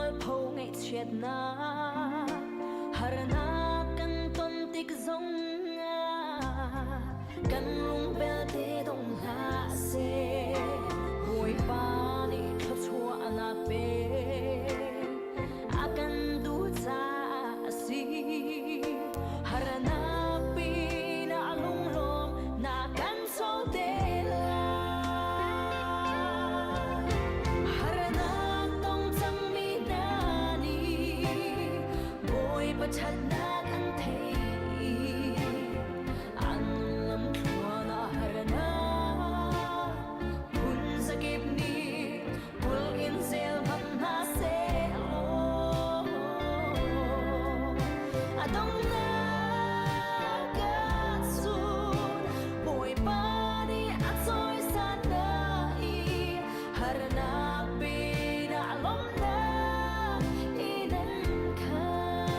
Mualpho ngaihchiatnak harnak kan ton tik zongah kan lung belte dong hlah seh. Bawipa nih thluachuahnak pe a kan duh caah a si. Harnak pinah lunglawm na kan co te lai. Harnak tong cangmi hna nih Bawipa ṭhatnak an thei. An lamthluan ah harnak phun zakip nih pul in zel hmanh hna seh law a donghnak ahcun Bawipa nih a cawisan hna i harnak pinah lawmhnak in an khat.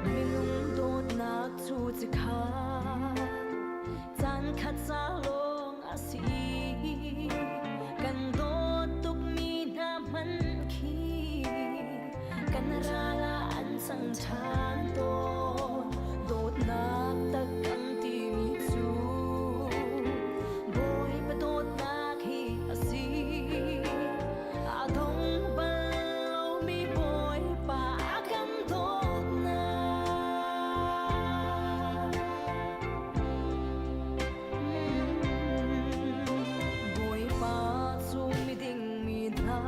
Minung dawtnak cu cikhat caan khat ca lawng a si. Kan dawt tukmi hna hmanh khi kan ral ah an cang ṭhan tawn. Dawtnak tak kan timi cu Bawipa dawtnak hi a si. A dong bal lomi Bawipa a kan dawtnak. Bawipa cu miding mi hna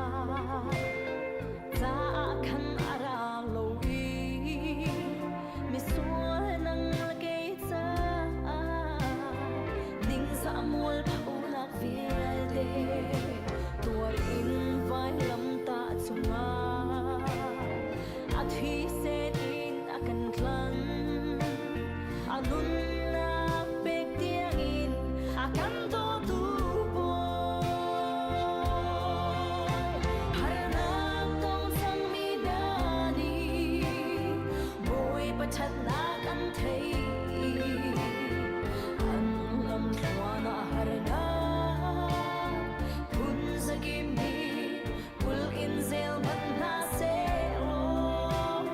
caah khan a ra lo i misual nang le kei caah ningzah mualphonak vialte tuar in vailamtah cungah a thi set in a kan tlan. A nunnak pek tiangin a kan dawtu Bawi. Harnak tong cangmi hna nih Bawipa ṭhatnak an thei. An lamthluan ah harnak phun zakim nih pul in zel hmanh hna seh law.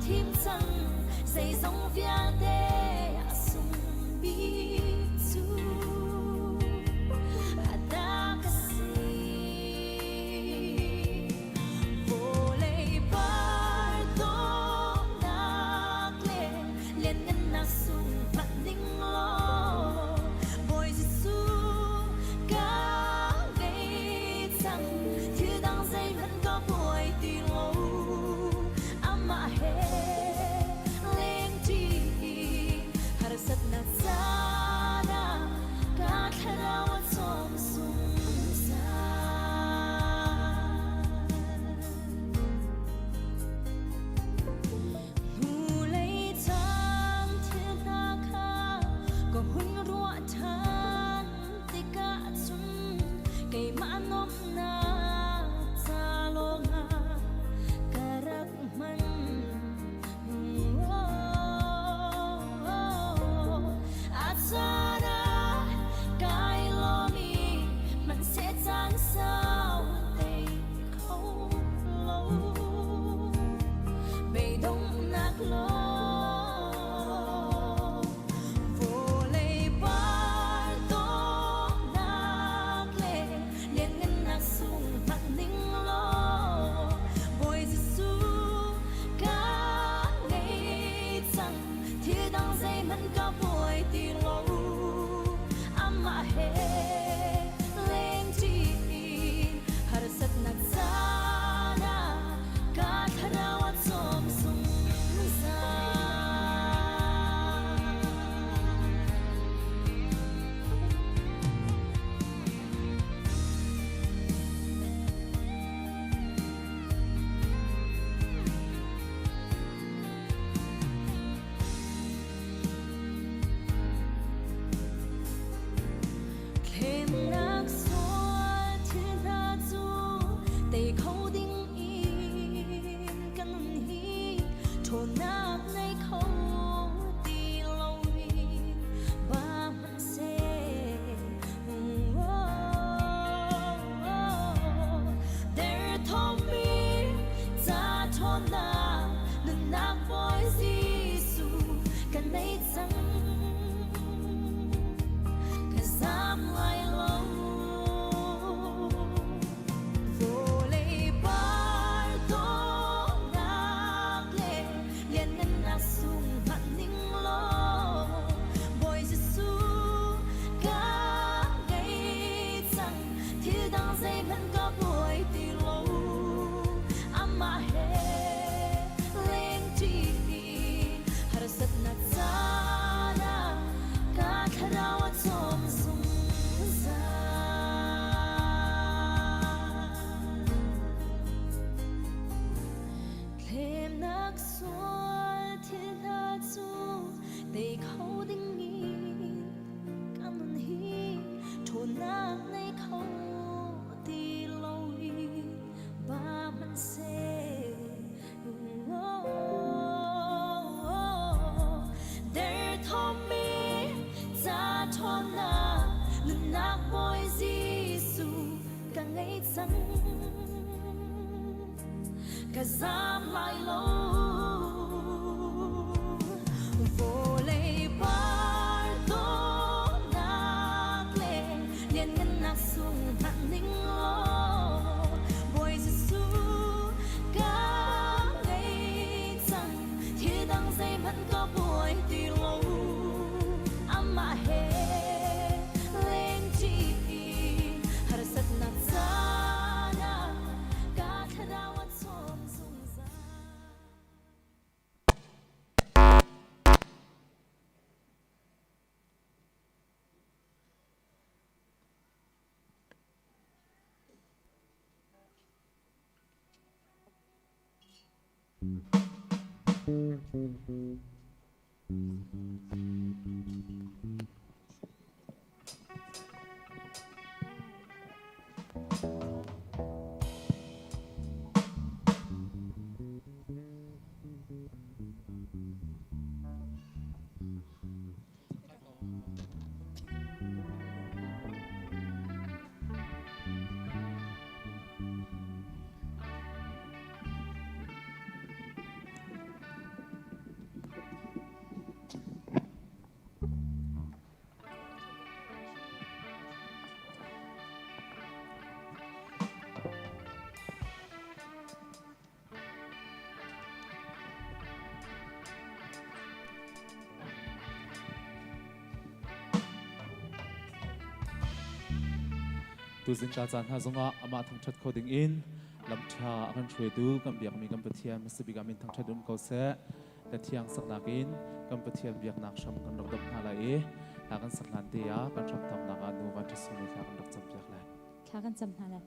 thim cang, zeizong vialte a sung bik cu a ta ka si. Vawlei par dawhnak le lianngannak sung hmanh ning law, Bawi Jesuh ka ngei cang, thil dang zeihmanh ka buai ti lo. Amah he lengṭi harsatnak caan ah ka thlarau a cawm zungzal. Hnulei cang thil hna kha ka hun ruah ṭhan tikah cun keimah nuamhnak ca lawngah ka rak hman. A caan ah kai lawm i hmanhseh caan sau tei kho lo. Beidonghnak lawng vawlei par dawtnak le lianngannak sung hmanh ning law, Bawi Jesuh ka ngei cang, thil dang zeihmanh ka buai ti lo. Amah he lengṭi in harsatnak caan ah ka thlarau a cawm zungzal. Thlemnak sual thil hna cu tei kho ding in ka nun hi ṭhawnnak nei kho ti lo in ba hmanhseh. Derthawmmi ca ṭhawnnak nunnak Bawi Jesuh kan nei cang, ka zam lai lo. Vawlei par dawhnak le lianngannak sung hmanh ning law, Bawi Jesuh ka ngei cang, thil dang zeihmanh ka buai ti lo. Amah he lengṭi harsatnak caan ah ka thlarau a cawm zungzal. Thlemnak sual thil hna cu tei kho ding in ka nun hi ṭhawnnak nei kho ti lo in ba hmanhseh. Derthawmmi ca ṭhawnnak nunnak Bawi Jesuh ka ngei cang, ka zam lai lo. Vawlei par dawtnak le lianngannak sung hmanh ning law, Bawi Jesuh ka ngei cang, thil dang zeihmanh ka buai ti lo. Amah he lengṭi harsatnak caan ah ka thlarau a cawm zungzal. Tuzing ka caan hna zongah amah thangṭhat kho ding in lamṭha a kan hruaitu kan biakmi kan Pathian hmasabik ah min thangṭhat um ko seh. La thiang saknak in kan Pathian biaknak hram kan rak domh hna lai i hla kan sak hlan te ah kan hramthawknak ah nu van ṭha thla kan rak campiak lai. Thla kan cam hna lai.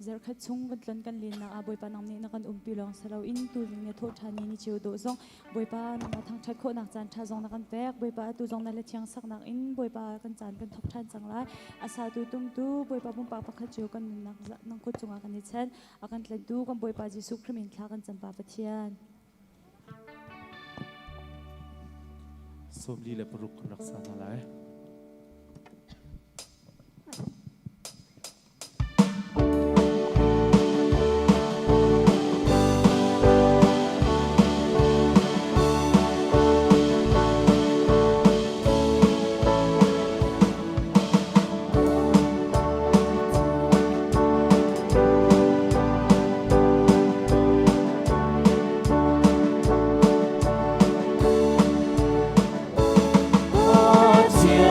Zarkhat chung kan tlon kan lennak ah Bawipa nang nih na kan umpi lawng si loin tuzing na thawh ṭhan ni ni cheu dawh zong Bawipa nangmah thangṭhat khawhnak caan ṭha zong na kan pek. Bawipa atu zong na le thiang saknak in Bawipa kan caan kan thawk ṭhan cang lai. A satu tumtu Bawipa pumpak pakhat cio kan nunnak nang kut cungah kan i chen. A kan tlantu kan Bawipa Jesuh Khrih min thla kan cam pa Pathian. 46 kan rak sa hna lai. Pathian.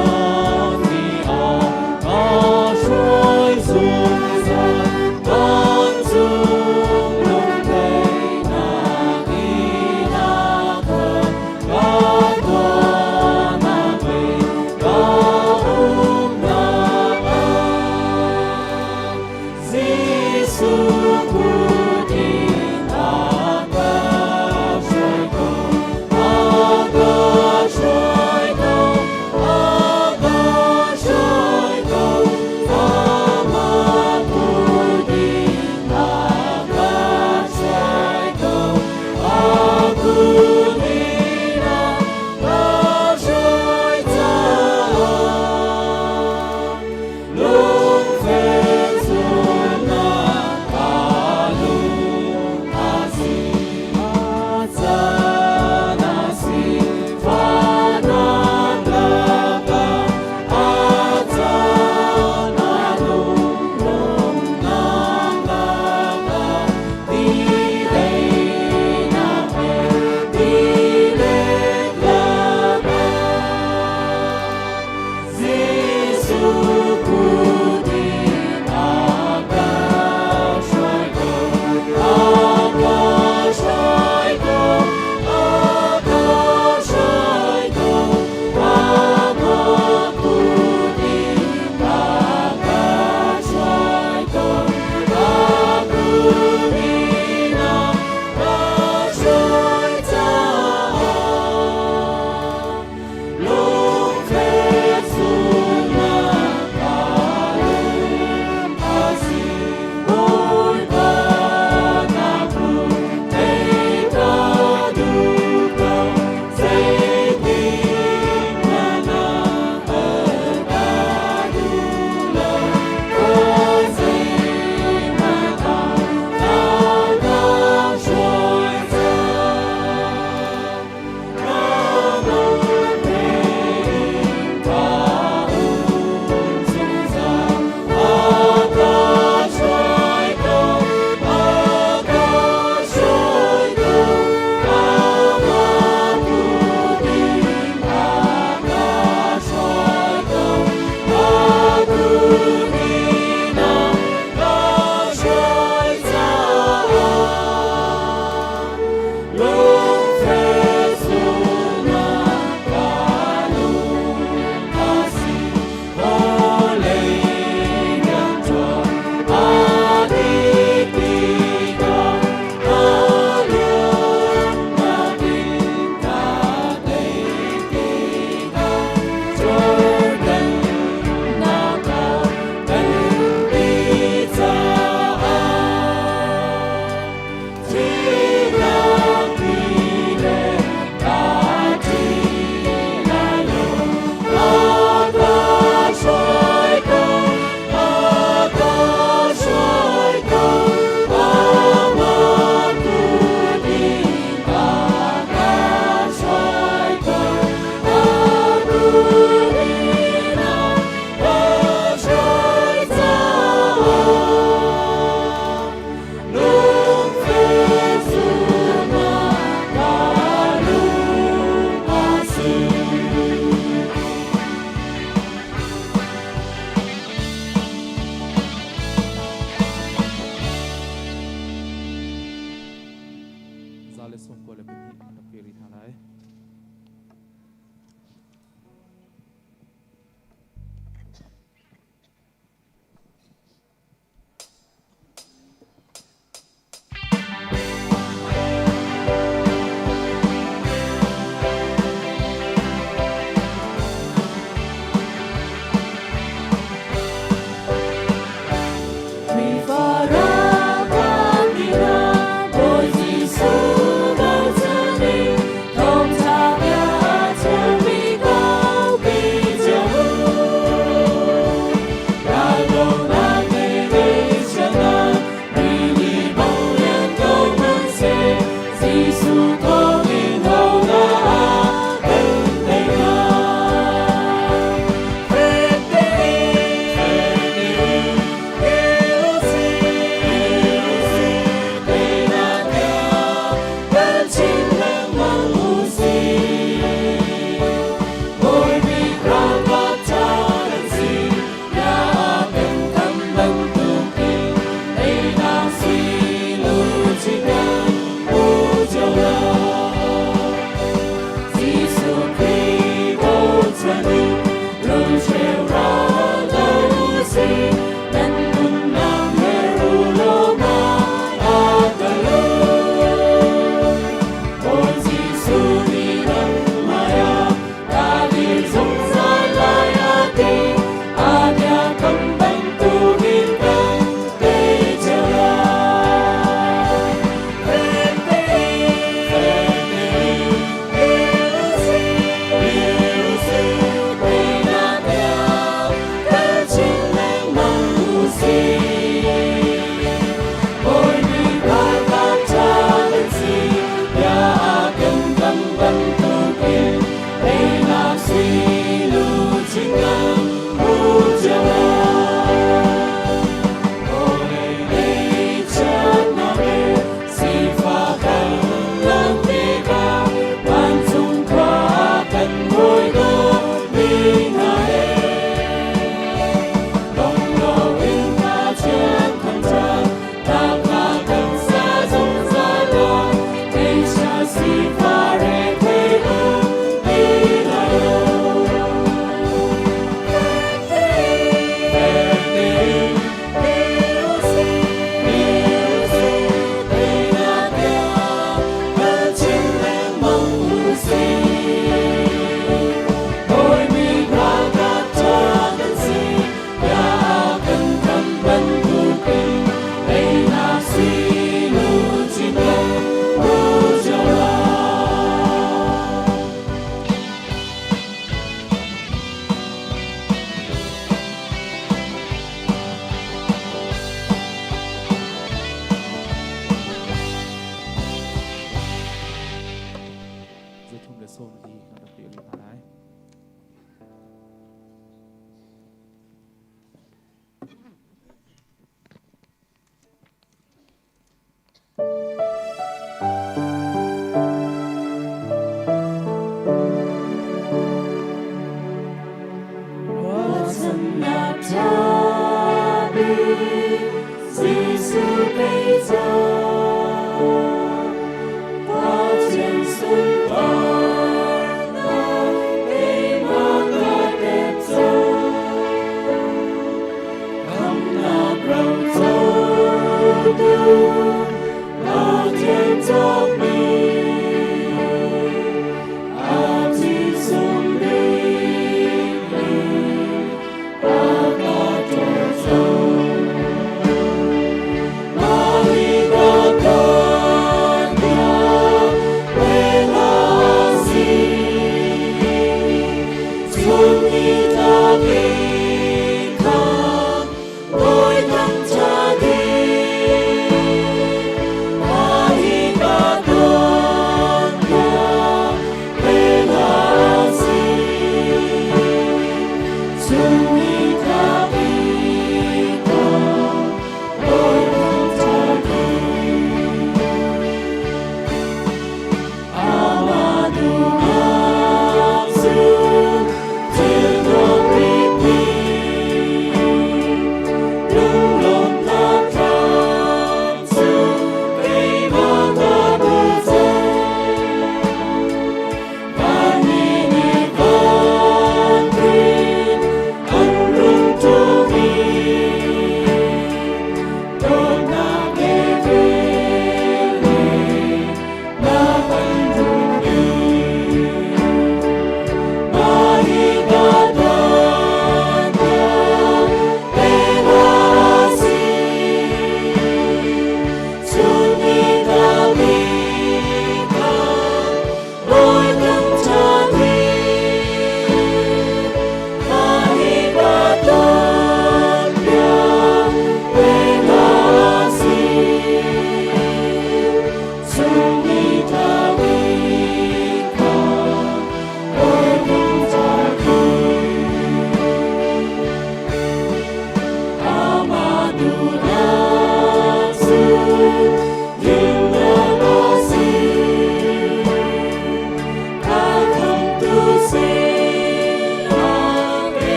92 kan rak pe rih hna lai.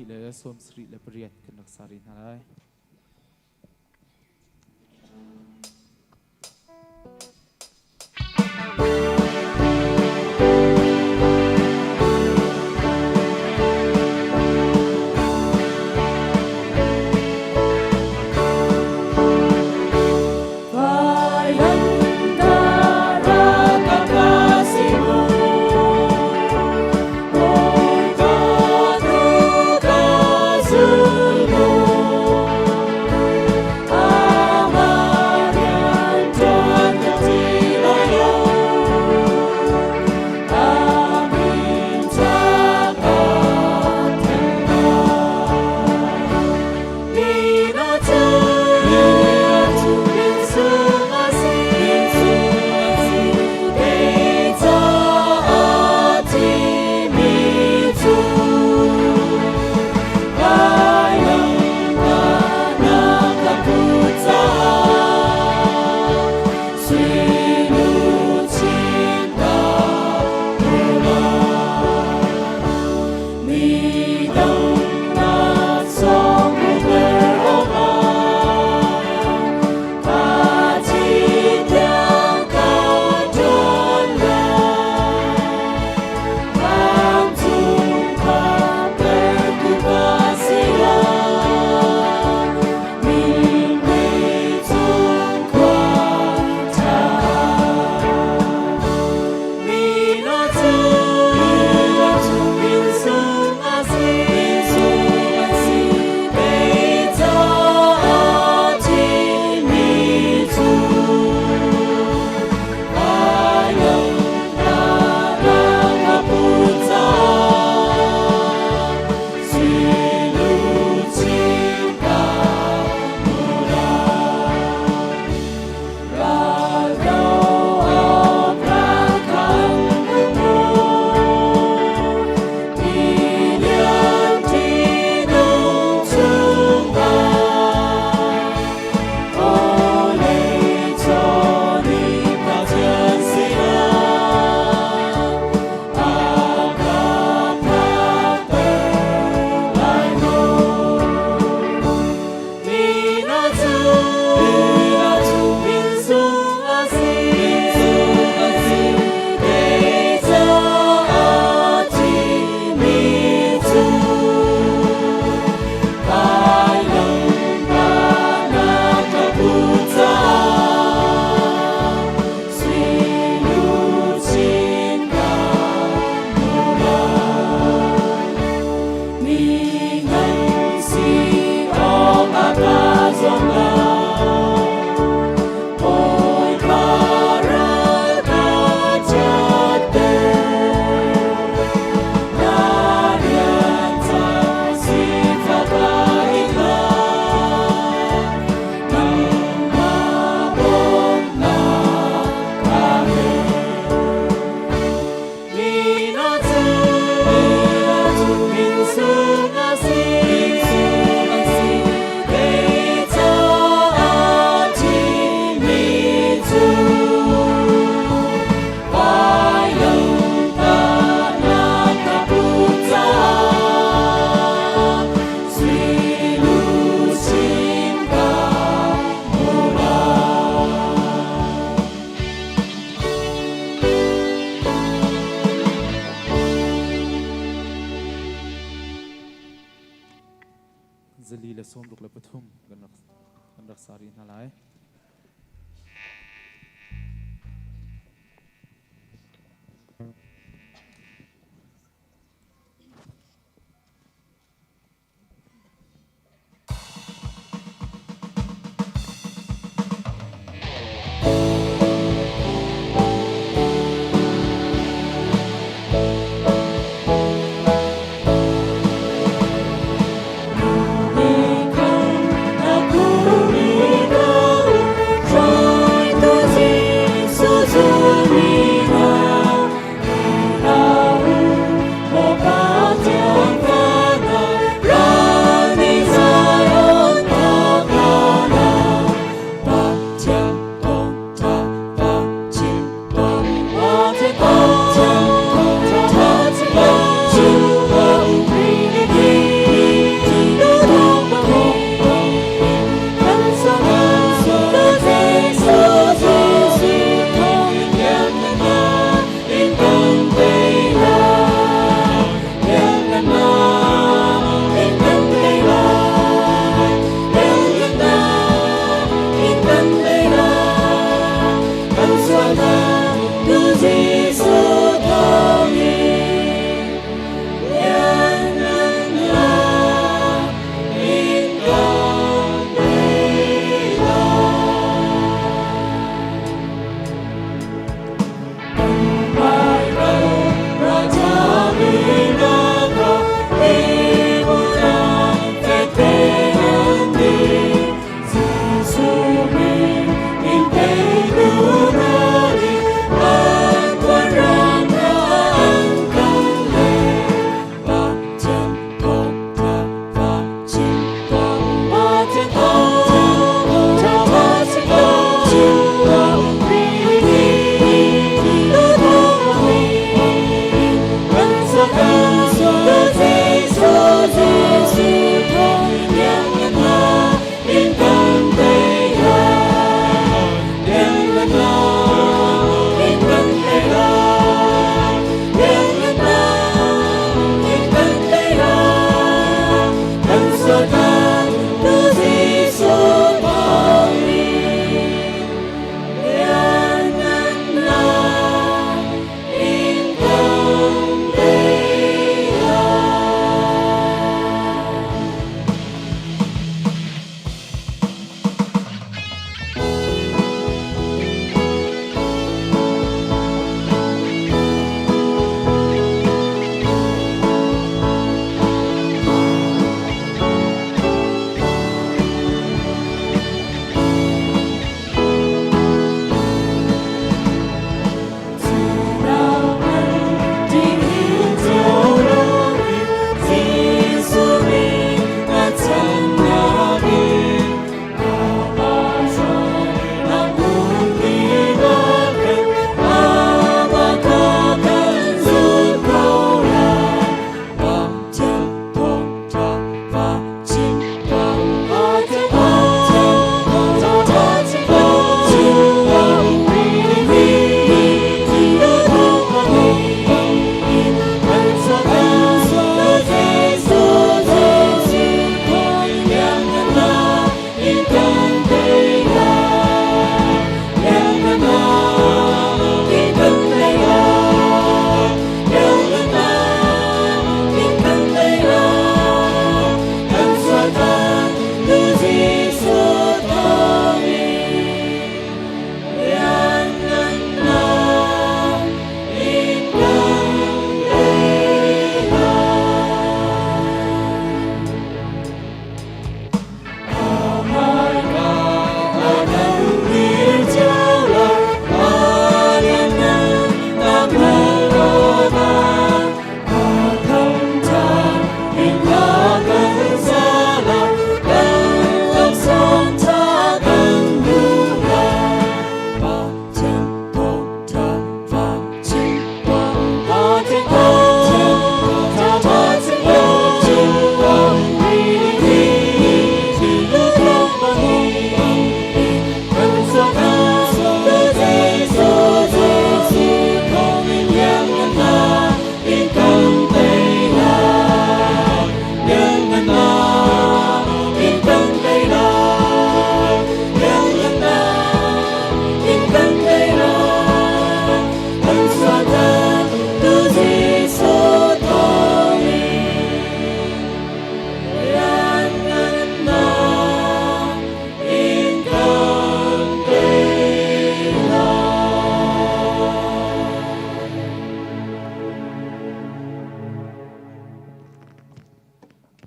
278 kan rak sa rih hna lai. 463 kan rak sa rih hna lai.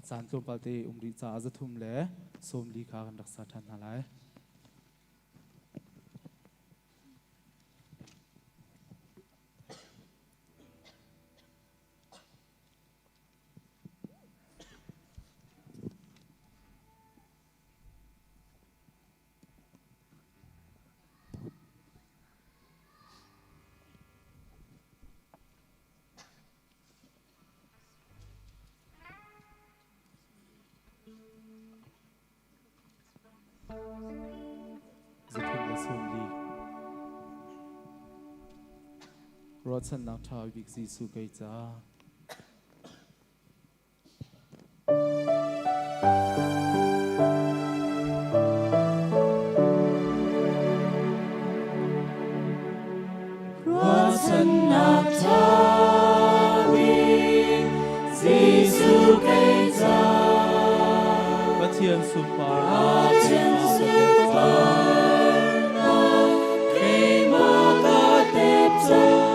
Caan tlawmpal te um rih caah 340 kha kan rak sa ṭhan hna lai. 340. Ruahchannak ṭha bik Jesuh kei ca. Ruahchannak ṭha bik Jesuh kei ca. Pathian sunparnak. Pathian sunparnak keimah ka tep cang.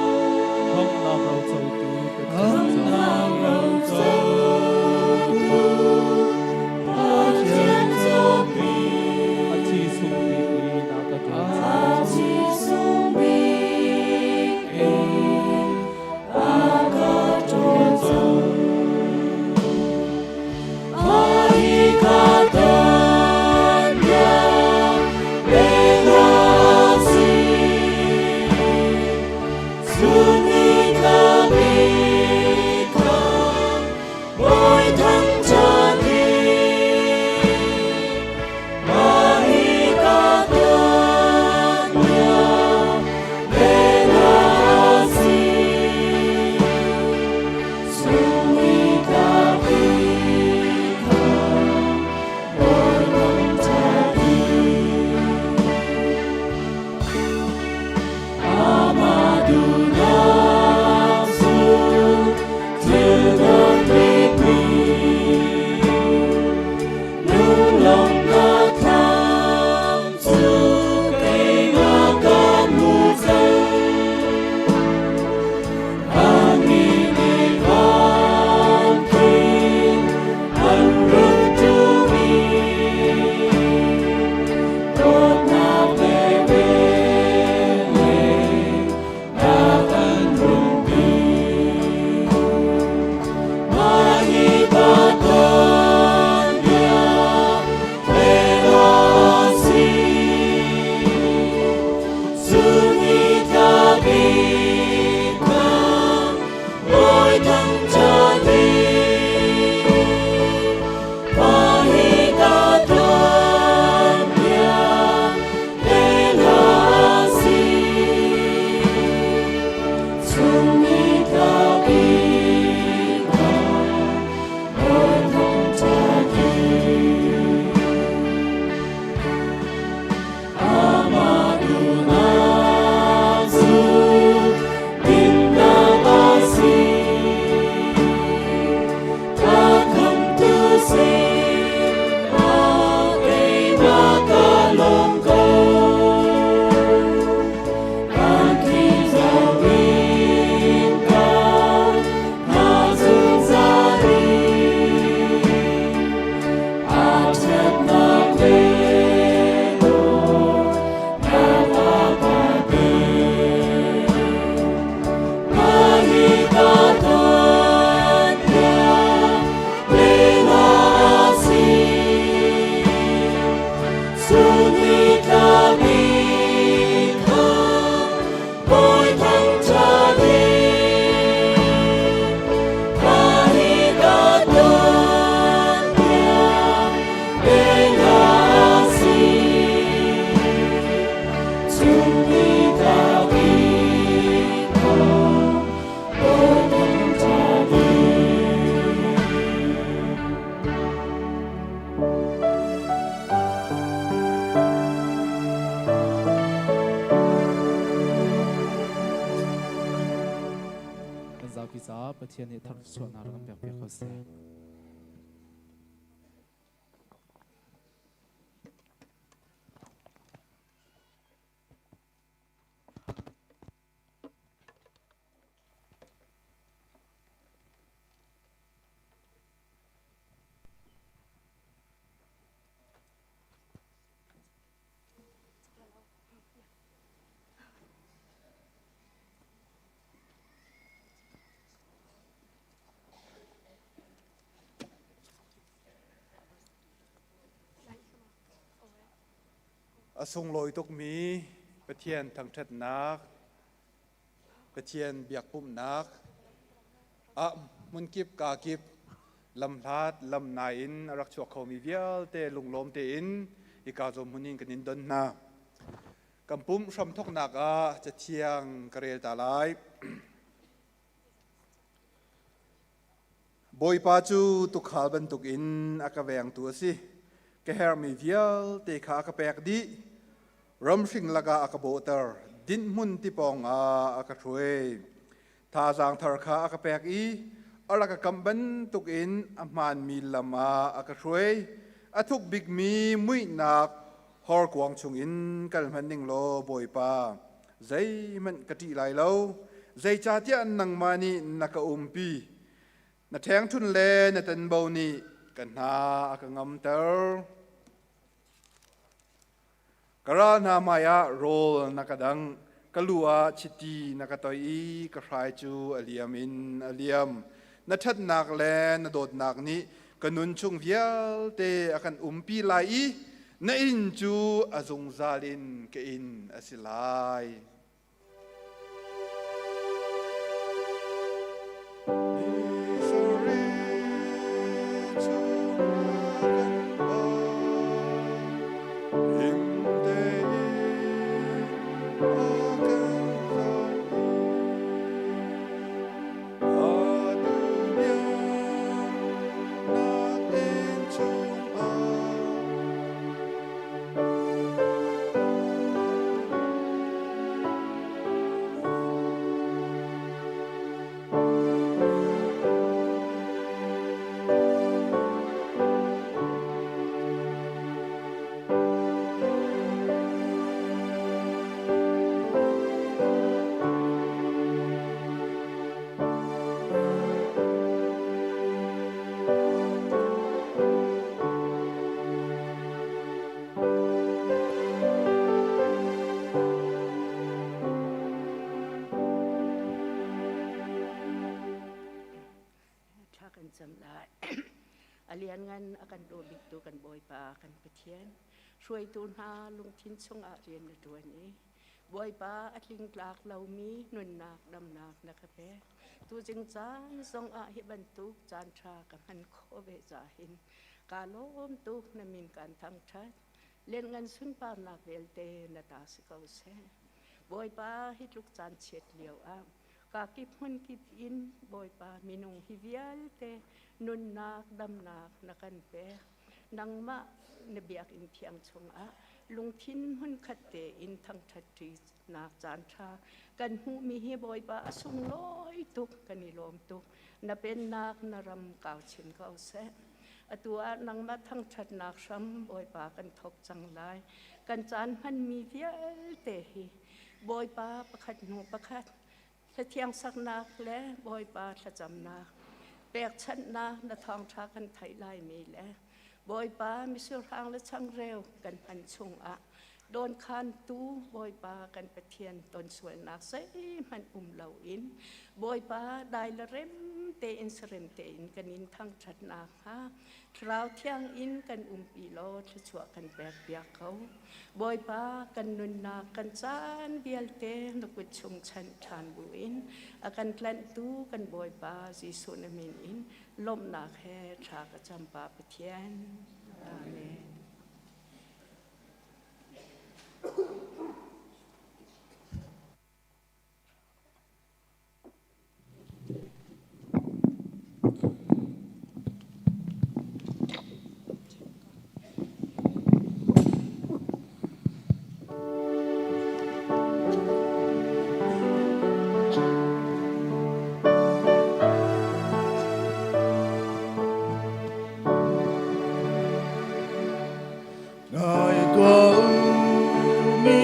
Khamhnak rocotu Pathian Khamhnak rocotu Pathian cawkmi. A thi sung bik in a ka ṭawl A thi sung bik in a ka ṭawl cang. Mahika ton bia leng si. Sunni tlabik Bawi thangṭhat hi. Mahika ton bia leng si. Sunni tlabik Bawi thangṭhat hi. Amah duhnak cu thil dang pipi. Lunglawmhnak thlam cu keimah ka hmu cang. Annih nih van khin an run ṭumi. Dawtnak le velngeih nak an rungpi. Mah hi ka ton bia leng a si. Sunni tlabik Bawi thangṭhat hi. Mah hi ka ton bia leng a si. Sunni tlabik Bawi thangṭhat hi. Amah duhnak cu dinnak a si. Ka khamhtu sinah keimah ka lawm ko. Angki zoh in ka hngah zungzal i a ṭhatnak le dawtnak a ka pek. Mah hi ka ton bia leng a si. Sunni tlabik Bawi thangṭhat hi. Mah hi ka ton bia leng a si. Sunni tlabik Bawi thangṭhat hi. Kan zapi caah Pathian nih thar-chuahnak rak kan pekpiak ko seh. A sunglawi tukmi Pathian thangṭhatnak, Pathian biakpumhnak ah hmunkip kakip lamhlat lamnai in a rak chuak khomi vialte lunglawm tein hika zawn hmun in kan in don hna. Kan pumh hramthawknak ah Cathiang ka rel ta lai. Bawipa cu tuukhal bantukin a ka vengtu a si. Ka herhmi vialte kha a ka pek dih. Ramhring lakah a ka bawhter. Dinhhmun ti pawngah a ka hruai. Thazaang thar kha a ka pek i a rak ka kamh bantukin a hmaanmi lam ah a ka hruai. A thuk bikmi muihnak horkuang chungin kal hmanh ning law Bawipa, zeihmanh ka ṭih lai lo. Zeicahtiah nangmah nih na ka umpi. Na ṭhengṭhun le na tenbo nih ka hna a ka ngamter. Ka ral hna hmaiah rawl na ka dangh, ka lu ah chiti na ka toih i ka hrai cu a liam in a liam. Na ṭhatnak le na dawtnak nih ka nun chung vialte a kan umpi lai i na inn cu a zungzal in ka inn a si lai. Thla kan cam lai. A lianngan a kan daw biktu kan Bawipa kan Pathian hruaitu hna lungthin chungah rian na ṭuan i Bawipa a tlingtlak lomi nunnak damnak na ka pek. Tuzing caan zongah hi bantuk caan ṭha ka hman khawh ve ca hin kaa lawm tuk na min kaan thangṭhat. Lianngan sunparnak vialte na ta si ko seh. Bawipa hi tluk caan chiat lio ah kakip hmunkip in Bawipa minung hi vialte nunnak damnak na kan pek. Nangmah na biakinn thiang chungah lungthin hmunkhat tein thangṭhat ṭinak caan ṭha kan hmuhmi hi Bawipa a sunglawi tuk kan i lawm tuk. Na pennak na ram kau chin ko seh. Atu ah nangmah thangṭhatnak hram Bawipa kan thawk cang lai. Kan caan hmanmi vialte hi Bawipa pakhat hnu pakhat hlathiang saknak le Bawipa thlacamnak pekchanhnak na thawngṭha kan theih laimi le Bawipa misurhang le changreu kan hman chungah dawnkhantu Bawipa kan Pathian ton sualnak zeihmanh um loin Bawipa dai le rem tein sarem tein kan in thangṭhatnak hnga Thlarau Thiang in kan umpi law thluachuah kan pek piak ko. Bawipa kan nunnak kan caan vialte na kut chung chanh ṭhan buin a kan tlanhtu kan Bawipa Jesuh na min in lawmhnak he thla ka cam Pa Pathian. Amen. Ngai tuah u mi.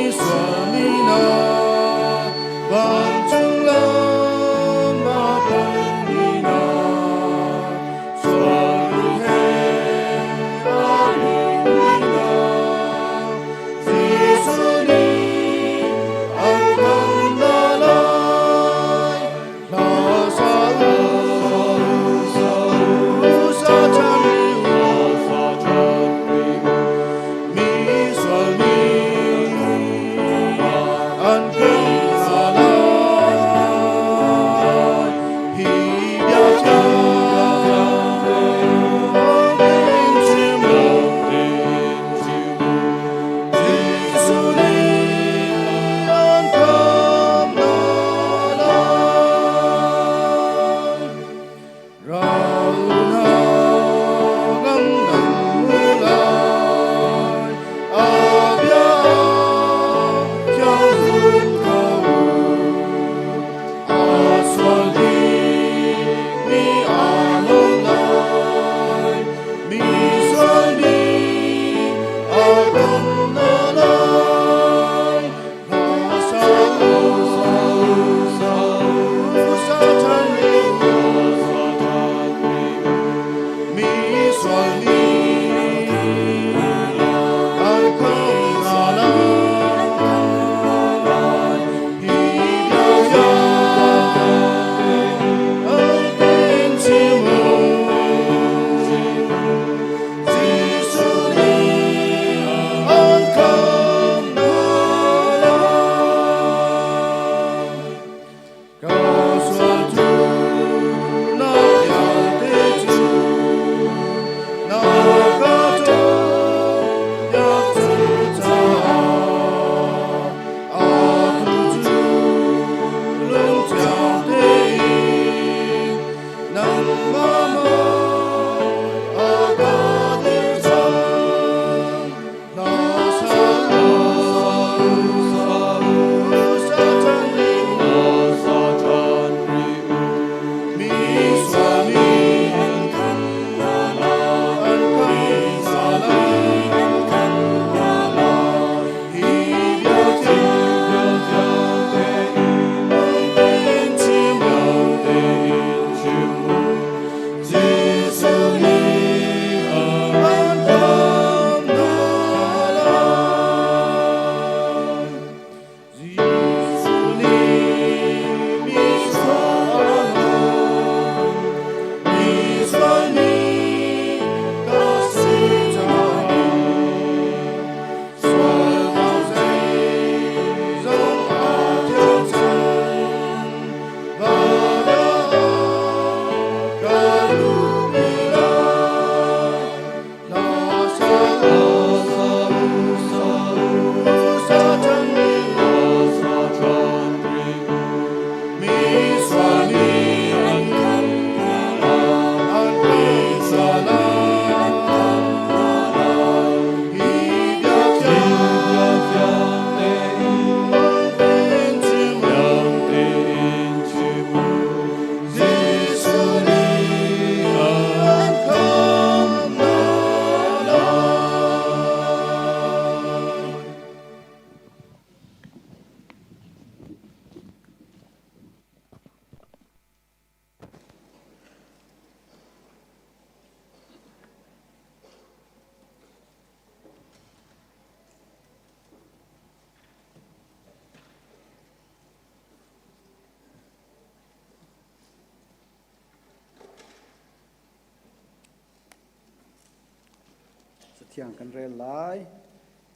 Cathiang kan rel lai.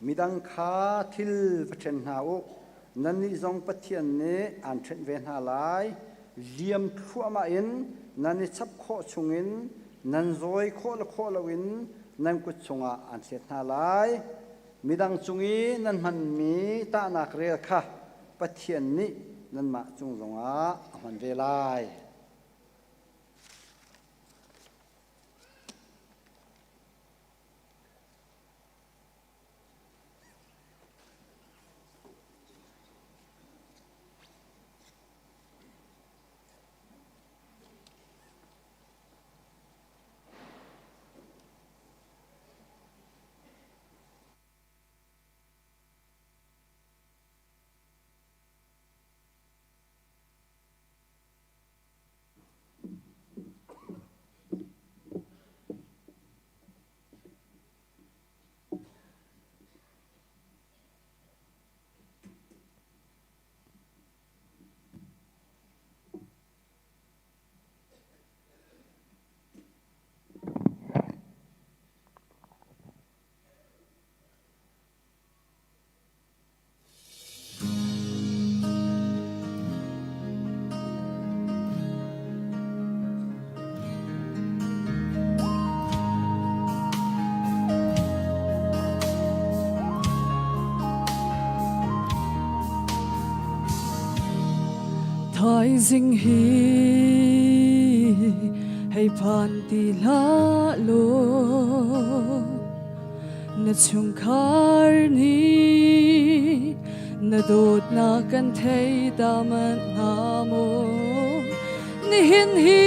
Midang kha thil va ṭhen hna u. Nannih zong Pathian nih aan ṭhenh ve hna lai. Liam thluahmah in nan i chap khawh chungin nan zawi khawh le khawh loin nan kut chungah aan thlet hna lai. Midang cung i nan hmanmi tahnak rel kha Pathian nih nanmah cung zongah a hman ve lai. Thaizing hi hei phan ti hlah law Na chungkhar nih na dawtnak kan thei ta manh hnga maw? Nihin hi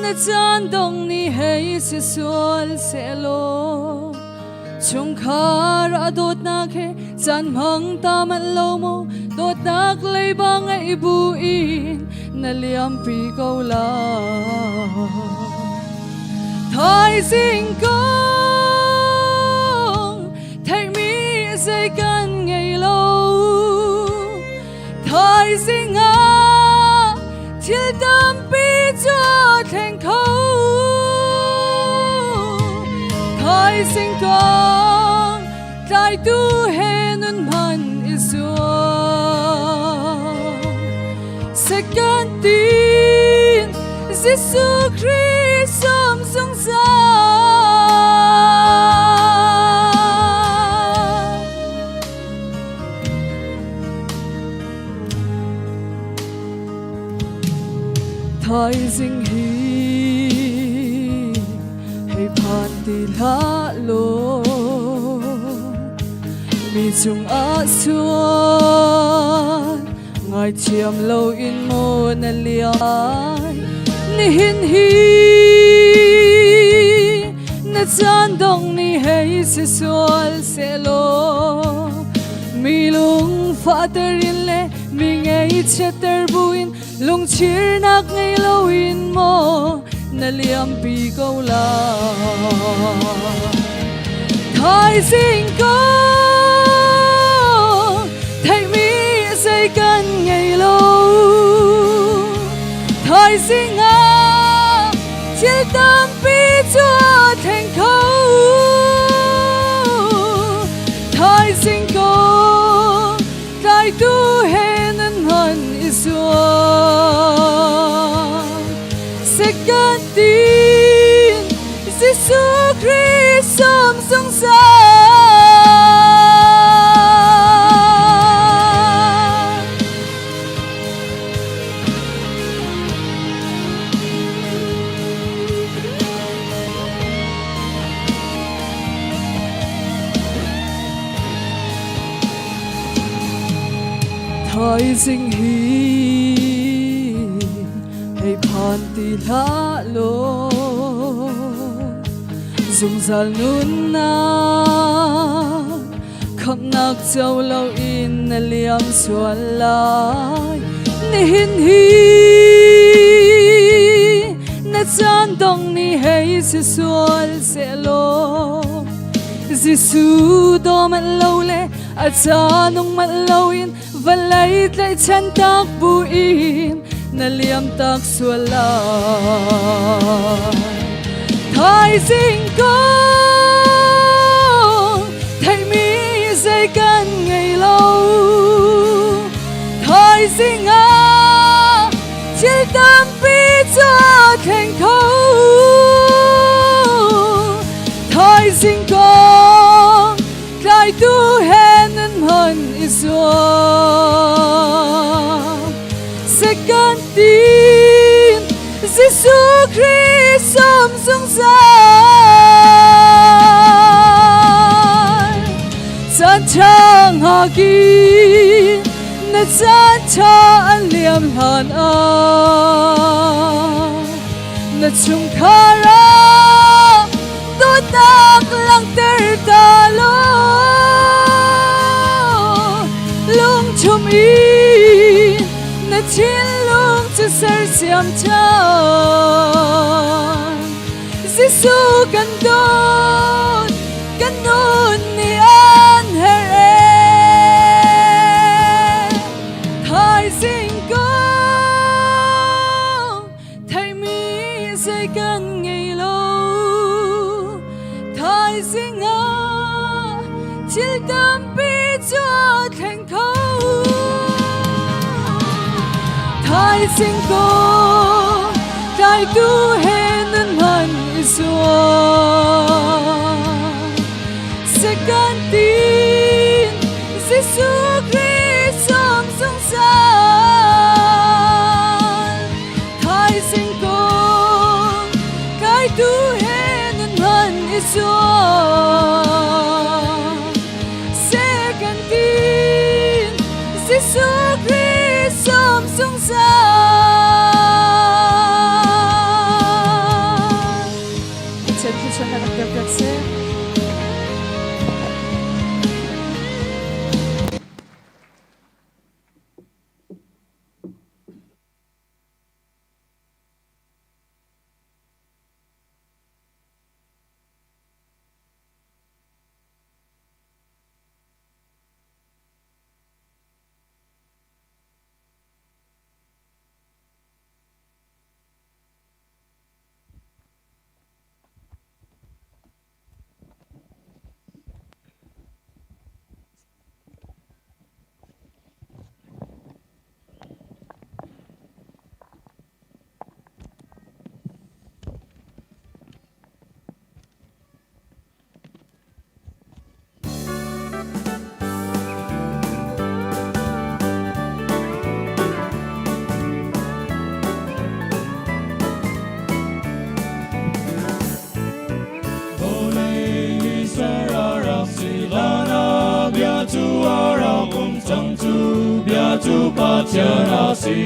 na caan dong ni hei si sual sehlaw chungkhar a dawtnak he caan hmang ta manh lo maw? Dawtnak leiba ngeih bu in na liampi ko lai. Thaizing kong theihmi zei kan ngei lo. Thaizing ah thil tampi cu aa thleng kho. Thaizing kong tlaitu he nun hman i zuam. Second tin Jesuh Khrih sawm zungzal. Thaizing hi hei phan ti hlah law mi cungah sual Ngaithiam loin maw na liai nihin hi na caan dong ni hei si sual sehlaw mi lung fahter in le mi ngeichiatter buin lungchirnak ngei loin maw na liampi ko lai Thaizing ko theihmi zei kan ngei lo Thaizing ah thil tampi cu aa thleng kho Thaizing ko tlaitu he nan hman i zuam Second tin Jesuh Khrih sawm zungzal. Thaizing hi hei phan ti hlah law zungzal nunnak khamhnak co loin na liam sual lai nihin hi na caan dong ni hei si sual sehlaw Jesuh daw manh lo le a ca nung manh loin vawlei tlaihchan tak buin na liam tak sual lai. Thaizing kong theihmi zei kan ngei lo. Thaizing ah thil tampi cu aa thleng kho. Thaizing kong tlaitu he nan hman i zuam. Second tin Jesuh Khrih sawm zungzal. Caan ṭha hngak i na caan ṭha an liam hlan ah na chungkhar ah dawtnak langhter ta law lungchum in na thinlung cu sersiam ṭhan. Jesuh kan dawt, kan nun nih an herh e. Thaizing kong theihmi zei kan ngei lo. Thaizing ah thil tampi cu aa thleng kho. Thaizing kong tlaitu he nan hman i zuam. Second tin Jesuh Khrih sawm zungzal. Thaizing kong tlaitu he nan hman i zuam. Second tin Jesuh Khrih sawm zungzal. Pathian thluachuahnak kan pek piak seh. Bia cu a rak um cang cu bia cu Pathian a si.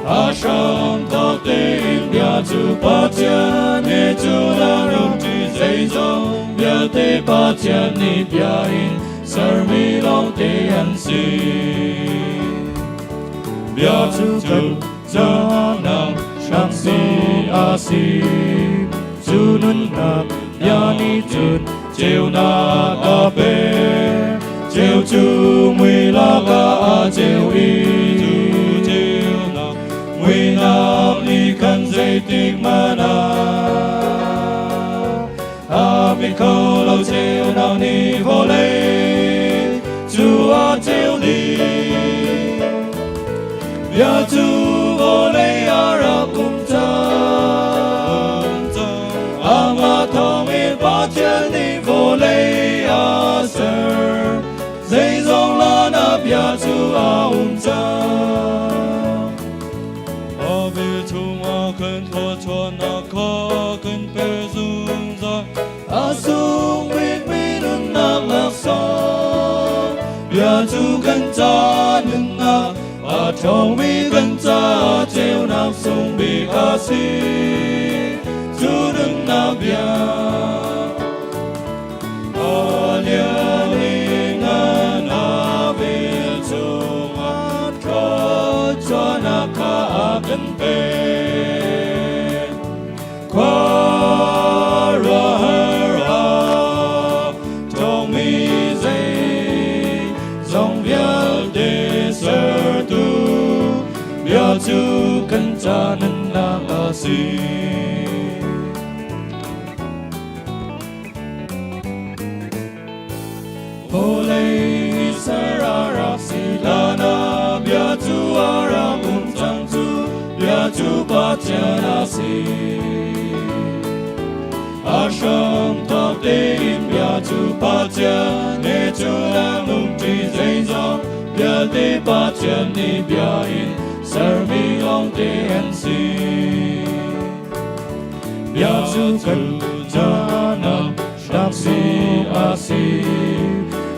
A hram thawk tein bia cu Pathian he cu la ram ṭi zeizong vialte Pathian nih bia in sermi lawngte an si. Bia cu kan canak hramsi a si. Cu nunnak bia nih cun ceunak a pek. Ceu cu mui lakah a ceu i cu ceunak muinak nih khan zeitik hmanh ah a mit kho lo ceunak nih vawlei cu a ceu dih. Bia cu vawlei a rak um cang. Amah thawngin Pathian nih vawlei a ser. Zeizong lana bia cu a um cang. A vel chungah kan thluachuahnak kha kan pe zungzal. A sung bikmi nunnak laksawng bia cu kan ca nunnak a ṭhawngmi kan ca ceunak sung bik a si cu nunnak bia a lian i ngan a vel chungah thluachuahnak kha a kan pek. Khuaruahhar ah ṭhawngmi zeizong vialte sertu bia cu kan ca nunnak a si. ser a rak si hlan ah bia cu a rak um cang cu bia cu Pathian a si. A hramthawk tein bia cu Pathian he cu lang umṭi zeizong vialte Pathian nih bia in sermi lawngte an si. Bia cu kan canak rak si a si.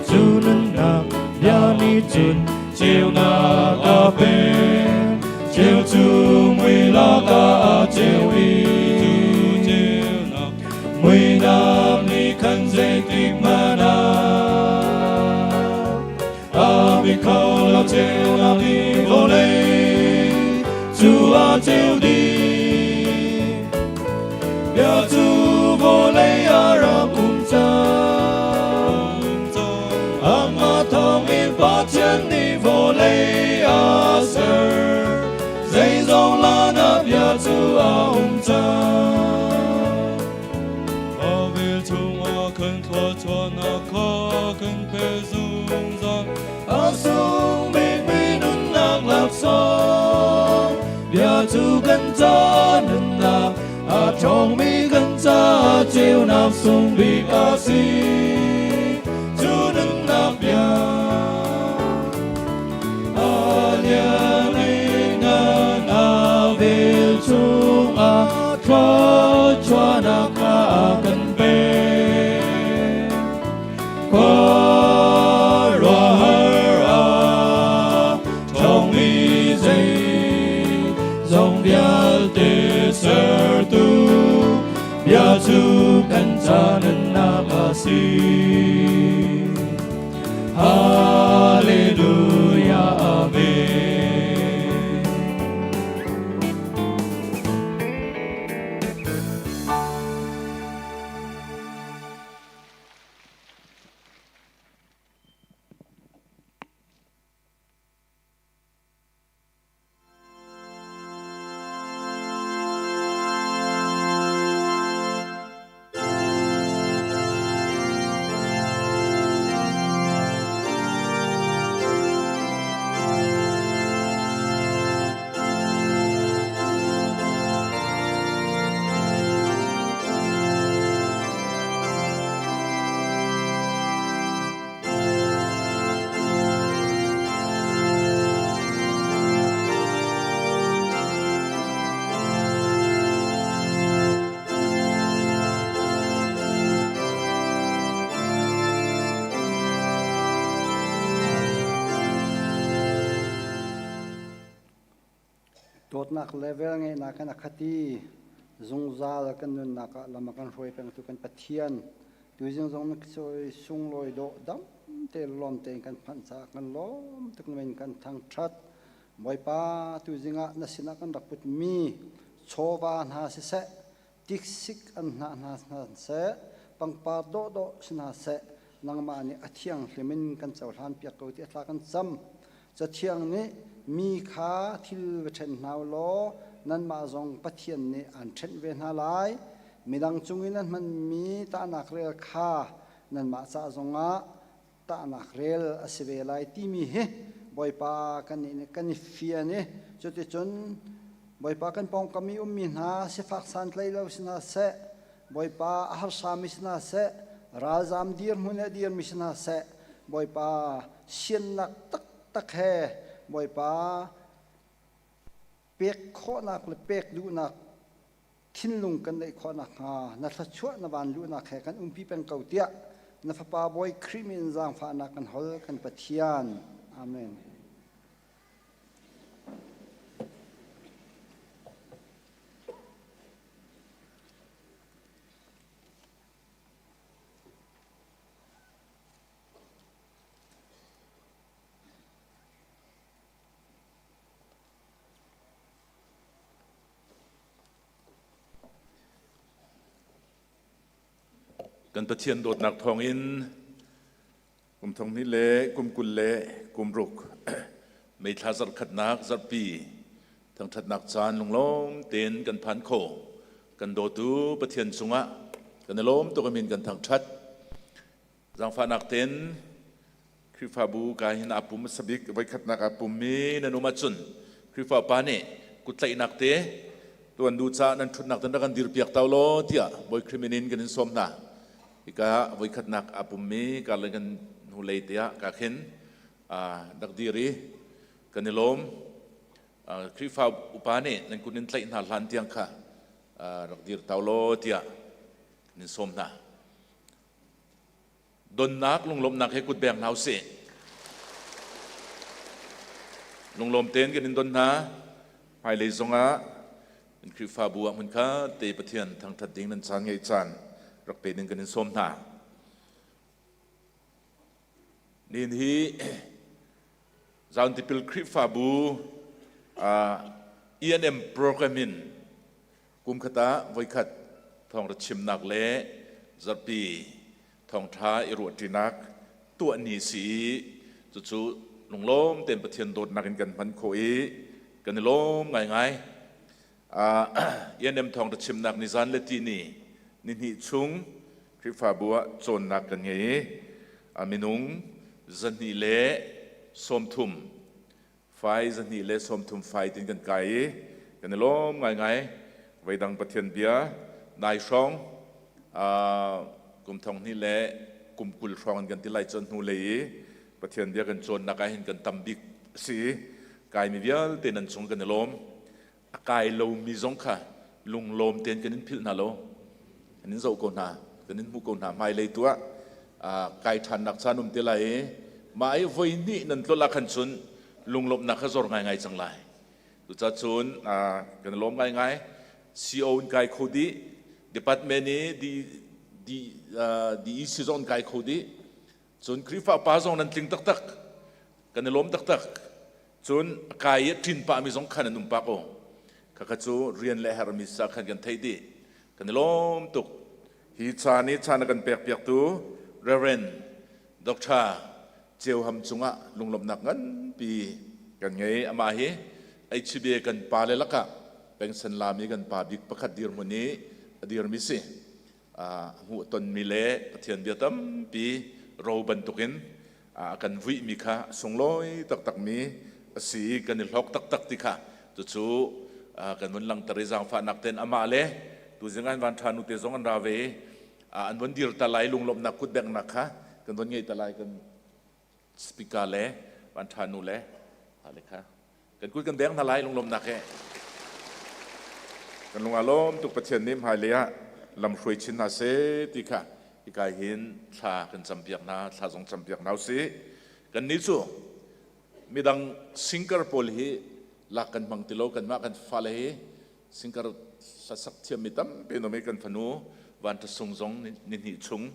Cu nunnak bia nih cun ceunak a pek. Ceu cu mui lakah a ceu i ceunak muinak nih khan zeitik hmanh ah a mi kho lo ceunak nih vawlei cu a ceu dih. Bia cu vawlei a rak um cang. Amah thawngin Pathian nih vawlei a ser. Zeizong lanah bia cu a um cang. A vel chungah khan thluachuahnak kha kan pe zungzal. A sung bikmi nunnak laksawng bia cu kan ca nunnak a ṭhawngmi kan ca ceunak sung bik a si. Cu nunnak bia a lian ngan a vel chungah thluachuahnak kha a kan pek. Khuaruahhar a ṭhawngmi zeizong vialte sertu bia cu kan ca nunnak a si. Hallelujah, Amen. Dawtnak le velngeihnak in a khat i zungzal kan nunnak ah lam a kan hruai pengtu kan Pathian tuzing zong na sunglawi dawh dam te lawm tein kan phanh caah kan lawm tuk men kan thangṭhat. Bawipa tuzing ah na sinah kan rak putmi chawva hna siseh tiksik an hnah hna hna seh pangpar dawhdawh si hna seh nangmah nih a thianghlim in kan cohlan piak ko ti a thla kan cam. Cathiang nih mi kha thil va ṭhen hna u law nanmah zong Pathian nih aan ṭhenh ve hna lai. Midang cung i nan hmanmi tahnak rel kha nanmah ca zongah tahnak rel a si ve lai timi hi Bawipa kannih nih kan i fian i cuticun Bawipa kan pawngkam i ummi hna sifak santlai lo si hna seh, Bawipa a harsami si hna seh, ralzam dirhmun i a dirmi si hna seh, Bawipa siannak taktak he Bawipa pek khawhnak le pek duhnak thinlung kan neih khawh nakhnga na thluachuah na van luhnak he kan umpi peng ko tiah na Fapa Bawi Khrih min zaangfahnak kan hol kan Pathian. Amen. Kan Pathian dawtnak thawngin kum thong hnih le kum 20 le kum ruk May thla zarh khatnak zarhpi thangṭhatnak caan lunglawm tein kan phan kho. Kan dawtu Pathian cungah kan i lawm tuk i min kan thangṭhat. Zaangfahnak tein. Khrihfabu ka hin aa pum hmasa bik voikhatnak aa pummi nan um ahcun Khrihfa upa nih kuttlaihnak te tuan duh caah nan ṭhutnak te rak kan dirpiak ta law tiah Bawi Khrih min in kan in sawm hna. Hika voikhatnak aa pummi karlei kan hnulei te ah ka khin rak dir i kan i lawm. Khrihfa upa nih nan kut in tlaih hna hlan tiang kha rak dir ta law tiah kan in sawm hna. Donnak lunglawmhnak he kut beng hna usih. Lunglawm tein kan in don hna. Hmailei zongah in Khrihfabu ah hmunkhat te Pathian thangṭhat ding nan caan ngeih caan rak pe ding kan in sawm hna. Nihin hi Zaun Tipil Khrihfabu E&M program in Kumkhat ah voikhat thawngṭha chimnak le zarhpi thawngṭha i ruahṭinak tuah ni si i cucu lunglawm tein Pathian dawtnak in kan hman khawh i kan i lawm ngaingai. E&M thawngṭha chimnak nizan le tihni nihnih chung Khrihfabu ah cawnnak kan ngei i a minung 230 Fai 230 fai tin kan kai i kan i lawm ngaingai. Voidang Pathian bia nai hrawng kum thong hnih le kum 20 hrawng in kan ti lai cun hnu lei i Pathian bia kan cawnnak ah hin kan tam bik a si i kaimi vialte nan chung kan i lawm. A kai lomi zong kha lunglawm tein kan in philh hna lo. Kan in zoh ko hna, kan in hmuh ko hna. Hmailei tu ah kai ṭhannak caan um te lai i mah i voi hnih nan tlolh ah khan cun lunglawmhnak kha zor ngaingai cang lai. Cucacun kan i lawm ngaingai. CO in kai kho dih, department i DEC zong in kai kho dih. Cun Khrihfa upa zong nan tling taktak. Kan i lawm taktak. Cun a kai i a ṭin pahmi zong khan an um pah ko. Khakha cu rian le herhmi sa khan kan theih dih. Kan i lawm tuk. Hi caan i caan a kan pekpiaktu Reverend Dr. Ceu Ham cungah lunglawmhnak nganpi kan ngei. Amah hi HBA kan pa le lakah pengsan lami kan pa bik pakhat dirhmun i a dirmi si. Hmuh tonmi le Pathian bia tampi ro bantukin a kan vuihmi kha sunglawi taktakmi a si i kan i hlawk taktak ti kha cucu kan vun langhter i zaangfahnak tein amah le tuzing an van ṭha nu te zong an ra ve i an vun dir ta lai lunglawmhnak kutbenghnak kha kan vun ngei ta lai kan speaker le van ṭha nu le le kha kan kut kan beng hna lai lunglawmhnak he kan lung aa lawm tuk Pathian nih hmailei ah lam hruai chin hna seh ti kha hika hin thla kan campiak hna thla zong campiak hna usih kannih cu midang singer pawl hi lak kan hmang ti lo kanmah kan fale hi singer hlasak thiammi tampi an um i kan fanu Van Ṭha Sung zong ni hnih chung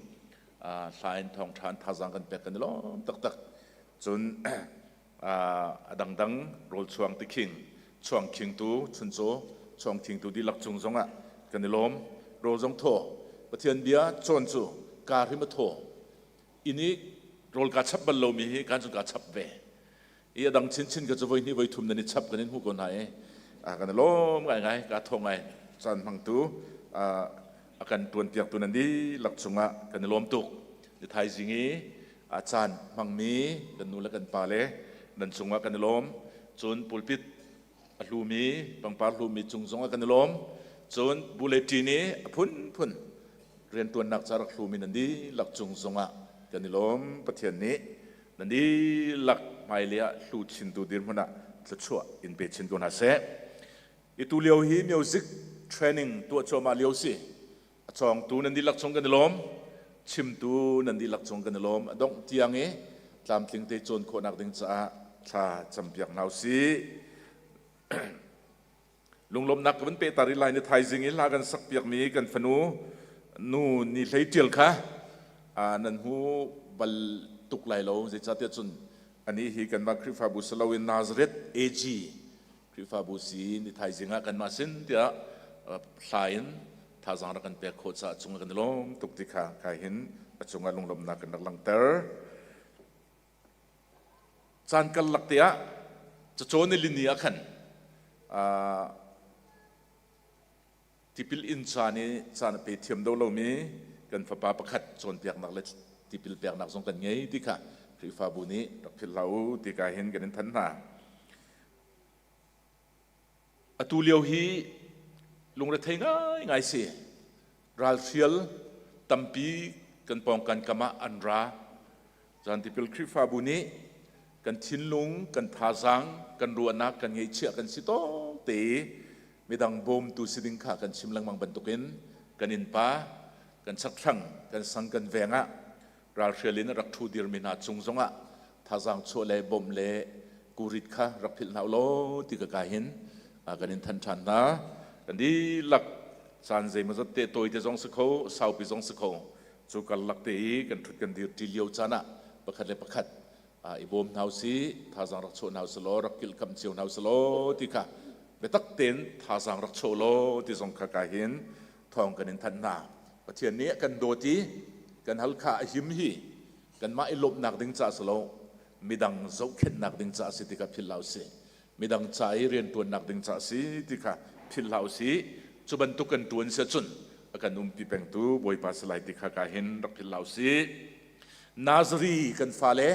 hla in thawngṭha an thazaang kan pek kan i lawm taktak cun a dangdang rawlchuang tikhing chuangkhingtu chuncaw chuangkhingtu dihlak cung zongah kan i lawm. Rawl zong thaw. Pathian bia cawn cu kaa hrim a thaw. Inn i rawl kaa chap bal lomi hi kaan cun kaa chap ve. I a dang chinchin ka cu voi hnih voi thum nan i chap kan in hmuh ko hna i kan i lawm ngaingai kaa thaw ngai caan hmangtu a kan tuanpiaktu nan dihlak cungah kan i lawm tuk. Ni thaizing i a caan hmangmi kan nu le kan pa le nan cungah kan i lawm. Cun pulpit a hlumi, pangpar hlumi cung zongah kan i lawm. Cun bulletin i a phunphun rianṭuannak ca rak hlumi nan dihlak cung zongah kan i lawm. Pathian nih nan dihlak hmailei ah hlu chintu dirhmun ah thluachuah in pe chin ko hna seh. I tu lio hi music training tuah cuahmah lio si. A cawngtu nan dihlak chung kan i lawm. Chimtu nan dihlak chung kan i lawm. A dongh tiang i tlamtling te cawn khawhnak ding caah thla campiak hna usih. Lunglawmhnak ka van peh ta rih lai ni thaizing i hla kan sakpiakmi kan fanu nu ni hlei ṭial kha nan hmu bal tuk lai lo zeicahtiah cun anih hi kanmah Khrihfabu si loin Nazareth AG Khrihfabu si ni thaizing ah kanmah sin tiah hla in thazaang rak kan pek khawh caah cungah kan i lawm tuk ti kha kai hin a cungah lunglawmhnak kan rak langhter. Caan karlak te ah cacawn i lini ah khan tipil inn caan i caan a pe thiam do lomi kan fapa pakhat cawnpiaknak le tipil peknak zong kan ngei ti kha. Khrihfabu nih rak philh hlah u ti ka hin kan in thanh hna. Atu lio hi lungrethei ngaingai si. Ralhrial tampi kan pawngkan kam ah an ra. Zan tipil Khrihfabu nih kan thinlung, kan thazaang, kan ruahnak, kan ngeihchiah kan si tawk te i midang bawmtu si ding kha kan chim lengmang bantukin kan innpa, kan chakthlang, kan sang, kan veng ah ralhrial in a rak ṭhu dirmi hna cung zongah thazaang chuah le bawmh le kurit kha rak philh hna u law ti ka ka hin kan in thanh ṭhan hna. Kan dihlak caan zeimawzat te tawi te zong si kho, saupi zong si kho, cu karlak te i kan ṭhut kan dir ṭi lio caan ah pakhat le pakhat i bawm hna usih, thazaang rak chuah hna usih law, rak kilhkamh cio hna usih law ti kha biatak tein thazaang rak chuah law ti zong kha ka hin thawng kan in thanh hna. Pathian nih a kan dawt i kan hal kha a him hi kanmah i lawmhnak ding ca si lo, midang zohkhenhnak ding ca a si ti kha philh hlah usih. Midang ca i rianṭuannak ding ca a si ti kha philh hlah usih. Cu bantuk kan ṭuan si ahcun a kan umpi pengtu Bawipa si lai ti kha ka hin rak philh hlah usih. Nazari kan fale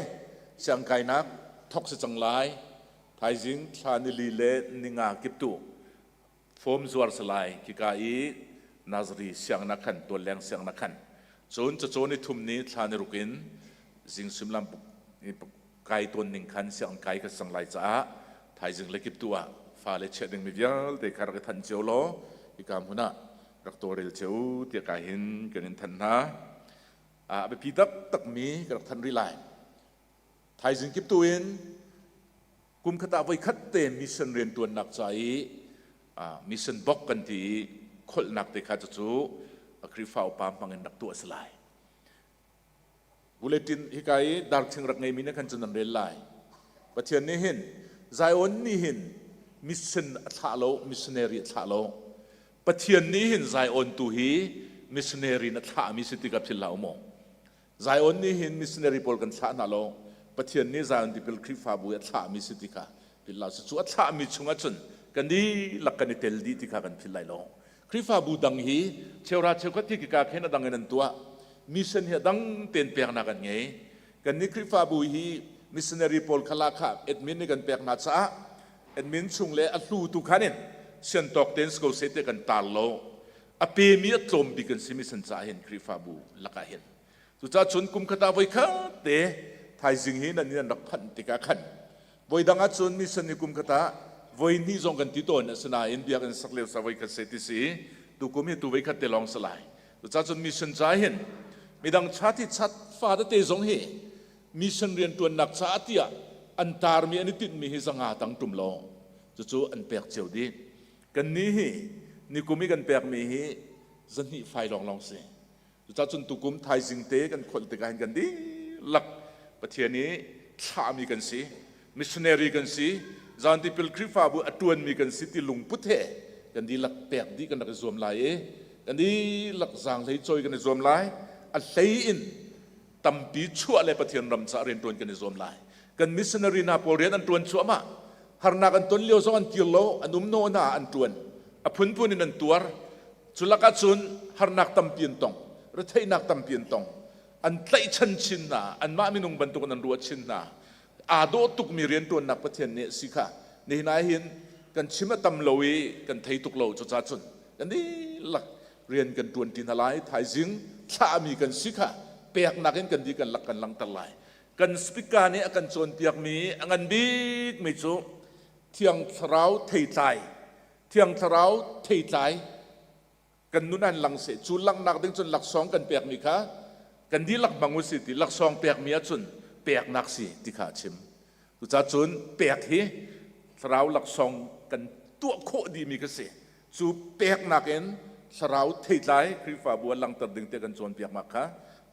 siangkainak thok si cang lai. Thaizing thla nili le ninga kiptu form zuar si lai khika i Nazari sianginn ah khan tualleng sianginn ah khan cun cacawn i thum ni thla ni ruk in zing suimilam kai tawn ning khan sianginn kai ka sang lai caah thaizing le kiptu ah fale chiah dingmi vialte kha rak i thanh cio law hika hmun ah rak tawlrel cio tiah ka hin kan in thanh hna. A biapi taktakmi ka rak thanh rih lai. Thaizing kiptu in kum khat ah voi khat te mission riantuannak ca i mission bok kan ti i kholhnak te kha cucu Khrihfa upa hmang in rak tuah a si lai. Bulletin hika i darthing rak ngeimi nih khan cun nan rel lai. Pathian nih hin Zion nih hin mission a thlah lo, missionary a thlah lo. Pathian nih hin Zion tu hi missionary na thlahmi si tikah philh hlah u maw? Zion nih hin missionary pawl kan thlah hna lo. Pathian nih Zion tipil Khrihfabu i a thlahmi si ti kha philh hlah. Cu a thlahmi chungah cun kan dihlak kan i tel dih ti kha kan philh lai lo. Khrihfabu dang hi cheura cheukhat hi kika khin a dang in an tuah. Mission hi a dang tein peknak an ngei. Kan nih Khrihfabu hi missionary pawl kha la kha admin nih kan pek hna caah admin chung le a hlu tu khan in sian tawk tein si ko seh ti kan tar lo. A pemi a tlawm bik an si mission caah hin Khrihfabu lakah hin. Cucaah cun kum khat ah voi khat te thaizing hi nan inn an rak phanh tikah khan voi dang ah cun mission ni kum khat ah voi hnih zong kan ti tawn asinain biakinn sak lio sa voi khat se ti si tukum hi tu voi khat te lawng si lai. Cucaah cun mission ca hin midang chat hi chat fa tete zong hi mission rianṭuannak caah tiah an tarmi an i tinhmi hi zanga tang ṭum lo cucu an pek cio dih. Kannih hi nikum i kan pekmi hi zahnih fai lawnglawng si. Cucaah cun tukum thaizing te kan kholh tikah hin kan dihlak Pathian i thlahmi kan si, missionary kan si, zan tipil Khrihfabu a ṭuanmi kan si ti lungput he kan dihlak pek dih kan rak i zuam lai i kan dihlak zaanghlei cawi kan i zuam lai. A hlei in tampi chuah le Pathian ram caah rianṭuan kan i zuam lai. Kan missionary hna pawl rian an ṭuan cuahmah. Harnak an ton lio zong an kir lo, an um naw hna an ṭuan. A phunphun in an tuar. Cu lakah cun harnak tampi an tong, retheihnak tampi an tong. An tlaihchan chin hna, anmah minung bantukin an ruah chin hna. Aa dawh tukmi rianṭuannak Pathian nih a si kha nihin ah hin kan chim a tam lo i kan thei tuk lo cucaah cun kan dihlak rian kan ṭuan ṭi hna lai. Thaizing thlahmi kan si kha peknak in kan di kan lak kan langhter lai. Kan speaker nih a kan cawnpiakmi a ngan bikmi cu Thiang Thlarau theitlai Thiang Thlarau theitlai kan nun an lang seh cu langhnak ding cun laksawng kan pekmi kha kan dihlak hmang u si ti laksawng pekmi ahcun peknak si ti kha a chim. Cucaah cun pek hi thlarau laksawng kan tuah khawh dihmi kha si. Cu peknak in thlarau theitlai Khrihfabu ah langhter ding te kan cawnpiak mak kha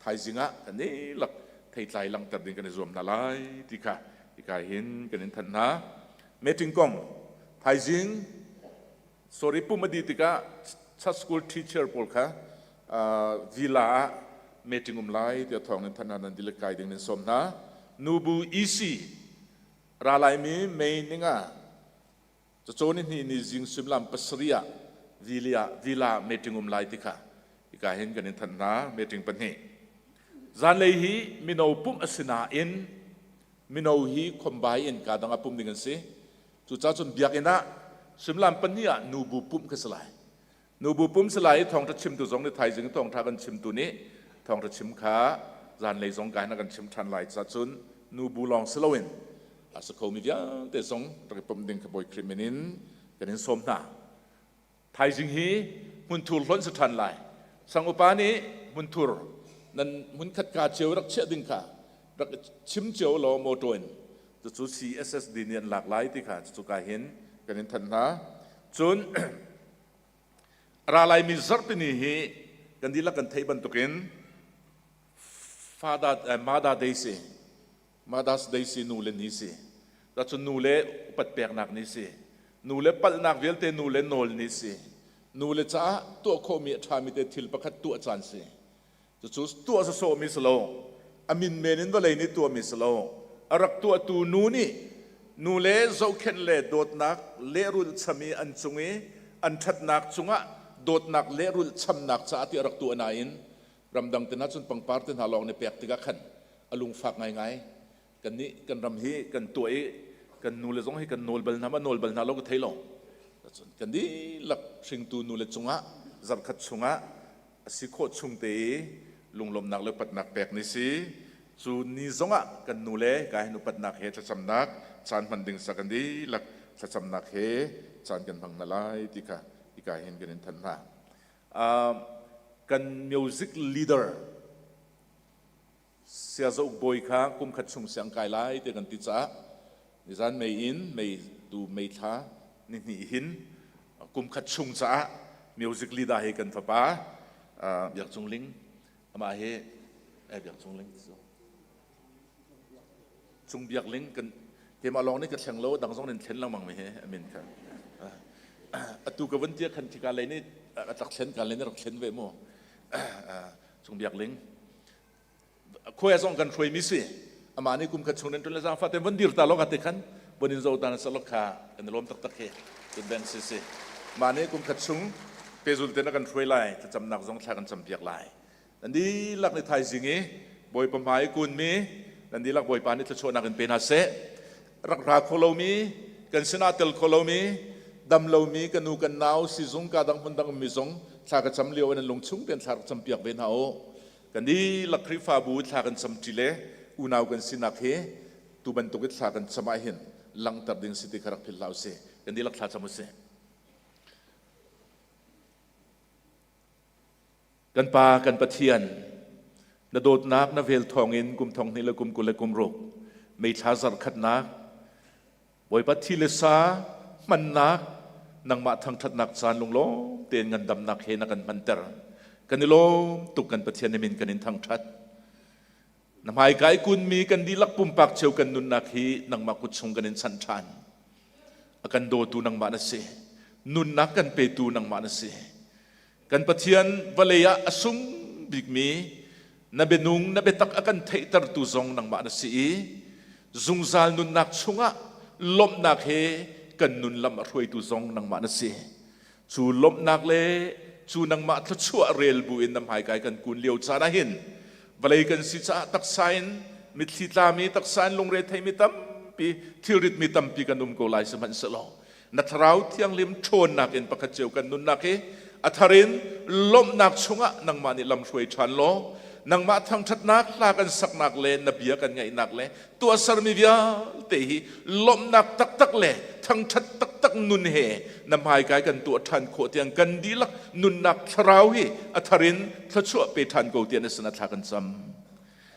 thaizing ah kan dihlak theitlai langhter ding kan i zuam hna lai ti kha hika hin kan in thanh hna. Meeting kong thaizing sorry pum a dih tikah church school teacher pawl kha villa ah meeting um lai tiah thawng in thanh hna nan dihlak kai ding nan sawm hna. Nubu EC ra laimi May ninga cacawn ni ni zing suimilam pasarih ah villa villa meeting um lai ti kha hika hin kan in thanh hna meeting pahnih. Zanlei hi mino pumh a si nain. Mino hi khombai in ka dang ah pum ding an si. Cucaah cun biakinn ah suimilam pahnih ah nubu pumh kha si lai. Nubu pum si lai i thawngṭha chimtu zong nih thaizing thawngṭha kan chimtu nih thawngṭha chim kha zanlei zong ka hin a kan chim ṭhan lai. Cucaah cun nubu lawng si loin a si khomi vialte zong rak i pumh ding kha Bawi Khrih min in kan in sawm hna. Thaizing hi hmunthur hlonh si ṭhan lai. Sang upa nih hmunthur nan hmunkhat ka cio rak chiah ding kha rak chim cio law mawṭaw in cucu CSSD nih an lak lai ti kha cucu ka hin kan in thanh hna. Cun ra laimi zarhpini hi kan dihlak kan theih bantukin Father Mother Day si Mother's Day si nu le ni si cun nu le upat peknak ni si nu le palhnak vialte nu le nawl ni si nu le caah tuah khawhmi a ṭhami te thil pakhat tuah caan si cucu tuah sawsawhmi si lo a min men in vawlei nih tuahmi si lo a rak tuahtu nu nih nu le zohkhenh le dawtnak lehrulh cham i an cung i an ṭhatnak cungah dawtnak lehrulh chamnak caah ti a rak tuah nain ramdang te hna cun pangpar te hna lawng nih pek tikah khan a lungfak ngaingai. Kan nih kan ram hi kan tuah i kan nu le zong hi kan nawl bal hna ma nawl bal hna lo ka thei lo. Cun kan dihlak hringtu nu le cungah zarhkhat chungah a si khawh chung te i lunglawmhnak le upatnak pek ni si. Cu ni zongah kan nu le ka hin upatnak he thlacamnak caan hman ding sa kan dihlak thlacamnak he caan kan hmang hna lai ti kha hika hin kan in thanh hna. Kan music leader Siazauk bawi kha kum khat chung siang kai lai ti kan ti caah nizan mei in mei tu mei thla ni hnih hin kum khat chung caah music leader hi kan fapa Biak Cung Ling amah hi Biak Cung Ling Cung Biak Ling kan keimah lawng nih ka thleng lo dang zong nin thlen lengmang mi hi amin kha atu ka vun tia khan thika lei nih a tlak thlen ka lei nih rak thlen ve mu Cung Biak Ling khuai zong kan hruai mi si amah nih kum khat chung nan ṭun le zaang fate von dir ta lo ka te khan von in zo ta na salok kha kan lawm taktak he cun beng si si mah nih kum khat chung pezul te na kan hruai lai thlacamnak zong thla kan campiak lai nan dihlak nih thaizing i Bawipa hmai kun mi nan dihlak Bawipa nih thluachuahnak in pe hna seh rak ra kho lomi kan sinah tel kho lomi dam lomi kan nu kan nau sizung ka dang hmun dang mi zong thla ka cam lio in an lung chung tein thla rak campiak ve hna u kan dihlak Khrihfabu thla kan cam ṭi le unau kan sinak hi tu bantuk i thla kan cam ah hin langhter ding si ti kha rak philh hlah usih kan dihlak thla cam usih Kan Pa, kan Pathian, na dawtnak na vel thawngin kum thong hnih le kum 20 le kum ruk meithla zarh khatnak Bawipa thi le sa hmannak nangmah thangṭhatnak caan lunglawm tein ngandamnak he na kan hmanter. Kan i lawm tuk kan Pathian na min kan in thangṭhat. Na hmaika i kunmi kan dihlak pumpak cheu kan nunnak hi nangmah kut chung kan in chanh ṭhan. A kan dawtu nangmah na si. Nunnak kan petu nangmah na si. Kan Pathian vawlei ah a sung bikmi na bianung na biatak a kan theihtertu zong nangmah na si i zungzal nunnak chungah lawmhnak he kan nun lam a hruaitu zong nangmah na si. Cu lawmhnak le cu nangmah thluachuah rel bu in na hmaikai kan kun lio caan ah hin vawlei kan si caah taksa in mitthli tlami taksa in lungre theimi tampi thilrit mi tampi kan um ko lai sihmanhsehlaw na thlarau thianghlim ṭhawnnak in pakhat cio kan nunnak hi a thar in lawmhnak chungah nangmah nih lam hruai ṭhan law nangmah thangṭhatnak hla kan saknak le na bia kan ngaihnak le tuahsermi vialte hi lawmhnak taktak le thangṭhat taktak nun he na hmaikai kan tuah ṭhan khawh tiang kan dihlak nunnak thlarau hi a thar in thluachuah pe ṭhan ko tiah na sinah thla kan cam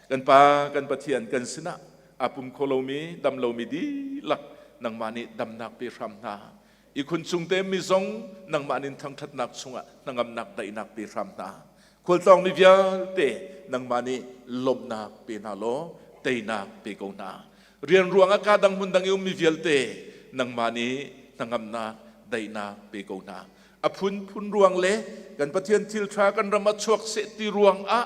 kan pa kan Pathian kan sinah aa pum kho lomi dam lomi dihlak nangmah nih damnak pe hram hna ikhun chung te mi zong nangmah nin thangṭhatnak chungah hnangamnak daihnak pe hram hna khualtlawng mi vialte nangmah nih lawmhnak pe hna law teinak pe ko hna rian ruangah ka dang hmun dang i ummi vialte nangmah nih hnangamnak daihnak pe ko hna a phunphun ruang le kan Pathian thil ṭha kan ram ah chuak seh ti ruang ah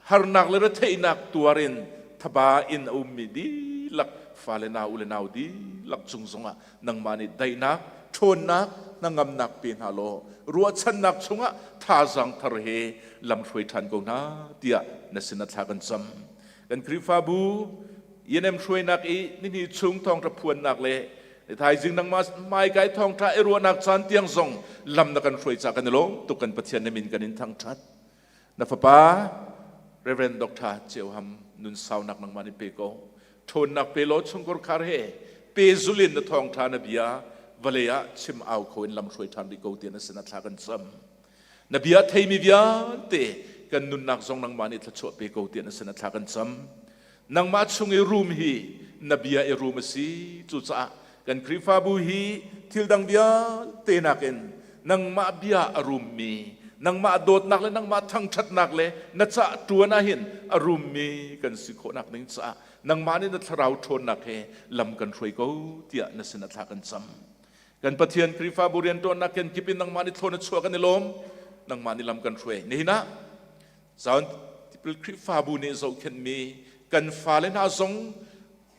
harnak le retheihnak tuar in thaba in a ummi dihlak fale nau u le nau dihlak cung zongah nangmah nih daihnak ṭhawnnak hnangamnak pe hna law ruahchannak chungah thazaang thar he lam hruai ṭhan ko hna tiah na sin ah thla kan cam kan Khrihfabu. ENM hruainak i nihnih chung thawngṭha phuannak le thaizing nangmah hmaikai thawngṭha i ruahnak caan tiang zong lam na kan hruai ca kan i lawm tuk. Kan Pathian na min kan in thangṭhat. Na fapa Reverend Dr. Ceu Ham nun saunak nangmah nih pe ko, ṭhawnnak pe law chungkhar khar he pe zulin na thawngṭha na bia vawlei ah chim au kho in lam hruai ṭhan rih ko tiah na sin ah thla kan cam. Na bia theimi vialte kan nunnak zong nangmah nih thluachuah pe ko tiah na sin ah thla kan cam. Nangmah chung i rum hi na bia i rum a si. Cucaah kan Khrihfabu hi thil dang vialte nakin nangmah bia a rummi, nangmah dawtnak le nangmah thangṭhatnak le na cah ṭuan ahhin a rummi kan si khawhnak ding caah nangmah nih na thlarau ṭhawnnak he lam kan hruai ko tiah na sin ah thla kan cam. Kan Pathian, Khrihfabu rianṭuannak kenkip in nangmah nih thlawn a chuah kan i lawm. Nangmah nih lam kan hruai. Nihin ah Zion Tipil Khrihfabu nih zohkhenhmi kan fale hna zong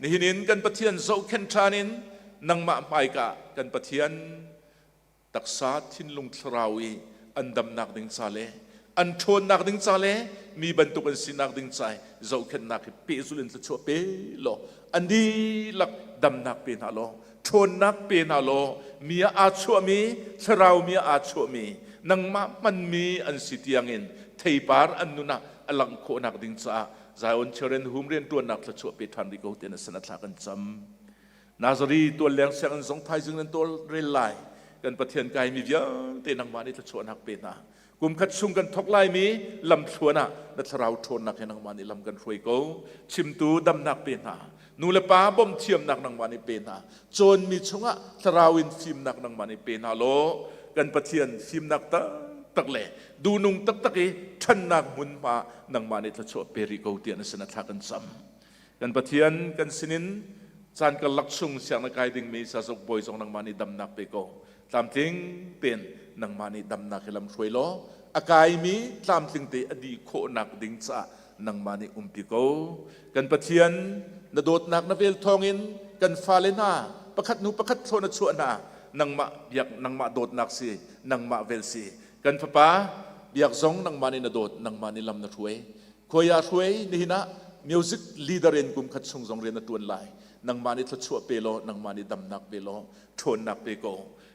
nihin in kan Pathian zohkhenh ṭhan in nangmah hmaika kan Pathian taksa thinlung thlarau i an damnak ding ca le an ṭhawnnak ding ca le mi bantuk an sinak ding ca zohkhenhnak hi pehzulh in thluachuah pe law an dihlak damnak pe hna law ṭhawnnak pe hna law mi ah aa chuahmi thlarau mi ah aa chuahmi nangmah hmanmi an si tiangin theipar an nun ah a langh khawhnak ding caah Zion Children Home rianṭuannak thluachuah pe ṭhan rih ko tiah na sin a thla kan cam. Nazari tualleng sianginn zong thaizing nan tawl rel lai. Kan Pathian kaimi vialte nangmah nih thluachuahnak pe hna. Kum khat chung kan thok laimi lamthluan ah na thlarau ṭhawnnak he nangmah nih lam kan hruai ko. Chimtu damnak pe hna. Nu le pa bawmh thiamnak nangmah nih pe hna. Cawnmi chungah thlarau in fimnak nangmah nih pe hna law kan Pathian fimnak taktak le duhnung taktak i ṭhannak hmunhma nangmah nih thluachuah pe rih ko tiah na sin ah thla kan cam. Kan Pathian, kan sinin caan karlak chung siang na kai dingmi sazuk bawi zong nangmah nih damnak pe ko. Tlamtling tein nangmah nih damnak hi lam hruai law a kaimi tlamtling te a dih khawhnak ding caah nangmah nih umpi ko. Kan Pathian, na dawtnak na vel thawngin kan fale hna pakhat hnu pakhat thlawn a chuah hna. Nangmah biak, nangmah dawtnak si, nangmah vel si. Kan fapa biak zong nangmah nih na dawt, nangmah nih lam na hruai. Khuai ah hruai, nihin ah music leader in kum khat chung zong rian na tuan lai. Nangmah nih thluachuah pe law, nangmah nih damnak pe law, ṭhawnnak pe ko.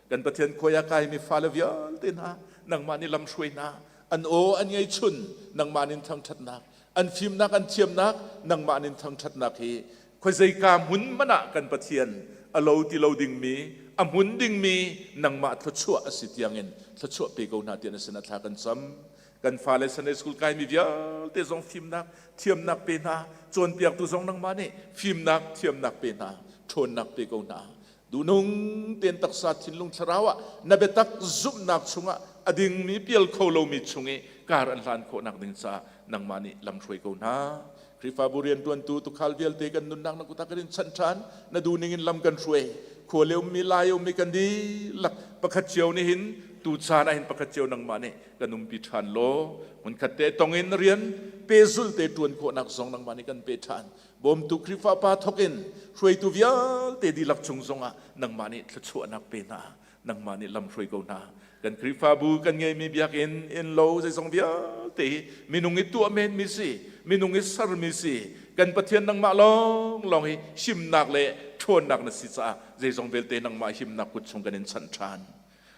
Kan Pathian, khuai ah kaimi fale vialte hna, nangmah nih lam hruai hna. An aw an ngei chun, nangmah nin thangṭhatnak, an fimnak an thiamnak, nangmah nin thangṭhatnak hi khuazeika hmun hmanh ah kan Pathian a lo ti lo dingmi, a hmun dingmi nangmah thluachuah a si tiangin thluachuah pe ko hna tiah na sinah thla kan cam. Kan fale Sunday school kaimi vialte zong fimnak, thiamnak pe hna. Cawnpiaktu zong nangmah nih fimnak, thiamnak pe hna, ṭhawnnak pe ko hna. Duhnung tein taksa thinlung thlarau ah na biatak zumhnak chungah a dingmi pial kho lomi chung i kar an hlan khawhnak ding caah nangmah nih lam hruai ko hna. Khrihfabu rianṭuantu tukhal vialte kan nunnak na kut ah kan in chanh ṭhan. Na duhning in lam kan hruai. Khua le ummi, lai ummi kan dihlak pakhat cio nih hin tu caan ah hin pakhat cio nangmah nih kan umpi ṭhan law hmunkhat te tong in rian pehzulh te ṭuan khawhnak zong nangmah nih kan pe ṭhan. Bawmtu Khrihfa pa thawk in hruaitu vialte dihlak chung zongah nangmah nih thluachuahnak pe hna, nangmah nih lam hruai ko hna. Kan Khrihfabu kan ngeimi biakinn, innlo zeizong vialte hi minung i tuah menmi si, minung i sermi si. Kan Pathian, nangmah lawnglawng hi himnak le ṭhawnnak na si caah zeizong vialte nangmah himnak kut chung kan in chanh ṭhan.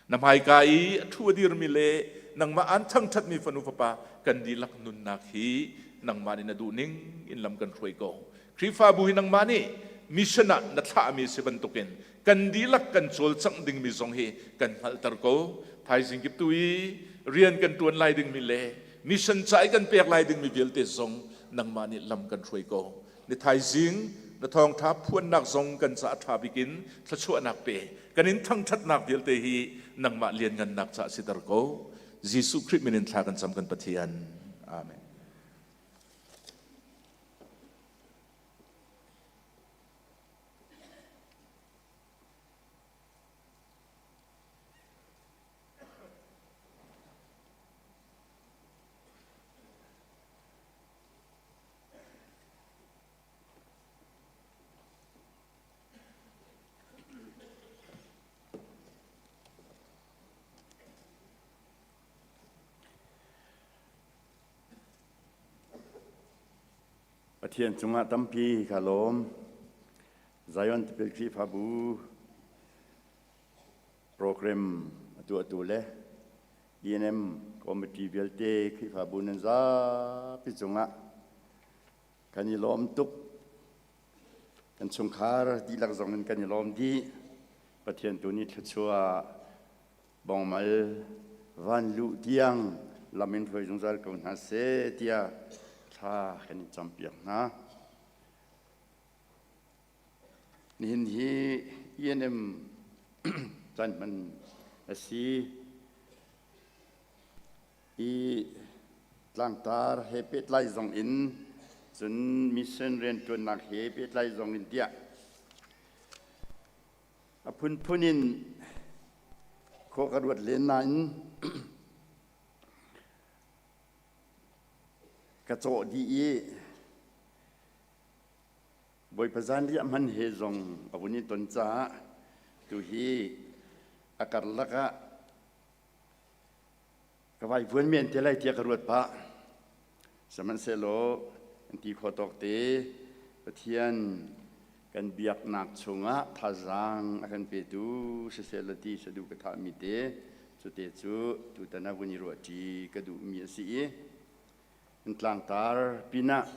Na hmaika i a ṭhu a dirmi le nangmah aan thangṭhatmi fanu fapa kan dihlak nunnak hi nangmah nih na duhning in lam kan hruai ko. Khrihfabu hi nangmah nih mission ah na thlahmi si bantukin kan dihlak kan cawlcangh dingmi zong hi kan hngalhter ko. Thaizing kip tu i rian kan ṭuan lai dingmi le mission ca i kan pek lai dingmi vialte zong nangmah nih lam kan hruai ko. Ni thaizing na thawngṭha phuannak zong kan caah ṭha bik in thluachuahnak pe. Kan in thangṭhatnak vialte hi nangmah lianngannak caah siter ko. Jesuh Khrih min in thla kan cam kan Pathian. Amen. Pathian cungah tampi ka lawm. Zion Tipil Khrihfabu program a tuahtu le ENM committee vialte Khrihfabu nan zapi cungah kan i lawm tuk. Kan chungkhar dihlak zong in kan i lawm dih. Pathian tu nih thluachuah bongmal van luh tiang lam in hruai zungzal ko hna seh tiah thla kan i campiak hna. Nihin hi ENM caan hman a si i tlangtar he pehtlai zong in cun mission rianṭuannak he pehtlai zong in tiah A phunphun in khua ka ruat len nain ka cawh dih i Bawipa zanriah hman he zong a vun i ton caah tuhi a karlak ah ka vaivuan men te lai tiah ka ruat pah. Sihmanhsehlaw an ti khawh tawk te Pathian kan biaknak chungah thazaang a kan petu siseh law ti saduh ka thahmi te cute cu tutan ah vun i ruahṭi ka duhmi a si i an tlangtar pinah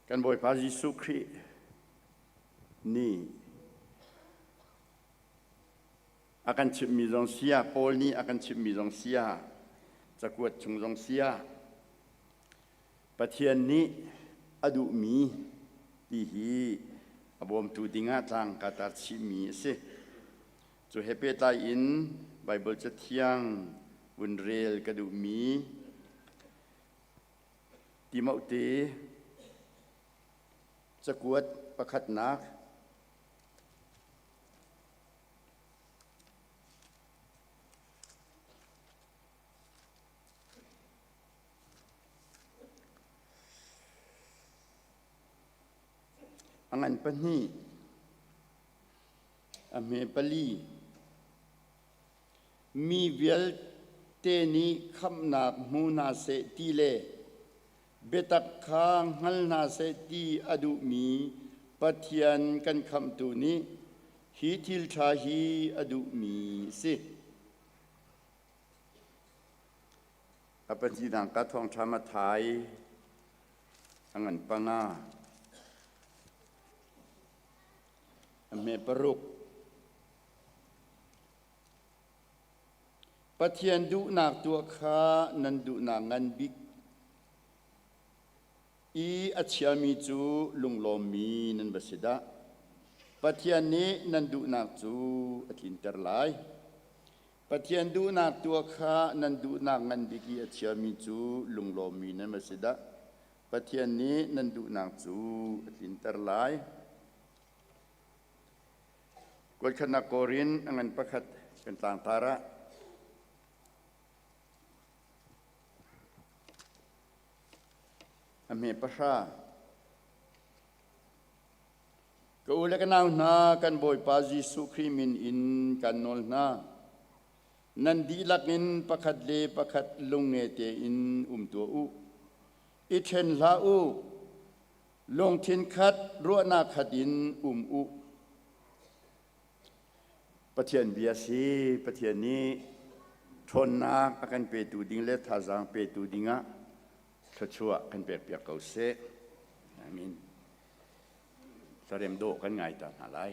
Kan Bawipa Jesuh Khrih nih a kan chimhmi zong sia, Paul nih a kan chimhmi zong sia, cakuat chung zong sia, Pathian nih a duhmi ti hi a bawmtu dingah tlang ka tar chihmi a si. Cu he pehtlai in Baibal Cathiang vun rel ka duhmi Timote cakuat pakhatnak a ngan pahnih a hme pali Mi vialte nih khamhnak hmu hna seh ti le biatak kha hngal hna seh ti a duhmi Pathian kan Khamhtu nih hi thil ṭha hi a duhmi a si. A pahnihnak ka thawngṭha Matthai a ngan panga a hme paruk. Pathian duhnak tuah kha nan duhnak ngan bik i a chiami cu lunglawmmi nan va si dah. Pathian nih nan duhnak cu a tlinter lai. Pathian duhnak tuah kha nan duhnak ngan bik i a chiami cu lunglawmmi nan va si dah. Pathian nih nan duhnak cu a tlinter lai. Kuatkhatnak Korin a ngan pakhat kan tlangtar ah a hme pahra. Ka u le ka nau hna, kan Bawipa Jesuh Khrih min in kan nawl hna. Nan dihlak in pakhat le pakhat lungnge tein um tuah u. I ṭhen hlah u. Lungthin khat, ruahnak khat in um u. Pathian bia si, Pathian nih ṭhawnnak a kan petu ding le thazaang petu dingah thluachuah kan pekpiak ko seh. Amen. Hlarem dawh kan ngai ta hna lai.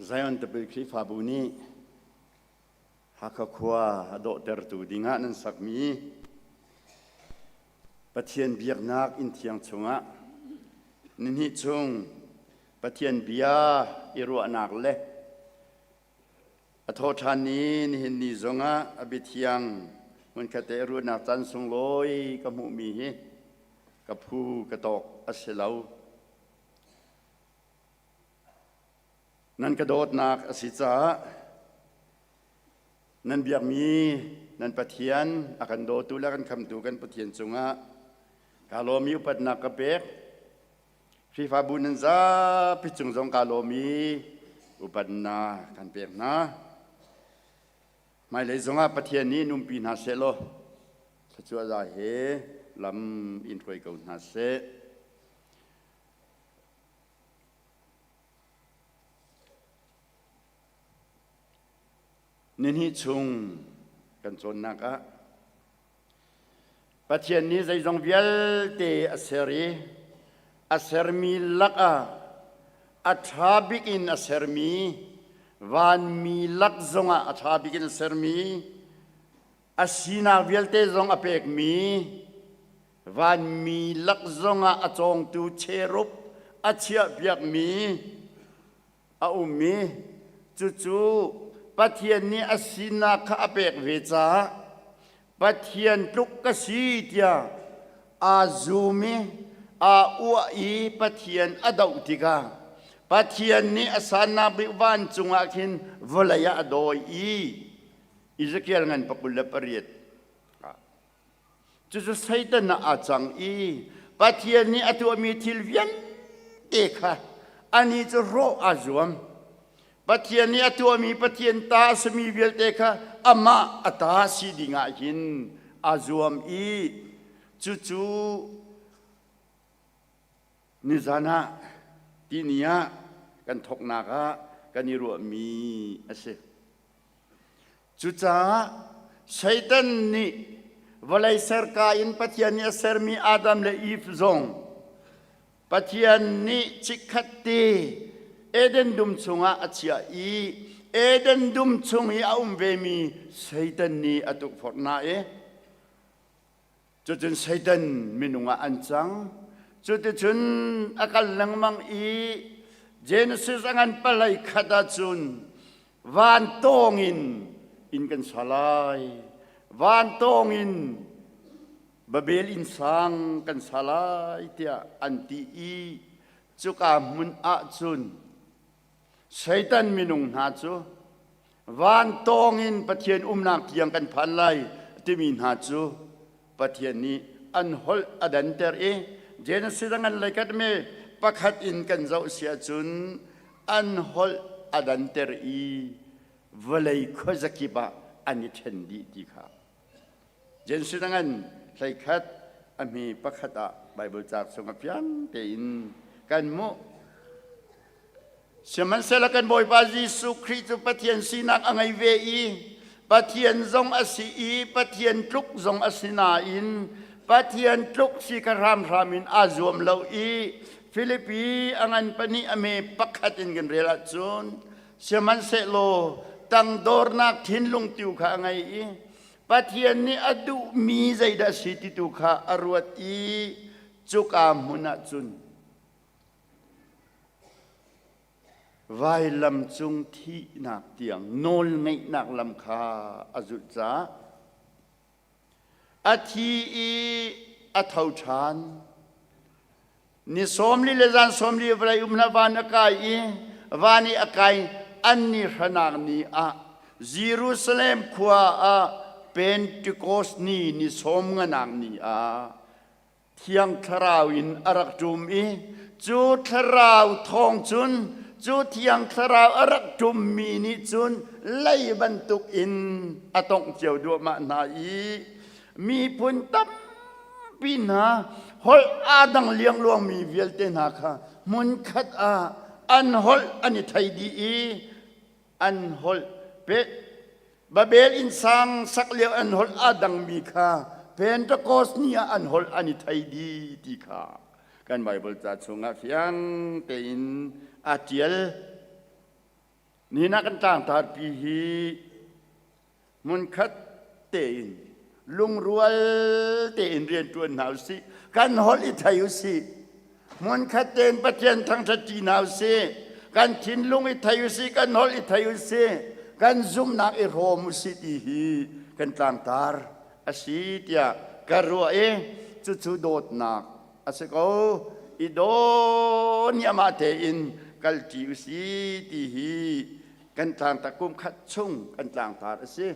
Zion Tipil Khrihfabu nih Hakha khua a dawhtertu dingah nan sakmi Pathian biaknak inn thiang chungah nihnih chung Pathian bia i ruahnak le a thawhṭhan ni nihin ni zongah a biathiang hmunkhat te i ruahnak caan sunglawi ka hmuhmi hi ka phu ka tawk a si lo. Nan ka dawtnak a si caah nan biakmi nan Pathian a kan dawtu le a kan khamtu kan Pathian cungah kaa lawm i upatnak ka pek. Khrihfabu nan zapi cung zong kaa lawm i upatnak kan pek hna. Hmailei zongah Pathian nih in umpi hna seh law thluachuah za he lam in hruai ko hna seh. Nihnih chung kan cawnnak ah Pathian nih zeizong vialte a ser i a sermi lakah a ṭha bik in a sermi vanmi lak zongah a ṭha bik in a sermi a sinak vialte zong a pekmi vanmi lak zongah a cawngtu cherub a chiahpiakmi a um i cucu Pathian nih a sinak kha a pek ve caah Pathian tluk ka si tiah aa zum i aa uah i Pathian a doh tikah Pathian nih a sannak bik vancung ah khin vawlei ah a dawi i Ezekiel ngan 28 Cucu Satan ah aa cang i Pathian nih a tuahmi thil vialte kha anih cu hrawh aa zuam. Pathian nih a tuahmi Pathian ta a simi vialte kha amah a ta si dingah hin aa zuam i cucu nizan ah tini ah kan thawknak ah kan i ruahmi a si. Cucaah Satan nih vawlei serka in Pathian nih a sermi Adam le Eve zong Pathian nih chikkhat te Eden dum chungah a chiah i Eden dum chung i a um vemi Satan nih a tukforh hna i Cucun Satan minung ah an cang. Cuticun a kal lengmang i Genesis a ngan palei khat ahcun van tawng in inn kan sa lai. Van tawng in Babel inn sang kan sa lai tiah an ti i cuka hmun ahcun Satan minung hna cu van tawng in Pathian umnak tiang kan phan lai timi hna cu Pathian nih an holh a danter i Genesis a ngan leikat me pakhat in kan zoh si ahcun an holh a danter i vawlei khuazakip ah an i ṭhen dih ti kha Genesis a ngan hleikhat a hme pakhat ah Baibal cauk chung a fiang tein kan hmuh. Sihmanhsehlaw kan Bawipa Jesuh Khrih cu Pathian sinak a ngei ve i Pathian zong a si i Pathian tluk zong a si nain Pathian tluk si kha hramhram in aa zuam lo i Filipi a ngan pahnih a me pakhat in kan rel ahcun sihmanhsehlaw tangdornak thinlung tiu kha a ngei i Pathian nih a duhmi zeidah a si ti tu kha a ruat i cuka hmun ah cun Vailam cung thihnak tiang nawlngeihnak lam kha a zulh caah a thi i a tho ṭhan. Ni 40 le zan 40 vawlei um hlah van a kai i van i a kai an ni hranak ni ah Jerusalem khua ah Pentecost ni ni sawm nganak ni ah Thiang Thlarau in a rak ṭum i cu Thlarau thawng cun cu Thiang Thlarau a rak ṭummi nih cun lei bantuk in a tongh cio duahmah hna i miphun tampi hna holh aa dang liangluangmi vialte hna kha hmunkhat ah an holh an i thei dih i an holh pet Babel innsang sak lio an holh aa dangmi kha Pentecost ni ah an holh an i thei dih ti kha kan Baibal ca chungah fiang tein aa ṭial. Nihin ah kan tlangtarpi hi hmunkhat tein lungrual tein rianṭuan hna usih. Kan holh i thei usih. Hmunkhat tein Pathian thangṭhat ṭi hna usih. Kan thinlung i thei usih, kan holh i thei usih, kan zumhnak i hrawm usih ti hi kan tlangtar a si tiah ka ruah i cucu dawtnak a si ko. I daw nih amah tein kalṭi usih ti hi kan tlangtar kum khat chung kan tlangtar a si.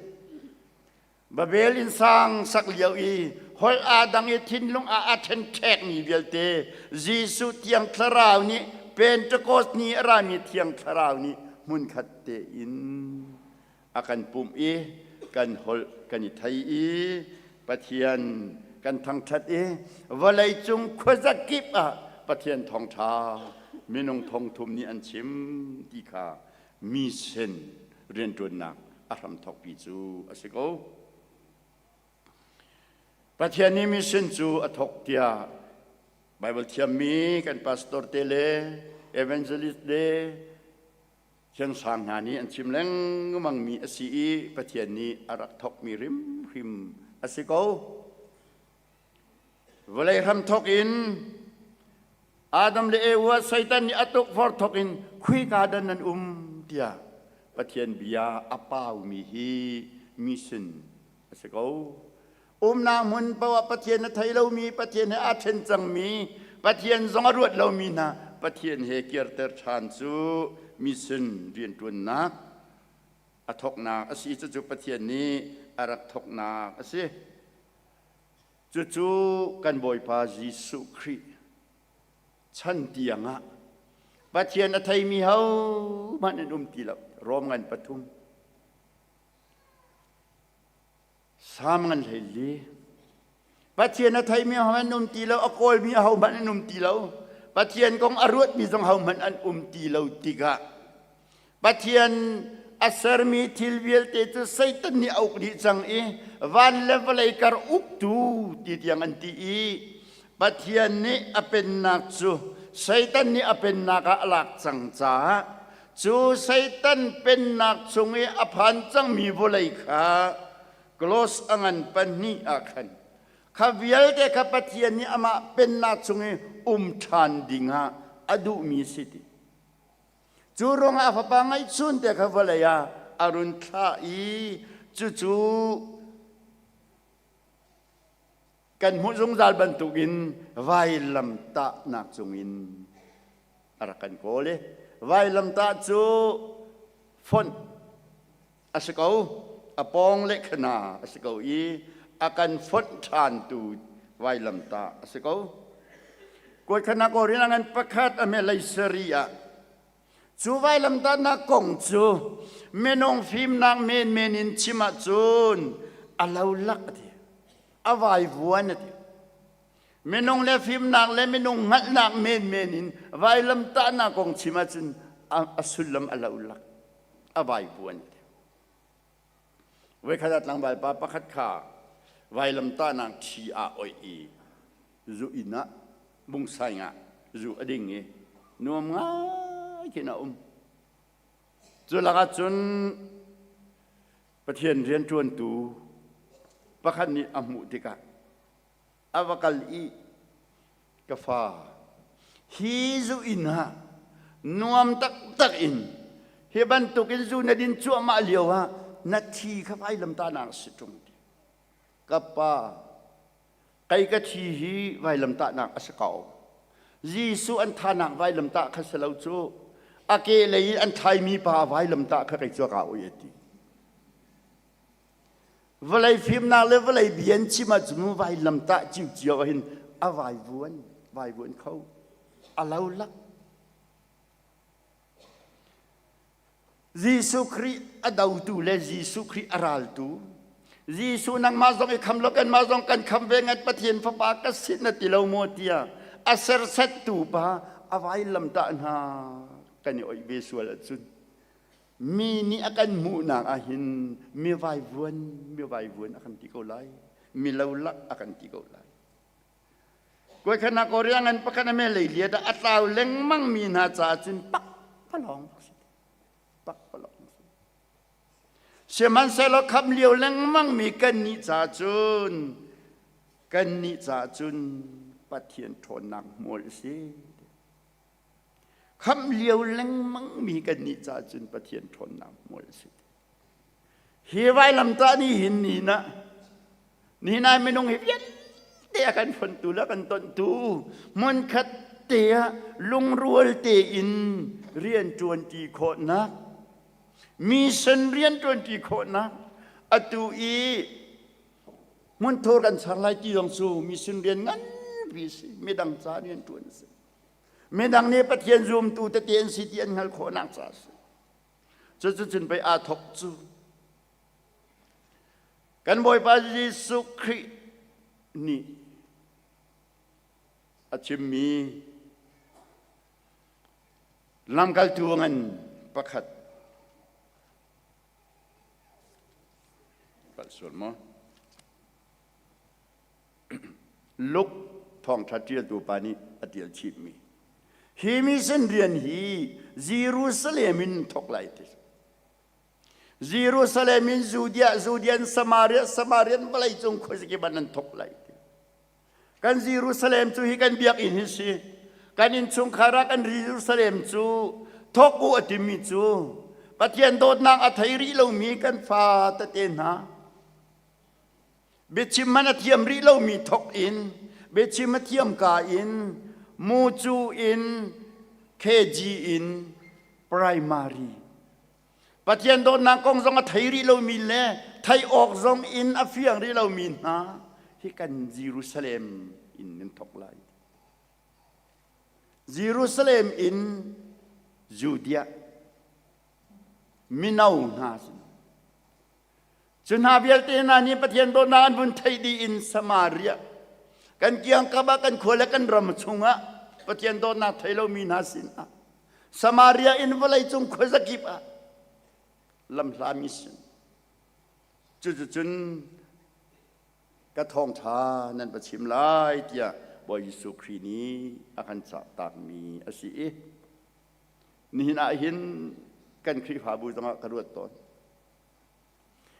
Babel innsang sak lio i holh aa dang i thinlung ah aa ṭhenṭhekmi vialte Jesuh Thiang Thlarau nih Pentecost ni a rami Thiang Thlarau nih hmunkhat tein a kan pumh i kan holh kan i thei i Pathian kan thangṭhat i vawleicung khuazakip ah Pathian thawngṭha minung thongthum nih an chim ti kha mission rianṭuannak a hramthawkpi cu a si ko. Pathian nih mission cu a thawk tiah Bible thiammi kan pastor te le evangelist le thiangsang hna nih an chim lengmangmi a si i Pathian nih a rak thawkmi hrimhrim a si ko. Vawlei hramthawk in Adam le Eva Satan nih a tukforh thawk in khuika dah nan um tiah Pathian bia a paumi hi mission a si ko. Umnak hmun paoh ah Pathian a thei lomi, Pathian he aa ṭhen cangmi, Pathian zong a ruat lomi hna Pathian he kirter ṭhan cu mission rianṭuannak a thawknak a si. Cucu Pathian nih a rak thawknak a si. Cucu kan Bawipa Jesuh Khrih chan tiangah Pathian a theimi hohmanh an um ti lo. Rom ngan pathum. Sam ngan hlei li. Pathian a theimi hohmanh an um ti lo, a kawlmi ahohmanh an um ti lo. Pathian kong a ruatmi zong hohmanh an um ti lo tikah Pathian a sermi thil vialte cu Satan nih a uk dih cang i van le vawlei kar uktu ti tiang an ti i Pathian nih a pennak cu Satan nih a pennak ah a lak cang caah cu Satan pennak chung i a phan cangmi vawlei kha close a ngan pahnih ah khan kha vialte kha Pathian nih amah pennak chung i um ṭhan dingah a duhmi si ti. Cu ruangah a fapa ngeihchun te kha vawlei ah a run thlah i cucu kan hmuh zungzal bantukin vailamtahnak cungin a rak kan kawl i vailamtah cu fonh a si ko a pawng le khana a si ko i a kan fonh ṭhantu vailamtah a si ko kuat khana korin a ngan pakhat a me leisari ah cu vailamtahnak kong cu minung fimnak menmen in chim ahcun a lo lak a ti a vaivuan a ti minung le fimnak le minung hngalhnak menmen in vailamtahnak kong chim ahcun a sullam a lo lak a vaivuan. Voikhat ah tlangval pa pakhat kha vailamtahnak ṭhi aa oih i zu inn ah bungsaing ah zu a ding i nuam ngai khin a um. Cu lakah cun Pathian rianṭuantu pakhat nih a hmuh tikah a va kal i ka fa hi zu inn ah nuam taktak in hi bantukin zu na din cuahmah lio ah na thi kha vailamtahnak a si ṭung ti ka pa kei ka thi hi vailamtahnak a si ko Jesuh an thahnak vailamtah kha si lo cu a ke lei in an thlaimi pa vailamtah kha kei cu ka oi a ti Vawlei fimnak le vawlei bia an chim ahcun vailamtah ciucio hin a vaivuan, vaivuan kho. A lo lak. Jesuh Khrih a dotu le Jesuh Khrih a raltu. Jesuh nangmah zong i kham lo kanmah zong kan kham ve ngat Pathian fapa ka si na ti lo maw tiah a sersettu pa a vailamtah hna kan i oih ve sual ahcun Mi nih a kan hmuhnak ah hin mi vaivuan, mi vaivuan a kan ti ko lai. Mi lolak a kan ti ko lai. Kuaikhan ah Korea ngan pakhat a me lei liat ah a tlau lengmang mi hna caah cun pak palawng bak si. Pakpalawng a si. Sihmanhsehlaw khamh lio lengmang mi kannih ca cun kannih ca cun Pathian ṭhawnnak hmual a si. Khamh lio lengmang mi kannih ca cun Pathian ṭhawnnak hmual a si. Hi vailamtah nih hin nihin ah nihin ah minung hi vialte a kan fontu le a kan tonhtu hmunkhat te ah lungrual tein rian ṭuanṭi khawhnak mission rian ṭuanṭi khawhnak atu i hmunthur kan char lai ti zong cu mission rian nganpi a si midang ca rian ṭuan a si midang nih Pathian zumtu tete an si ti an hngalh khawhnak ca a si. Cuticun pei aa thawk cu. Kan Bawipa Jesuh Khrih nih a chimmi lamkaltu ngan pakhat palh sual maw? Luke thawngṭha ṭialtu pa nih a ṭial chihmi hi mission rian hi Jerusalem in thawk lai ti Jerusalem in Judea Judean Samaria Samarian vawleicung khuazakip ah nan thawk lai ti kan Jerusalem cu hi kan biakinn hi si kan innchungkhar ah kan Jerusalem cu thawk u a timi cu Pathian dawtnak a thei rih lomi kan fa tete hna Biachim man a thiam rih lomi thawk in biachim a thiam ka in mucu in KG in primary Pathian dawtnak kong zong a thei rih lomi le thei awk zong in a fiang rih lomi hna hi kan Jerusalem in nan thawk lai. Jerusalem in Judea mino hna sin Cu hna vialte hna nih Pathian dawtnak an vun theih dih in Samaria kan kiangkap ah kan khua le kan ram chungah Pathian dawtnak thei lomi hna sinah Samaria in vawleicung khuazakip ah lamhlami sin cuticun ka thawngṭha nan va chim lai tiah Bawi Jesuh Khrih nih a kan cahtakmi a si i nihin ah hin kan Khrihfabu zongah ka ruat tawn.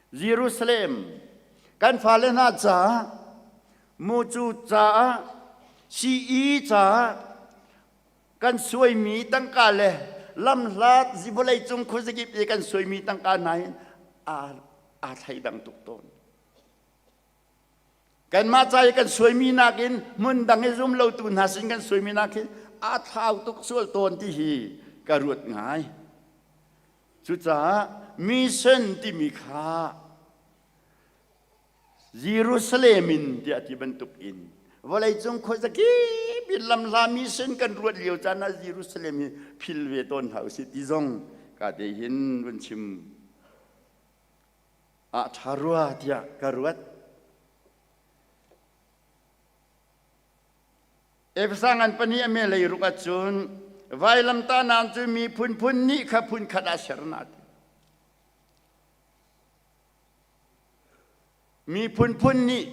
Jerusalem kan fale hna caah mucu caah sii caah kan suaimi tangka le lamhlat vawlei cung khuazakip i kan suaimi tangka hna hin aa thleidang tuk tawn. Kanmah ca i kan suaimi nakin hmun dang i zum lotu hna sin kan suaimi nakin aa thlau tuk sual tawn ti hi ka ruat ngai. Cucaah mission timi kha Jerusalem in tiah ti bantuk in vawleicung khuazakip in lamhla mission kan ruat lio caan ah Jerusalem hi phil ve tawn hlah usih ti zong ka te hin vun chim ah ṭha rua tiah ka ruat. Efesa ngan pahnih a me lei ruk ahcun vailamtahnak cu mi phunphun nih kha phunkhat ah ser na ti. Mi phunphun nih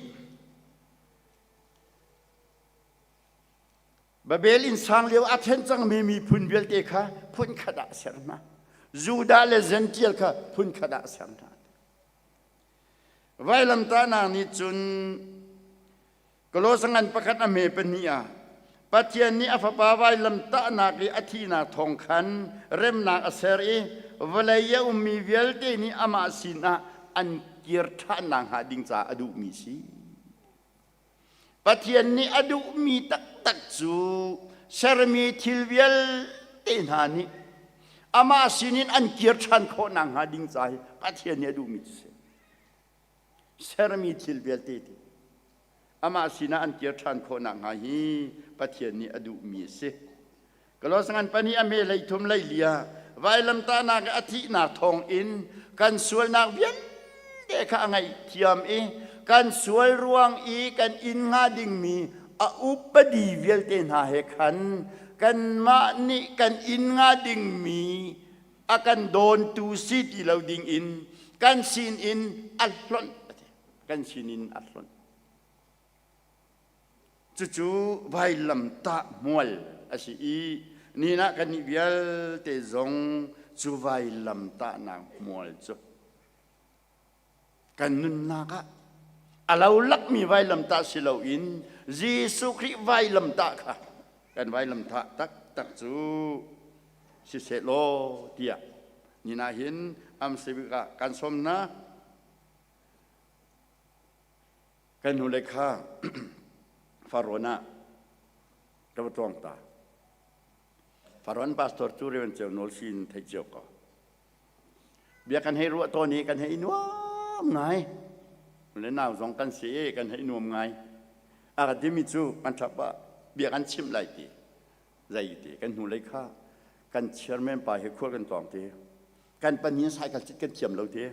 Babel inn sang lio a then cangmi miphun vialte kha phunkhat ah ser hna. Judah le Gential kha phunkhat ah ser hna. Vailamtahnak nih cun Kolosa ngan pakhat a hme pahnih ah Pathian nih a fapa vailamtahnak i a thihnak thawng khan remnak a ser i vawlei a ummi vialte nih amah sinah an kir ṭhan nakhnga ding caah a duhmi si. Pathian nih a duhmi taktak cu sermi thil vialte hna nih amah sinin an kir ṭhan khawh nakhnga ding ca hi Pathian nih a duhmi cu si. Sermi thil vialte ti amah sinah an kir ṭhan khawh nakhnga hi Pathian nih a duhmi a si. Kolosangan pahnih a me hleithum hleili ah vailamtahnak i a thihnak thawngin kan sualnak vialte kha a ngaihthiam i kan sual ruang i kan in hnga dingmi a upadi vialte hna he khan kanmah nih kan in hnga dingmi a kan dawntu si ti lo dingin kan sinin a hlonh kan sinin a hlonh Cucu vailamtah hmual a si i nihin ah kannih vialte zong Cu vailamtahnak hmual cu kan nunnak ah a lo lakmi vailamtah si loin Jesuh Khrih vailamtah kha kan vailamtah taktak cu siseh law tiah nina hin amsibik ah kan sawm hna. Kan hnulei kha Farrawn ah ka va tlawng ta. Farrawn pastor cu Reverend Ceu Nawl sin theih cio ko. Bia kan hei ruah tawn i kan hei nuam ngai. Le nau zong kan si i kan hei nuam ngai. A ka timi cu kan ṭhap ah bia kan chimh lai ti. Zei ti kan hnulei kha kan chairman pa he khual kan tlawng ti. Kan pahnih cycle cit kan thiam lo ti.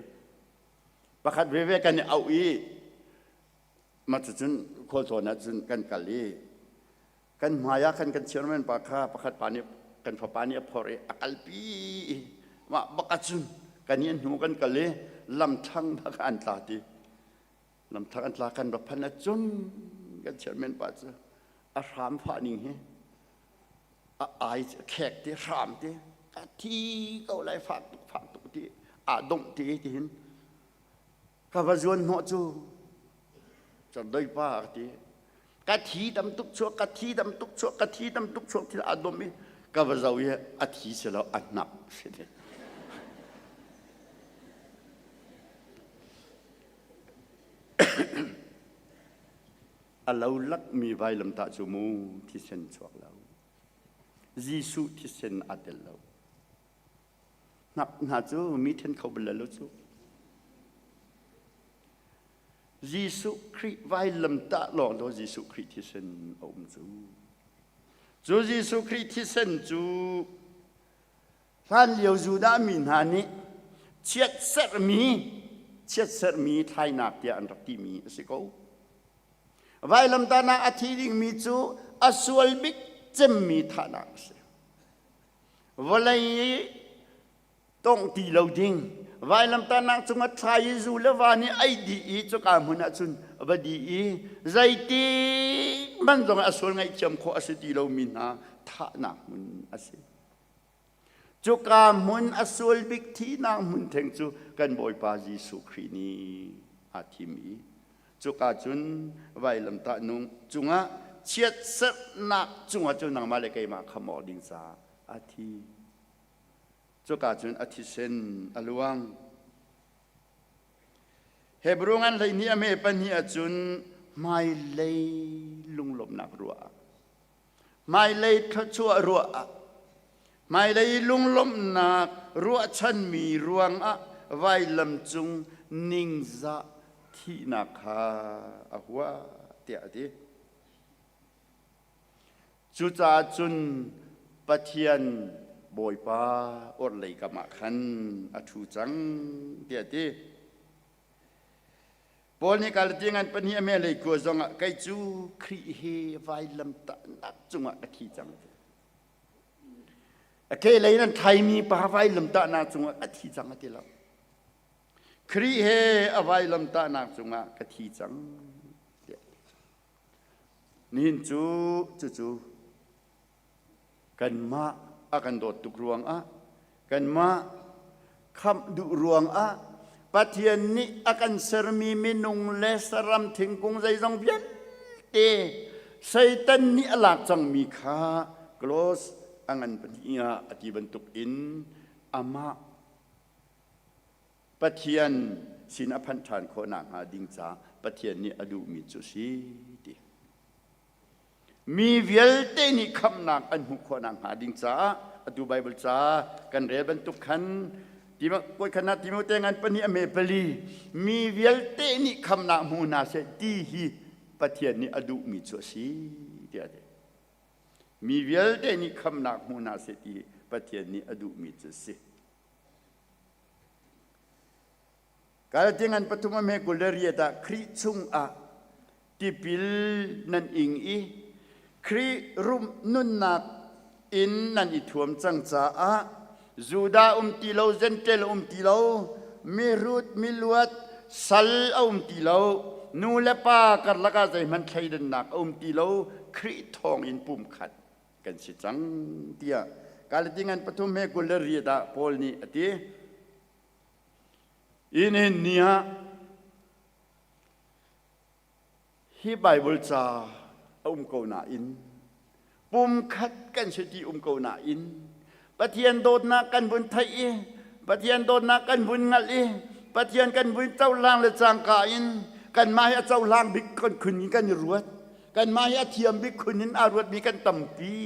Pakhat veve kan i auh i mah cucun khualtlawn ahcun kan kal i kan hmai ah khan kan chairman pa kha pakhat pa nih kan fapa nih a phorh i a kalpi i mah bak ahcun kan i hnu kan kal i lamthlang bak an tla ti lamthlang an tla kan va phan ahcun kan chairman pa cu a hram fah ning hi a ai khek ti hram ti a thi ko lai fak tuk fak tuk ti aa dongh ti ti hin ka va zuan hnawh cu cardoi pa ka ti ka thi tam tuk chuak ka thi tam tuk chuak ka thi tam tuk chuak thil aa dom i ka va zo i a thi si lo a hnap si ti A lo lakmi vailamtah cu mu thisen chuak lo. Jesuh thisen aa tel lo. Hnap hna cu mi then kho bal lo cu. Jesuh Khrih vailamtah lawng lo Jesuh Khrih thisen a um cu. Cu Jesuh Khrih thisen cu hlanlio Judah mi hna nih chiatserhmi chiatserhmi thlainak tiah an rak timi a si ko. Vailamtahnak a thi dingmi cu a sual bik cemmi thahnak a si. Vawlei i tongh ti lo ding vailamtahnak cungah thlai i zu le va nih ei dih i cuka hmun ah cun va dih i zeiti hmanh zong a sual ngaihthiam khawh a si ti lomi hna thahnak hmun a si. Cuka hmun a sual bik thihnak hmun theng cu kan Bawipa Jesuh Khrih nih aa thim i cuka cun vailamtah nung cungah chiatserhnak cungah cun nangmah le keimah khamh awk ding caah a thi. Cuka cun a thisen a luang. Hebrew ngan 12 a me pahnih ahcun hmailei lunglawmhnak ruah ah Hmailei thluachuah ruah ah, hmailei lunglawmhnak ruahchanmi ruangah vailam cung ningzah thihnak kha a hua tiah a ti. Cucaah cun Pathian Bawipa orhlei kam ah khan a ṭhu cang tiah a ti. Paul nih Galati ngan pahnih a mehlei kua zongah kei cu Khrih he vailamtahnak cungah ka thi cang. A kehlei nan thaimi pa vailamtahnak cungah ka thi cang a ti lo. Khrih he a vailamtahnak cungah ka thi cang. Nihin cu cucu Kanmah a kan dawt tuk ruangah, kanmah khamh duh ruangah Pathian nih a kan sermi minung le saram thingkung zeizong vialte Satan nih a lak cangmi kha close a ngan pahnih ah a ti bantuk in amah Pathian sin a phanh ṭhan khawh nakhnga ding ca Pathian nih a duhmi cu si ti. Mi vialte nih khamhnak an hmuh khawh nakhnga ding caah atu Baibal ca kan rel bantuk khan khan ah Timote ngan pahnih a me pali mi vialte nih khamhnak hmu hna seh ti hi Pathian nih a duhmi cu a si tiah a ti. Mi vialte nih khamhnak hmu hna seh ti hi Pathian nih a duhmi cu a si. Galati ngan pathum a hme 28 ah Khrih chungah tipil nan ing i Khrih rum nunnak in nan i thuam cang caah Judah um ti lo, Gentile um ti lo, mihrut miluat sal a um ti lo, nu le pa karlak ah zeihmanh thleidannak a um ti lo, Khrih thawngin pumkhat kan si cang tiah. Galati ngan pathum he 28 ah Paul nih a ti. Inn ni ah hi Bible ca a um ko nain pumkhat kan si ti um ko nain Pathian dawtnak kan vun theih i Pathian dawtnak kan vun ngalh i Pathian kan vun cohlang le cangka in kanmah hi a cohlang bik kan khun in kan i ruat. Kanmah hi a thiam bik khun in aa ruatmi kan tampi.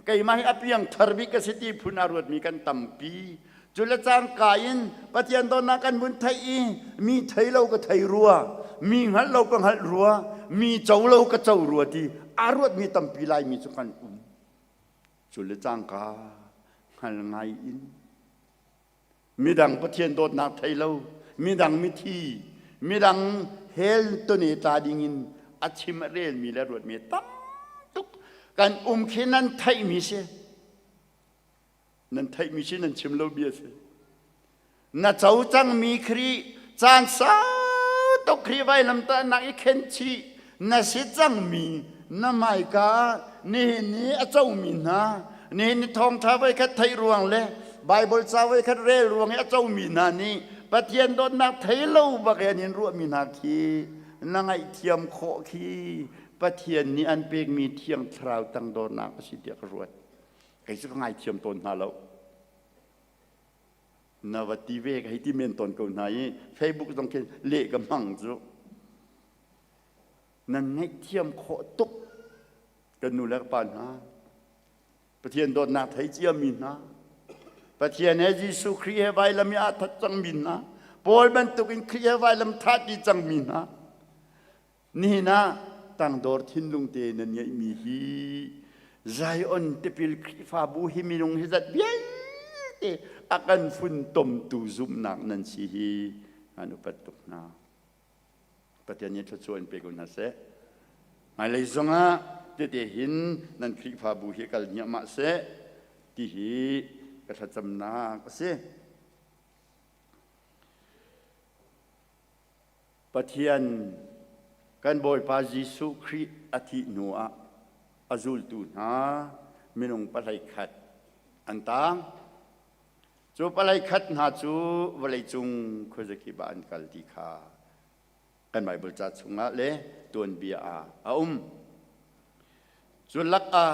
Keimah hi a piangthar bik ka si ti phun aa ruatmi kan tampi. Cu le cangka in Pathian dawtnak kan vun theih i mi thei lo ka thei rua, mi hngalh lo ka hngalh rua, mi co lo ka co rua ti aa ruatmi tampi Laimi cu kan um. Cu le cangka hngal ngai in midang Pathian dawtnak thei lo, midang mithi, midang hell tone tla ding in a chim a relmi le ruatmi tam tuk kan um khi nan theihmi si. Nan theihmi si nan chim lo bia si. Na co cangmi Khrih caan sau tuk Khrih vailamtahnak i khen chih na si cangmi na hmaika nihin ni a comi hna nihin ni thawngṭha voikhat theih ruang le Baibal ca voikhat rel ruang i a comi hna nih Pathian dawtnak thei lo bak i an in ruahmi hna khi na ngaihthiam khawh khi Pathian nih an pekmi Thiang Thlarau tangdornak a si tiah ka ruat. Kei cu ka ngaithiam tawn hna lo. Na va ti ve ka hei ti men tawn ko hna i Facebook zong khin leh ka hmang cu. Nan ngaihthiam khawh tuk kan nu le ka pa hna. Pathian dawtnak thei ciami hna. Pathian he Jesuh Khrih he vailam i aa that cangmi hna. Paul bantukin Khrih he vailam thah ti cangmi hna. Nihin ah tangdor thinlung te nan ngeihmi hi Zion tipil Khrihfabu hi minung hi zat vialte a kan funtomtu zumhnak nan si hi an upat tuk hna. Pathian nih thluachuah in pe ko hna seh. Hmailei zongah tete hin nan Khrihfabu hi kal hniahmah seh ti hi ka thlacamnak a si. Pathian kan Bawipa Jesuh Khrih a thih hnuah a zultu hna minung pahlei khat an taang. Cu pahlei khat hna cu vawleicung khuazakip ah an kal ti kha kan Baibal ca chungah le tuanbia ah a um. Cu lakah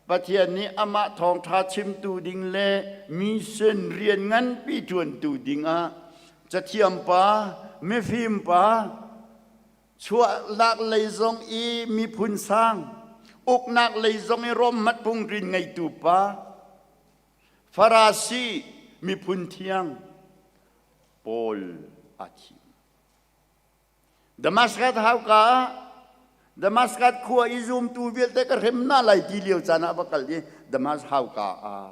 Pathian nih amah thawngṭha chimtu ding le mission rian nganpi ṭuantu dingah cathiam pa, mifim pa, chuahlak lei zong i miphun sang, uknak lei zong i Rom hmatpung rin ngeitu pa, Farasi miphun thiang Paul aa thim. Damaskas hauka ah Damaskas khua i zumtu vialte ka hrem hna lai ti lio caan ah va kal i Damas hauka ah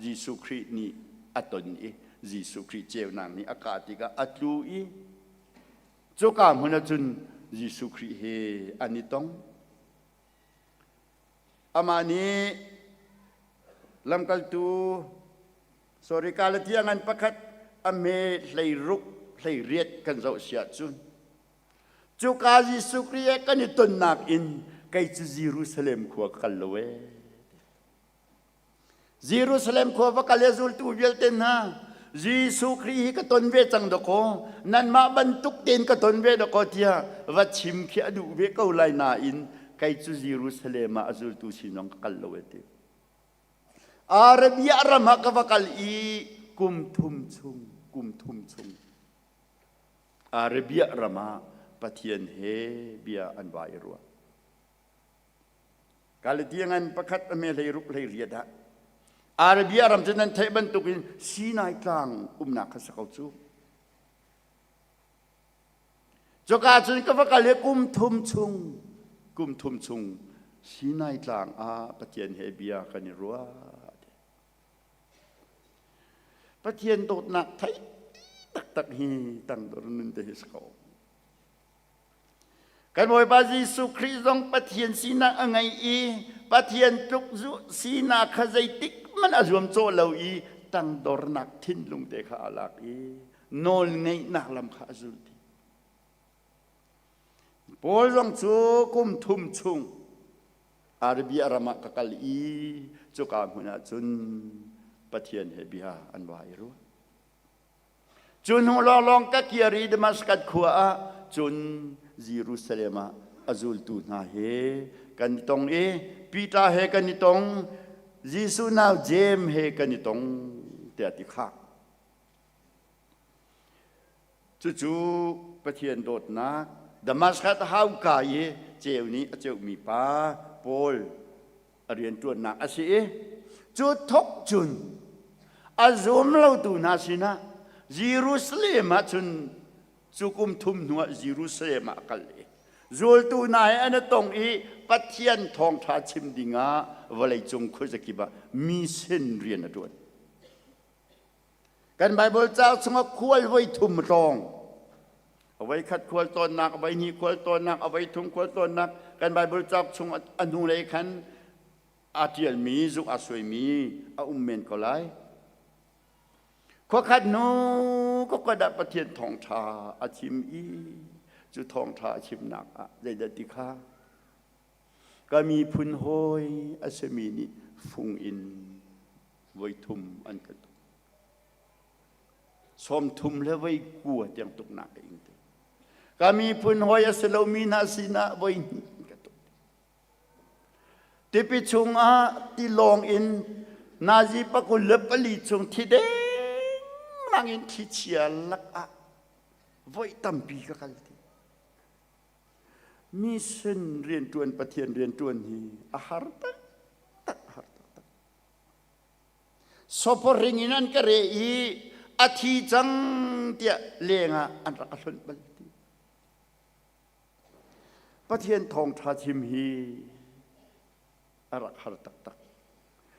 Jesuh Khrih nih a ton i Jesuh Khrih ceunak nih a kah tikah a tlu i cuka hmun ah cun Jesuh Khrih he an i tong. Amah nih lamkaltu sorry Galatia ngan pakhat a hme 16 18 kan zoh si ahcun cuka Jesuh Khrih he kan i tonnak in kei cu Jerusalem khua ka kal lo ee. Jerusalem khua va kal i zultu vialte hna Jesuh Khrih hi ka ton ve cang dakaw nanmah bantuk tein ka ton ve dakaw tiah va chim khi a duh ve ko lai nain kei cu Jerusalem ah a zultu sin ka kal lo e ti. Arabia ram ah ka va kal i kum thum chung kum thum chung Arabia ram ah Pathian he bia an va i ruah. Galatia ngan pakhat a me 16 18 ah Arabia ram cu nan theih bantukin Sinai tlang umnak kha si ko cu. Cuka cun ka va kal i kum thum chung kum thum chung Sinai tlang ah Pathian he bia kan i ruah. Pathian dawtnak thei taktak hi tangdor nun te hi si ko. Kan Bawipa Jesuh Khrih zong Pathian sinak a ngei i Pathian tluk sinak kha zeitik hmanh a zuamcawh lo i tangdornak thinlung te kha a lak i nawlngeihnak lam kha a zul dih. Paul zong cu kum thum chung Arabia ram ah ka kal i Cuka hmun ah cun Pathian he bia an va i ruah. Cu hnu lawnglawng ka kir i Damaskas khua ah cun Jerusalem ah a zultu hna he kan i tong i Peter he kan i tong, Jesuh nau Jeim he kan i tong tiah ti khah. Cucu Pathian dawtnak Damaskas hauka i ceu nih a ceuhmi pa Paul a rianṭuannak a si i cu thawk cun a zum lotu hna sinah Jerusalem ah cun cu kum thum hnuah Jerusalem ah a kal i zultu hna he an i tong i Pathian thawngṭha chim dingah vawleicung khuazakip ah mission rian a ṭuan. Kan Baibal ca chungah khual voi thum a tlawng. A voi khat khual tawnnak, a voi hnih khual tawnnak, a voi thum khual tawnnak kan Baibal cauk chung a hnulei khan aa ṭialmi, zuk aa suaimi a um men ko lai. Khuakhat hnu khuakhat ah Pathian thawngṭha a chim i cu thawngṭha a chimnak ah zeidah ti kha ka miphun hawi a simi nih fung in voi thum an ka tuk. 30 le voi 9 tiang tuknak ka ing te. Ka miphun hawi a si lomi hna sinah voi hnih an ka tuk. Tipi chungah tilawng in nazi 24 chung thi dengmang in thlichia lakah voi tampi ka kal ti. Mission rianṭuan Pathian rianṭuan hi a har taktak, a har taktak. Soparing in an ka reh i a thi cang tiah lengah an rak ka hlonh bal ti. Pathian thawngṭha chim hi a rak har taktak.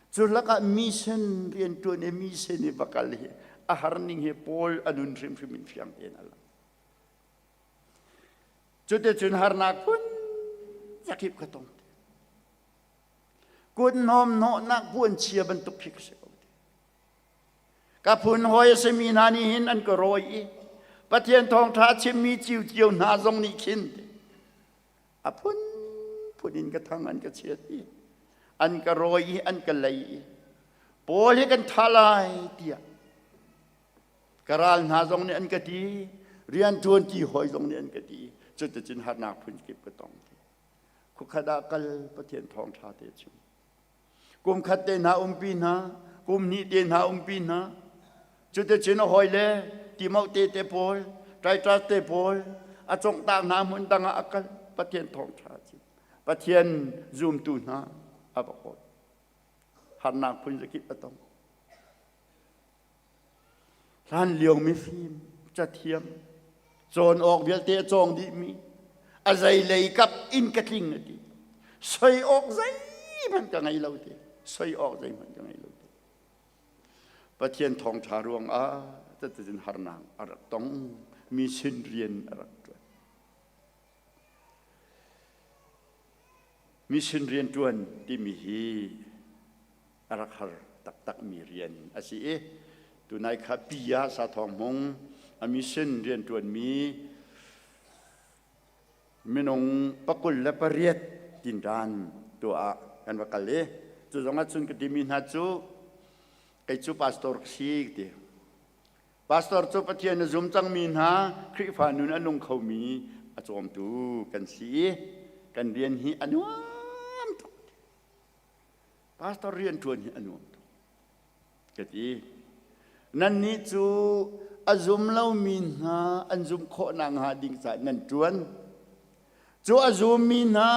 Cu lakah mission rianṭuan i mission i va kal hi a har ning hi Paul a nun hrimhrim in fiang tein a lang. Cuticun harnak phun zakip ka tong. Kut hnawm hnawhnak puan chia bantuk khi ka si ko. Ka phun hawi a simi hna nih hin an ka rawi i Pathian thawngṭha chimmi ciucio hna zong nih khin a phun phun in ka thang an ka chiat i an ka rawi i an ka lei i Paul hi kan tha lai tiah Ka ral hna zong nih an ka ti, rianṭuan ti hawi zong nih an ka ti. Cuticun harnak phun kip ka tong. Khuakhat ah kal Pathian thawngṭha te chim. Kum khat te hna umpi hna, kum hnih te hna umpi hna. Cuticun a hawi le Timote te pawl, Titus te pawl, a congtak hna hmun dang ah a kal. Pathian thawngṭha chim. Pathian zumtu hna a va kawl. Harnak phun zakip a tong. Hlanlio mifim, cathiam, cawn awk vialte a cawng dihmi, a zeilei kap in ka tling a ti. Soi awk zeihmanh ka ngei lo ti. Soi awk zeihmanh ka ngei lo ti. Pathian thawngṭha ruangah cuticun harnak a rak tong. Mi sin rian a rak ṭuan. Mi sin rian ṭuan timi hi a rak har taktakmi rian a si i tunai kha pi ah Sathawng Hmung a mission rianṭuanmi minung 28 tinṭan tuah ah kan va kal i cu zong ah cun ka timi hna cu kei cu pastor ka si ka ti. Pastor cu Pathian a zum cangmi hna Khrihfa nun a nung khomi a cawmtu kan si i kan rian hi a nuam tuk. Pastor rian ṭuan hi a nuam tuk ka ti. Nannih cu a zum lomi hna an zumh khawh nakhnga ding caah nan ṭuan. Cu a zummi hna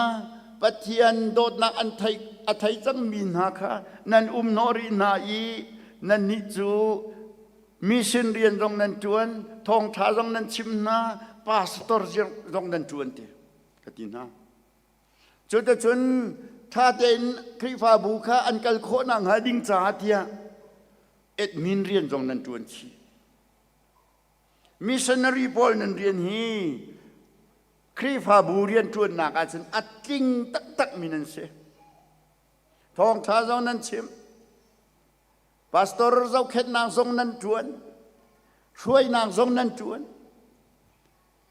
Pathian dawtnak an thei a thei cangmi hna kha nan um hnawh rih hna i nannih cu mission rian zong nan ṭuan, thawngṭha zong nan chim hna, pastor zong nan ṭuan ti ka ti hna. Cuticun ṭha tein Khrihfabu kha an kal khawh nakhnga ding caah tiah admin rian zong nan ṭuan chih. Missionary pawl nan rian hi Khrihfabu rian ṭuannak ahcun a tling taktakmi nan si. Thawngṭha zong nan chim. Pastor zohkhenhnak zong nan ṭuan. Hruainak zong nan ṭuan.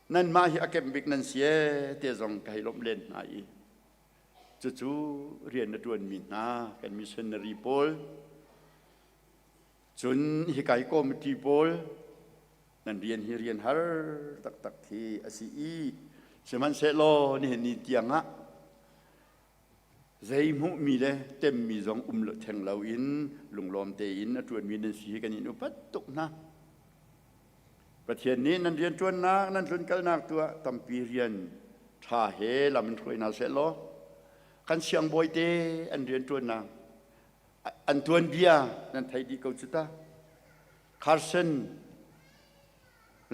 Nanmah hi a kemh bik nan si ee ti zong ka hei lawmh len hna i. Cucu rian a ṭuanmi hna kan missionary pawl, cun hikai committee pawl nan rian hi rian har taktak khi a si i sihmanhsehlaw nihin ni tiangah zei hmuhmi le temmi zong um lo theng loin lunglawm tein a ṭuanmi nan si hi kan in upat tuk hna. Pathian nih nan rianṭuannak, nan tlunkalnak tu ah tampi rian ṭha he lam in hruai hna sehlaw kan siangbawi te an rianṭuannak an tuanbia nan theih dih ko cu ta. Carson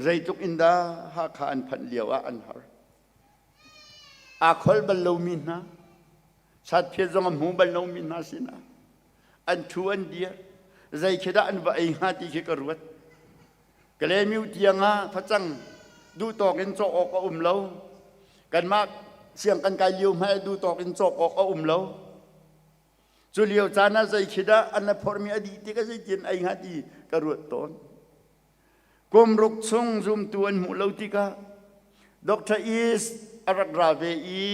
zeitluk in dah Hakha an phanh lio ah an har. Aa kholh bal lomi hna, satphiat zong a hmu bal lomi hna sinah an ṭhu an dir. Zei khi dah an va ei hnga ti khi ka ruat. Kalaymyo tiang ah facang duhtawk in cawk awk a um lo. Kanmah siang kan kai lio hmanh ah duhtawk in cawk awk a um lo. Cu lio caan ah zei khi dah an la phorhmi a dih tikah zeitin ei hnga ti ka ruat tawn. Kum ruk chung zumtu an hmuh lo tikah Dr. East a rak ra ve i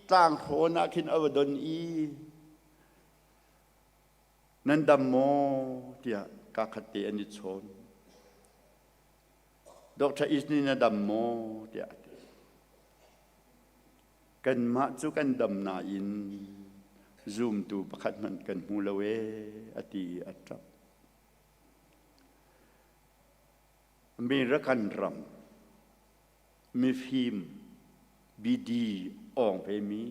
tlanghrawn ah khin a va don i nan dam maw tiah kaa khat te an i chawn. Dr. East nih na dam maw tiah a ti. Kanmah cu kan dam nain zumtu pakhat hmanh kan hmu lo ee a ti i a ṭap. American ram mifim BD awng vemi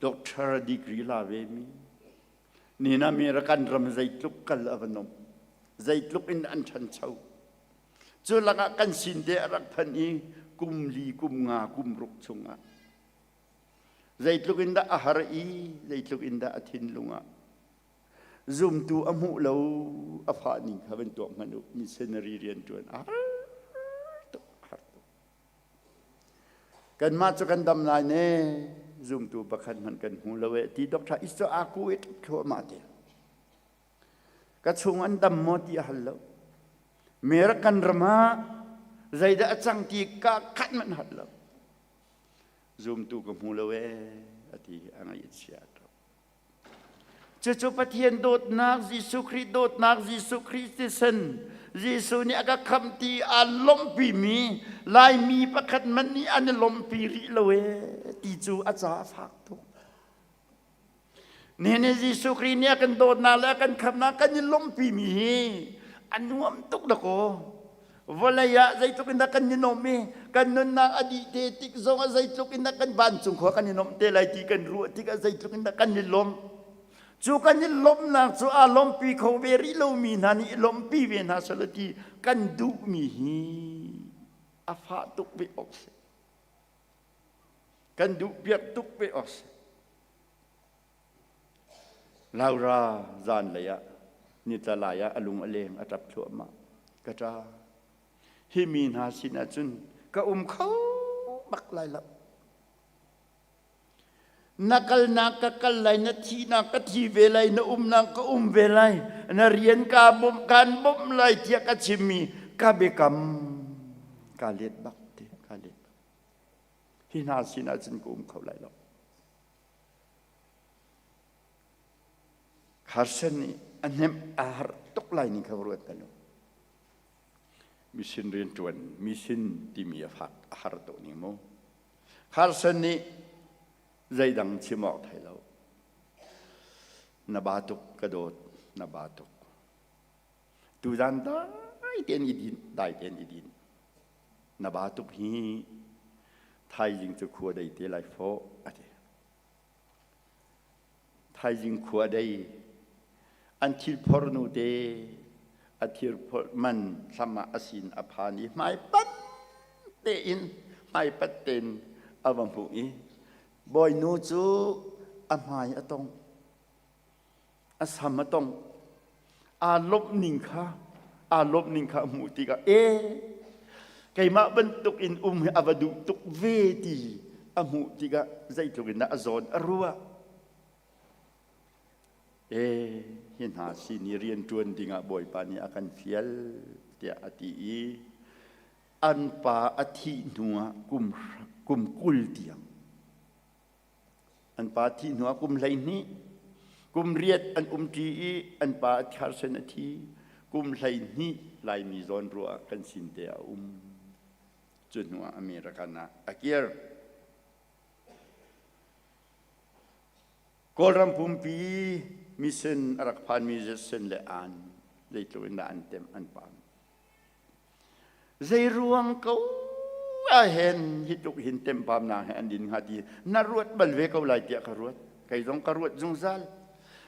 doctor degree la vemi nihin American ram zeitluk kal a va nom zeitluk in an ṭhancho cu lakah kan sin te a rak phanh i kum li kum nga kum ruk chungah zeitluk in dah a har i zeitluk in dah a thinlung ah Zumtu a hmuh lo a fah ning kha van tuak hmanh u. Missionary rian ṭuan a har tuk, a har tuk. Kanmah cu kan dam lai ne. Zumtu pakhat hmanh kan hmu lo e ti Dr. Isto aku i ṭap thluahmah te. Ka chung an dam maw ti a hal lo. Mera kan ram ah zeidah a cang ti ka khat hmanh hal lo. Zumtu ka hmu lo e a ti a ngaih a chia. Cucu Pathian dawtnak, Jesuh Khrih dawtnak, Jesuh Khrih thisen, Jesuh nih a ka khamh ti aa lawmhpimi Laimi pakhat hmanh nih an i lawmhpi rih lo ee ti cu a ca a fak tuk. Nihin ni Jesuh Khrih nih a kan dawtnak le a kan khamhnak kan i lawmhpimi hi a nuam tuk dakaw. Vawlei ah zeitluk in dah kan i nuamh i kan nunnak a dih te tik zong ah zeitluk in dah kan vancung khua kan i nuamh te lai ti kan ruah tikah zeitluk in dah kan i lawmh. Cu kan i lawmhnak cu aa lawmhpi kho ve rih lomi hna nih i lawmhpi ve hna selaw ti kan duhmi hi a fah tuk ve awk si. Kan duh piak tuk ve awk si. Laura zanlei ah nitla lai ah a lung a leng a ṭap thluahmah. Ka ṭa, hi mi hna sinah cun ka um kho bak lai lo. Na kalnak ka kal lai, na thihnak ka thi ve lai, na umnak ka um ve lai, na rian ka bawmh kaan bawmh lai tiah ka chimmi ka biakam ka let bak te, ka let bak. Hi hna sinah cun ka um kho lai lo. Carson nih a hnemh a harh tuk lai ning kha ruat hmanh u. Mission rianṭuan, mission timi a fak a har tuk ning mu. Carson nih zeidang chim awk thei lo. Na ba tuk ka dawt, na ba tuk. Tuzan dai tein i din, dai tein i din. Na ba tuk hi thaizing cu khua dei te lai fawh a ti. Thaizing khua dei an thil phor nu te a thir phor man hlam ah a sin a phan i hmaipat tein hmaipat tein a va hmuh i bawinu cu a hmai a tong a sam a tong aa lawmh ning kha aa lawmh ning kha a hmuh tikah e keimah bantuk in um hi a va duh tuk ve ti a hmuh tikah zeitluk in dah a zawn a ruah e hi hna sin i rian ṭuan dingah Bawipa nih a kan fial tiah a ti i an pa a thih hnuah kum 20 tiang. An pa thih hnuah kum 12, kum riat an umṭi i an pa a tharsen a thi. Kum 12 Laimi zawn ruah kan sin te a um. Cu hnuah American ah a kir. Kawlram pumpi mission a rak phanmi Jetson le Ann zeitluk in dah an temh an pam. Zei ruang ko ah hen hi tluk hin tempamnak he an din hnga ti na ruat bal ve ko lai tiah ka ruat. Kei zong ka ruat zungzal.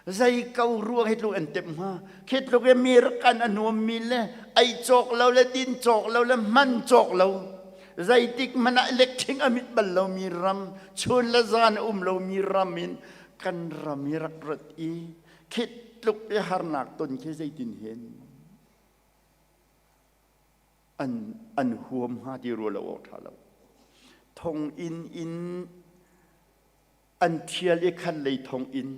Zei ko ruang hi tluk an temh hnga. Khi tluk i mi rakan a nuammi le ei cawk lo le din cawk lo le hman cawk lo zeitik hmanh ah electric a mit bal lomi ram chun le zan a um lomi ram in kan ram hi rak rat i khi tluk i harnak ton khi zeitin hen an an huam hnga ti rua lo awk ṭha lo thong inn in an ṭhial i khat lei thong in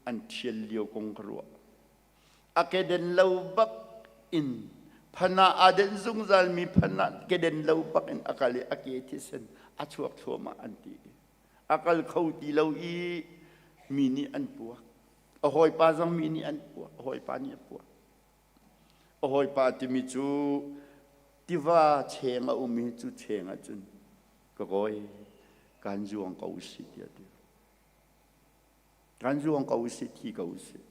an ṭhial lio kong ka ruah a keden lo bak in phana aa denh zungzal mi phana keden lo bak in a kal i a ke thisen a chuak thluahmah an ti a kal kho ti lo i mi nih an puak a hawipa zong mi nih an puak a hawipa nih a puak a hawipa timi cu tiva cheng a um i cu cheng ah cun ka kawi kan zuang ko usih tiah ti Kan zuang ko usih, thi ko usih.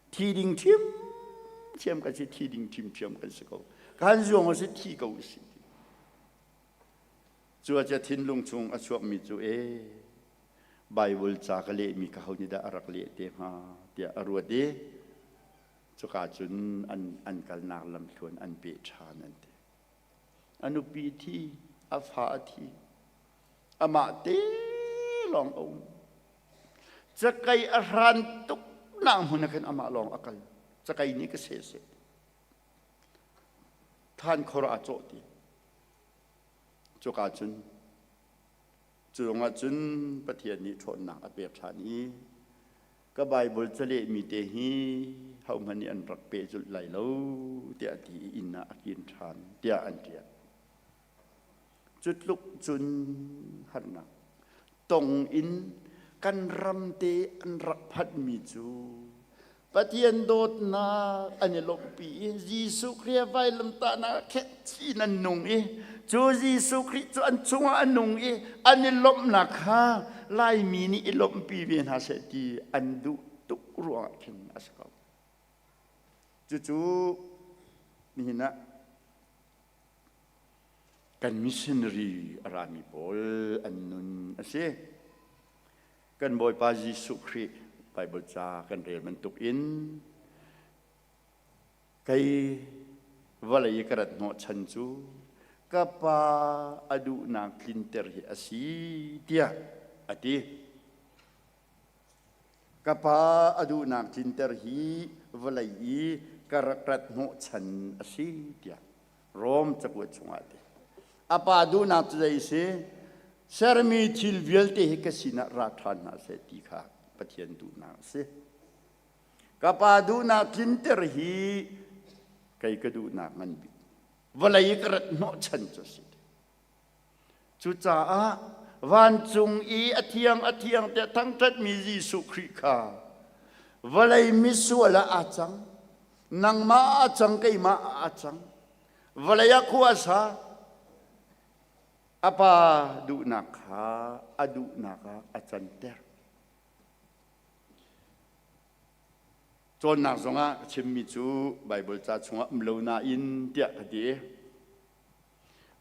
Thi ding ṭhiamṭhiam kan si, thi ding ṭhiamṭhiam kan si ko. Kan zuang usih, thi ko usih. Cu a thinlung chung a chuakmi cu e Bible ca ka lehmi ka ho nih dah a rak leh te hnga tiah a ruat i cuka cun an, an kalnak lamthluan an peh ṭhan an ti. A nupi thi, a fa a thi. Amah te lawng a um. Cakei a hran tuk nak hmun ah khin amah lawng a kal. Cakei nih ka seh seh. Than khor aa cawh ti. Cuka cun cu zongah cun Pathian nih ṭhawnnak a pek ṭhan i ka Baibal calehmi te hi hohmanh nih an rak pehzulh lai lo tiah a ti i inn ah a kin ṭhan tiah an ṭial. Cu tluk cun harnak tong in kan ram te an rak phanhmi cu Pathian dawtnak an i lawmhpi i Jesuh Khrih vailamtahnak ah khet chin an nung i cu Jesuh Khrih cu an chungah a nung i an i lawmhnak kha Laimi nih i lawmhpi ve hna seh ti an duh tuk ruangah khin a si ko. Cucu nihin ah kan missionary a rami pawl an nun a si. Kan Bawipa Jesuh Khrih Bible ca kan rel bantuk in kei vawlei i ka rat hnawhchan cu ka pa a duhnak tlinter hi a si tiah a ti. Ka pa a duhnak tlinter hi vawlei i ka rak rat hnawhchan a si tiah Rom cakuat chungah a ti. A pa duhnak cu zei si? Sermi thil vialte hi ka sinah ra ṭhan hna seh ti kha Pathian duhnak a si. Ka pa duhnak tlinter hi kei ka duhnak ngan bik. Vawlei i ka rat hnawhchan cu a si. Cucaah vancung i a thiang a thiang tiah thangṭhatmi Jesuh Khrih kha vawlei misual ah aa cang. Nangmah aa cang, keimah aa cang. Vawlei ah khua a sa. A pa duhnak kha a duhnak ah a canter. Cawnnak zongah ka chimmi cu Baibal ca chungah um lo nain tiah ka ti.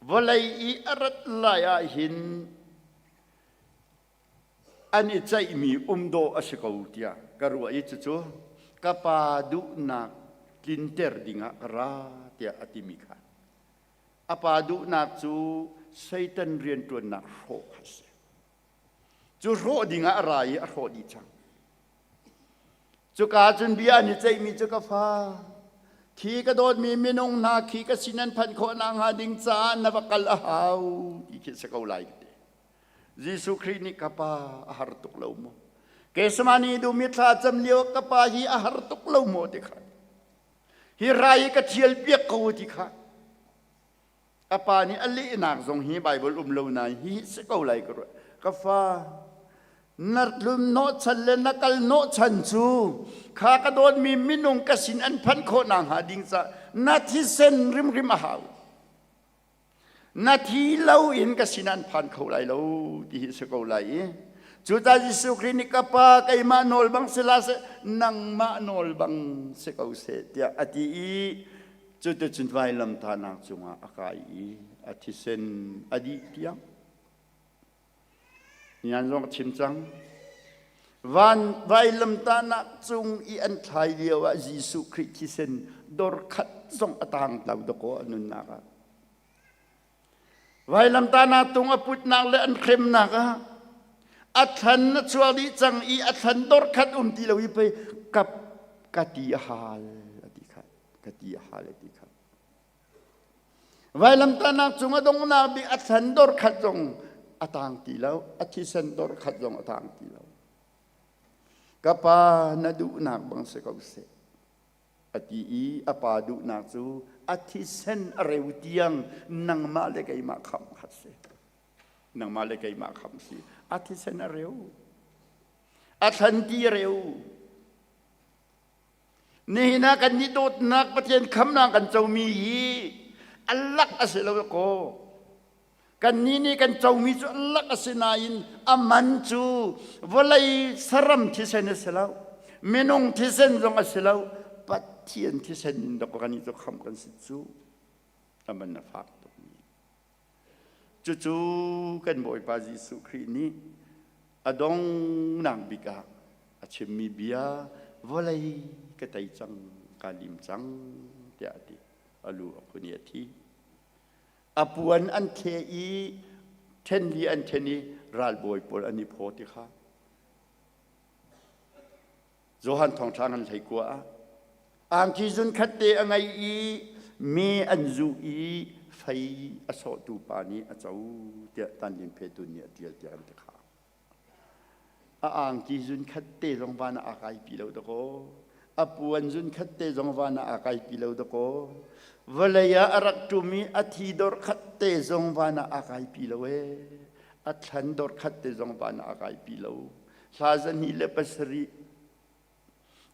Vawlei i a rat lai ah hin an i ceihmi um dawh a si ko tiah ka ruah i cucu ka pa duhnak tlinter dingah ka ra tiah a timi kha a pa duhnak cu Satan rianṭuannak hrawh kha a si. Cu hrawh dingah a ra i a hrawh dih cang. Cuka cun bia an i ceihmi cu ka fa, khi ka dawtmi minung hna khi ka sin an phanh khawh nakhnga ding caah na va kal a hau ti khi a si ko lai ka ti. Jesuh Khrih nih ka pa a har tuk lo maw? Kesamani dum i thla cam lio ka pa hi a har tuk lo maw ti kha. Hi rai hi ka thial piak ko ti kha. A pa nih a lehnak zong hi Baibal um lo nain hi si ko lai ka ruah. Ka fa. Na tlun hnawhchan le na kal hnawhchan cu kha ka dawtmi minung ka sin an phanh khawh nakhnga ding caah na thisen rimrim a hau. Na thi lo in ka sin an phan kho lai lo ti hi si ko lai i cucaah Jesuh Khrih nih ka pa keimah nawl bang si hlah seh nangmah nawl bang si ko seh tiah a ti i cuticun vailamtahnak cungah a kai i a thisen a dih tiang Nian zong a chim cang. Van vailamtahnak cung i an thlai lio ah Jesuh Khrih thisen dor khat zong a tang lo dakaw a nunnak ah. Vailamtahnak tung a putnak le an hremnak ah a thlan a chuak dih cang i a thlan dor khat um ti lo i pei kap ka ti a hal a ti kha ka ti a hal a ti kha. Vailamtahnak cung a donghnak bik a thlan dor khat zong a tang ti lo, a thisen dor khat zong a tang ti lo. Ka pa na duhnak bang si ko seh. A ti i a pa duhnak cu a thisen a reu tiang nangmah le keimah khamh khat si. Nangmah le keimah khamh si. A thisen a reu. A thlan ti a reu. Nihin ah kan nih dawtnak Pathian khamnak kan comi hi a lak a si lo kaw. Kannih nih kan comi cu a lak a si nain a man cu vawlei saram thisen a si lo. Minung thisen zong a si lo. Pathian thisen in dok kan i cu kham kan si cu. A man a fak tukmi. Cucu kan Bawipa Jesuh Khrih nih a donghnak bik ah a chimmi bia vawlei ka tei cang ka lim cang tiah a ti. A lu a khun i a thi. A puan an thle i ṭhen li an ṭhen i ralbawi pawl an i phaw ti kha. Johan thawngṭha ngan hlei kua ah angki zun khat te a ngei i me an zuh i fei a sawhtu pa nih a co tiah Tanlin Phetun nih a ṭial tiah an ti kha. A angki zun khat te zong van ah aa kaipi lo dakaw. A puan zun khat te zong van ah aa kaipi lo dakaw. Vawlei ah a rak ṭum i a thi dor khat te zong van ah aa kaipi lo ee. A thlan dor khat te zong van ah aa kaipi lo. Hla 207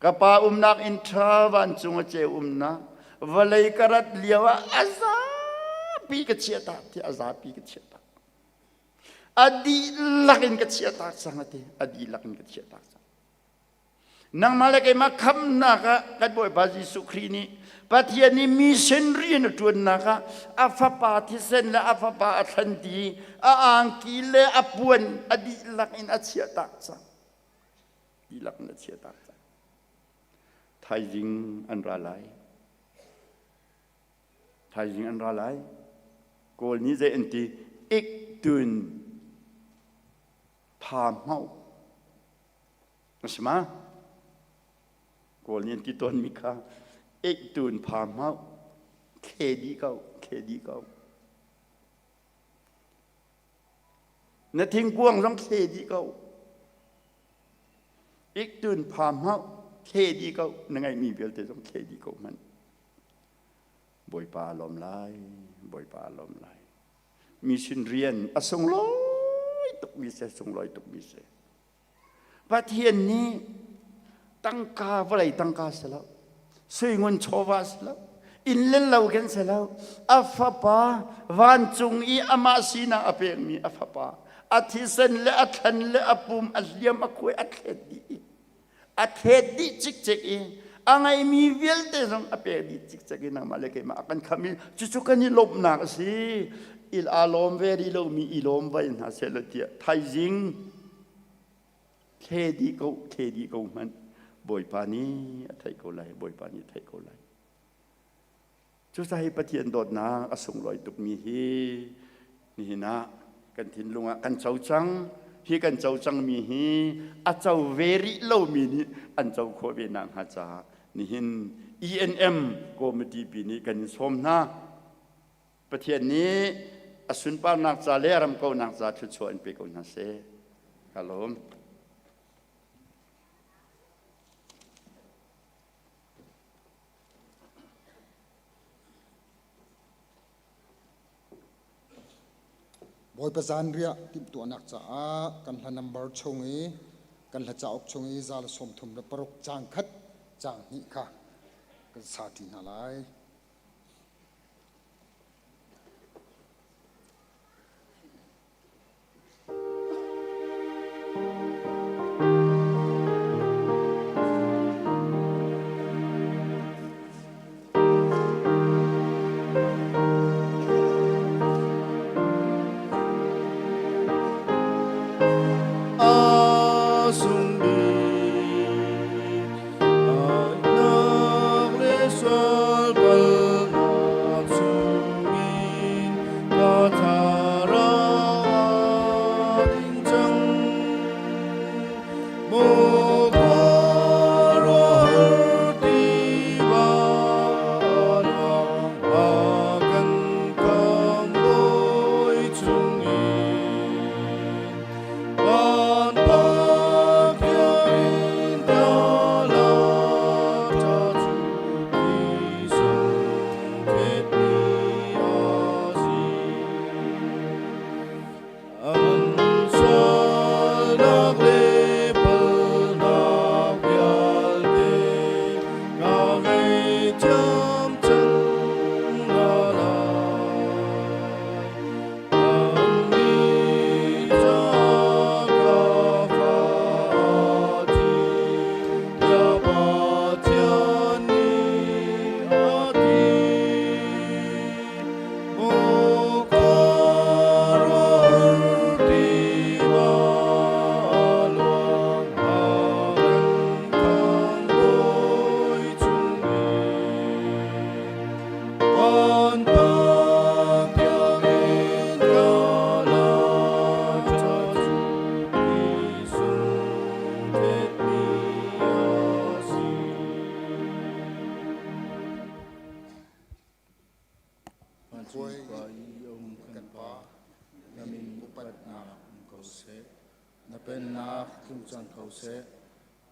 Ka pa umnak inn ṭha vancung a ceu umnak vawlei ka rat lio ah a zapi ka chiahtak tiah a zapi ka chiahtak. A dihlak in ka chiahtak cang a ti. A dihlak in ka chiahtak cang. Nangmah le keimah khamnak ah kan Bawipa Jesuh Khrih nih Pathian nih mission rian a ṭuannak ah a fapa thisen le a fapa a thlanti a angki le a puan a dihlak in a chiahtak cang. Dihlak in a chiahtak cang. Thaizing an ra lai. Thaizing an ra lai. Kawl nih zei an ti? Ik tun pha hmauh. A si ma? Kawl nih an ti tawnmi kha ek tun pha hmauh khe dih ko, khe dih ko. Na thingkuang zong khe dih ko. Ik tun pha hmauh khe dih ko. Na ngeihmi vialte zong khe dih ko hmanh. Bawipa a lawm lai, Bawipa a lawm lai. Mi sin rian a sunglawi tukmi si, sunglawi tukmi si. Pathian nih tangka vawlei tangka si lo, sui ngun chawva si lo, inn le lo kan si lo, a fapa vancung i amah sinak a pekmi a fapa, a thisen le a thlan le a pum a hliam a khuai a thlet dih i a thlet dih cikcek i a ngeimi vialte zong a pek dih cikcek i nangmah le keimah a kan khamh i cucu kan i lawmhnak a si. Il aa lawm ve rih lomi i lawm vai hna seh law tiah thaizing thle dih ko thle dih ko hmanh Bawipa nih a theih ko lai Bawipa nih a theih ko lai cucaah hi Pathian dawtnak a sunglawi tukmi hi nihin ah kan thinlung ah kan co cang hi kan co cangmi hi a co ve rih lomi nih an co khawh ve nakhnga caah nihin ENM committee pi nih kan in sawm hna Pathian nih a sunparnak ca le a ram kauhnak ca thluachuah in pe ko hna seh. Ka lawm. Bawipa zanriah timhtuahnak caah kan hla nambar chung i kan hla cauk chung i 136 caang khat caang hnih kha kan sa ṭi hna lai.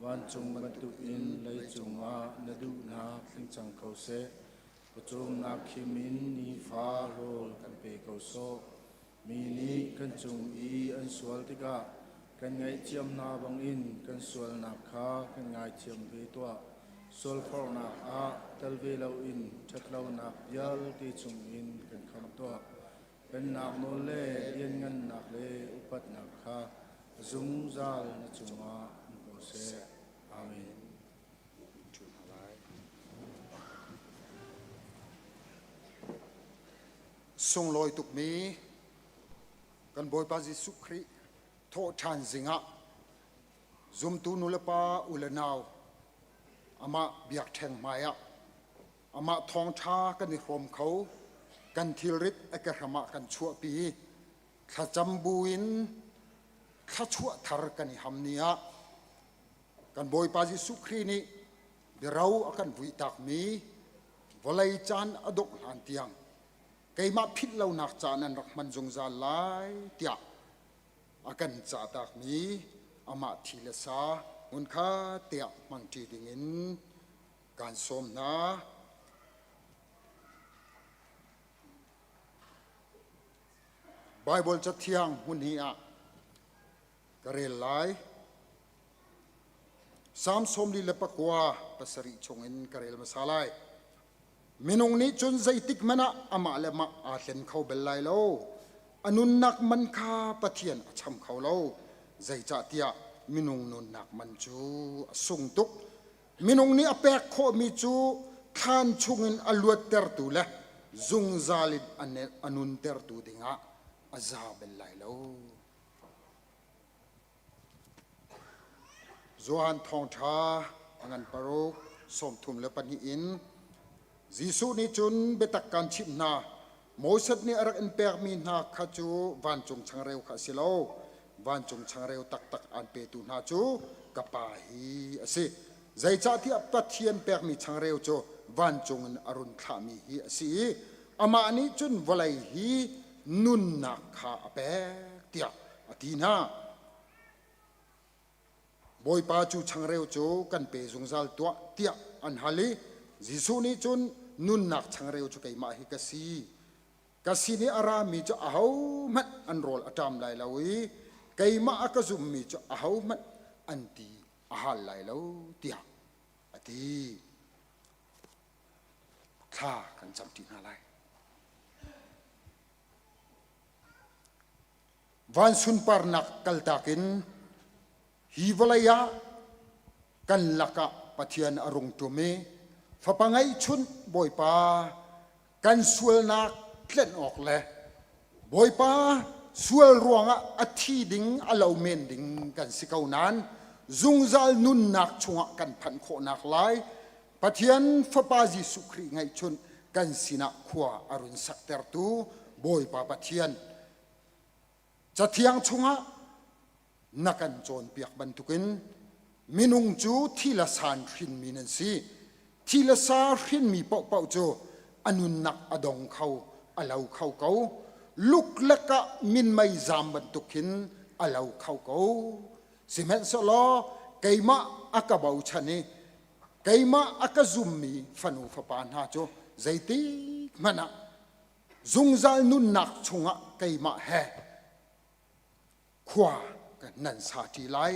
Vancung bantukin leicung ah na duhnak tling cang ko seh. Pawcawmnak khim in nifa rawl kan pe ko sawh. Mi nih kan cung i an sual tikah kan ngaihthiam hna bangin kan sualnak kha kan ngaithiam ve tuah. Sualphorhnak ah tel ve loin ṭhatlonak vialte chungin kan khamh tuah. Pennak nawl le lianngannak le upatnak kha zungzal na cungah um ko seh. Amen. Sunglawi tukmi kan Bawipa Jesuh Khrih thawhṭhan zingah zumtu nulepa u le nau amah biakṭheng hmaiah amah thawngṭha kan i hrawm kho kan thilrit a kehram ah kan chuahpi thlacam buin thluachuah thar kan i ham ni ah kan Bawipa Jesuh Khrih nih biaro a kan vuihtakmi vawlei caan a dongh hlan tiang keimah philh lonak ca nan rak hman zungzal lai tiah a kan cahtakmi amah thi le sa hmunkhat tiah hmangṭi dingin kaan sawm hna. Baibal Cathiang hmun hi ah ka rel lai. Salm 49 chungin ka rel hmasa lai. Minung nih cun zeitik hmanh ah amah le mah aa hlen kho bal lai lo. A nunnak man kha Pathian a cham kho lo. Zeicahtiah minung nunnak man cu a sung tuk. Minung nih a pek khawhmi cu thlan chungin a luattertu le zungzal in a nuntertu dingah a za bal lai lo. Johan Thawngṭha a ngan paruk 32 in Jesuh nih cun biatak kaan chimh hna, Moses nih a rak in pekmi hna kha cu vancung changreu kha a si lo, vancung changreu taktak aan petu hna cu ka Pa hi a si. Zeicahtiah Pathian pekmi changreu cu vancung in a run thlahmi hi a si i amah nih cun vawlei hi nunnak kha a pek tiah a ti hna. Bawipa cu changreu cu kan pe zungzal tuah tiah an hal i Jesuh nih cun nunnak changreu cu keimah hi ka si. Ka sin i a rami cu ahohmanh an rawl a ṭam lai lo i keimah a ka zummi cu ahohmanh an ti a hal lai lo tiah a ti. Thla kan camṭi hna lai. Van sunparnak kaltak in hi vawlei ah kan lakah Pathian a rung ṭum i Fapa ngeihchunh Bawipa kan sualnak tlenh awk le Bawipa sual ruangah a thi ding a lo men ding kan si ko nain zungzal nunnak chungah kan phanh khawhnak lai Pathian Fapa Jesuh Khrih ngeihchunh kan sinah khua a run saktertu Bawipa Pathian Cathiang chungah na kan cawnpiak bantukin minung cu thi le san hrinmi nan si. Thi le sa hrinmi paohpaoh cu a nunnak a dong kho, a lo kho ko. Luklak ah minmei zam bantuk khin a lo kho ko. Sihmanhsehlaw keimah a ka bochan i keimah a ka zummi fanu fapa hna cu zeitik hmanh ah zungzal nunnak chungah keimah he khua nan sa ṭi lai,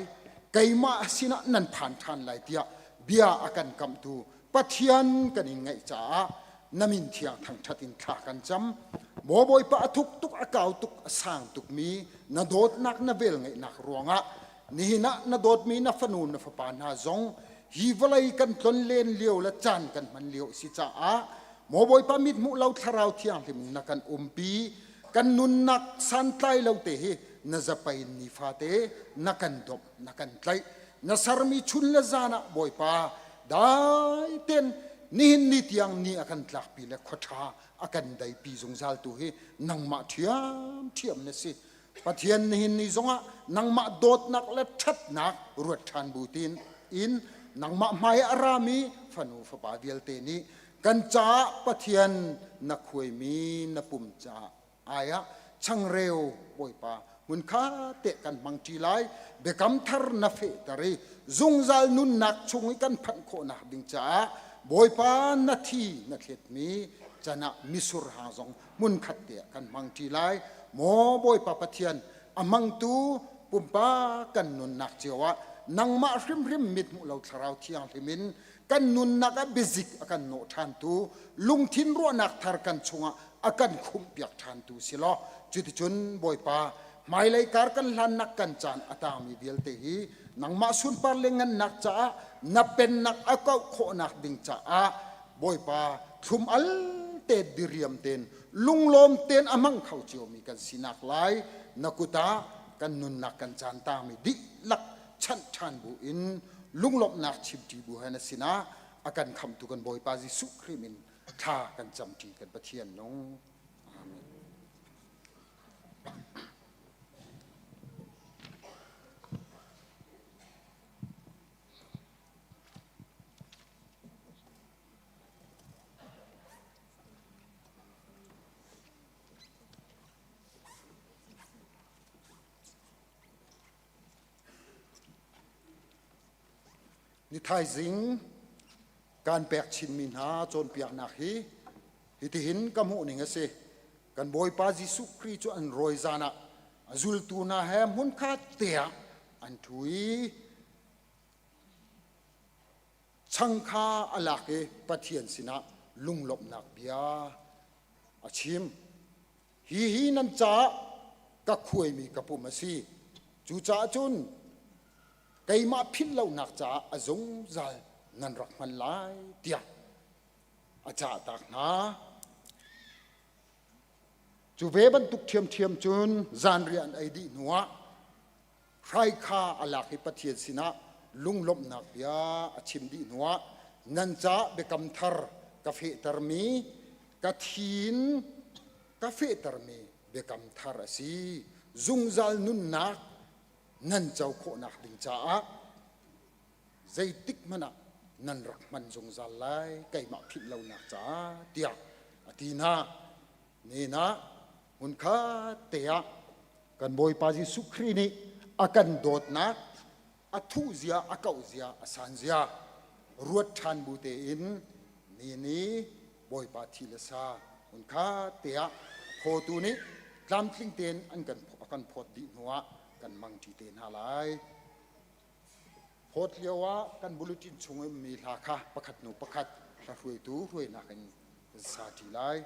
keimah sinah nan phan ṭhan lai tiah bia a kan kamhtu Pathian kan in ngaih caah na min thiang thangṭhat in thla kan cam. Maw Bawipa a thuk tuk, a kau tuk, a sang tukmi na dawtnak na velngeihnak ruangah nihin ah na dawtmi na fanu na fapa hna zong hi vawlei kan tlonlen lio le caan kan hman lio a si caah Maw Bawipa mithmuh lo thlarau thianghlim in na kan umpi kan nunnak santlai lo te hi na zapei in nifate na kan domh na kan tlaih na sermi chun le zan ah Bawipa dai ten nihin ni tiang ni a kan tlakpi le khuaṭha a kan daipi zungzal tu hi nangmah ṭhiamṭhiam na si Pathian nihin ni zongah nangmah dawtnak le ṭhatnak ruat ṭhan bu tin in nangmah hmai a rami fanu fapa vialte nih kan caah Pathian na khuaimi na pum caah ai ah changreu Bawipa hmunkha te kan hmang ṭi lai biakam thar na fehter i zungzal nunnak chung i kan phanh khawhnak ding caah Bawipa na thi na thletmi can ah misur hang zong hmunkhat te ah kan hmang ṭi lai maw Bawipa Pathian a hmangtu pumpak kan nunnak cio ah nangmah hrimhrim mithmuh lo thlarau thianghlim in kan nunnak ah biazik a kan nawh ṭhantu lungthin ruahnak thar kan chungah a kan khumhpiak ṭhantu si law cuticun Bawipa hmailei kar kan hlannak kan caan a tangmi vialte hi nangmah sunpar le ngannak caah na pennak a kauh khawhnak ding caah Bawipa thlum al te diriam ten lunglawm ten a hmang kho ciomi kan sinak lai na kut ah kan nunnak kan caan tangmi dihlak chanh ṭhan bu in lunglawmhnak chimṭi bu he na sinah a kan khamtu kan Bawipa Jesuh Khrih min thla kan camṭi kan Pathian nung. Amen. Ni thaizing kan pek chinmi hna cawnpiaknak hi hitihin ka hmuh ning a si. Kan Bawipa Jesuh Khrih cu an rawi zan ah a zultu hna he hmunkhat te ah an ṭhu i chang kha a lak i Pathian sinah lunglawmhnak bia a chim. Hihi nan caah ka khuaimi ka pum a si. Cucaah cun keimah philh lonak caah a zungzal nan rak hman lai tiah a cahtak hna. Cu ve bantuk ṭhiamṭhiam cun zanriah an ei dih hnuah hrai kha a lak i Pathian sinah lunglawmhnak bia a chim dih hnuah nan caah biakam thar ka fehtermi ka thin ka fehtermi biakam thar a si zungzal nunnak nan co khawhnak ding caah zeitik hmanh ah nan rak hman zungzal lai keimah philh lonak caah tiah a ti hna nen ah hmunkhat te ah kan Bawipa Jesuh Khrih nih a kan dawtnak a thuh zia a kauh zia a san zia ruat ṭhan bu tein ni ni Bawipa thi le sa hmunkhat te ah. Phawtu nih tlamtling tein an kan a kan phawt dih hnuah kan mangṭi te hna lai. Phawt lio ah kan bulletin chung i ummi hla kha pakhat hnu pakhat hla hruaitu hruainak in kan sa ṭi lai.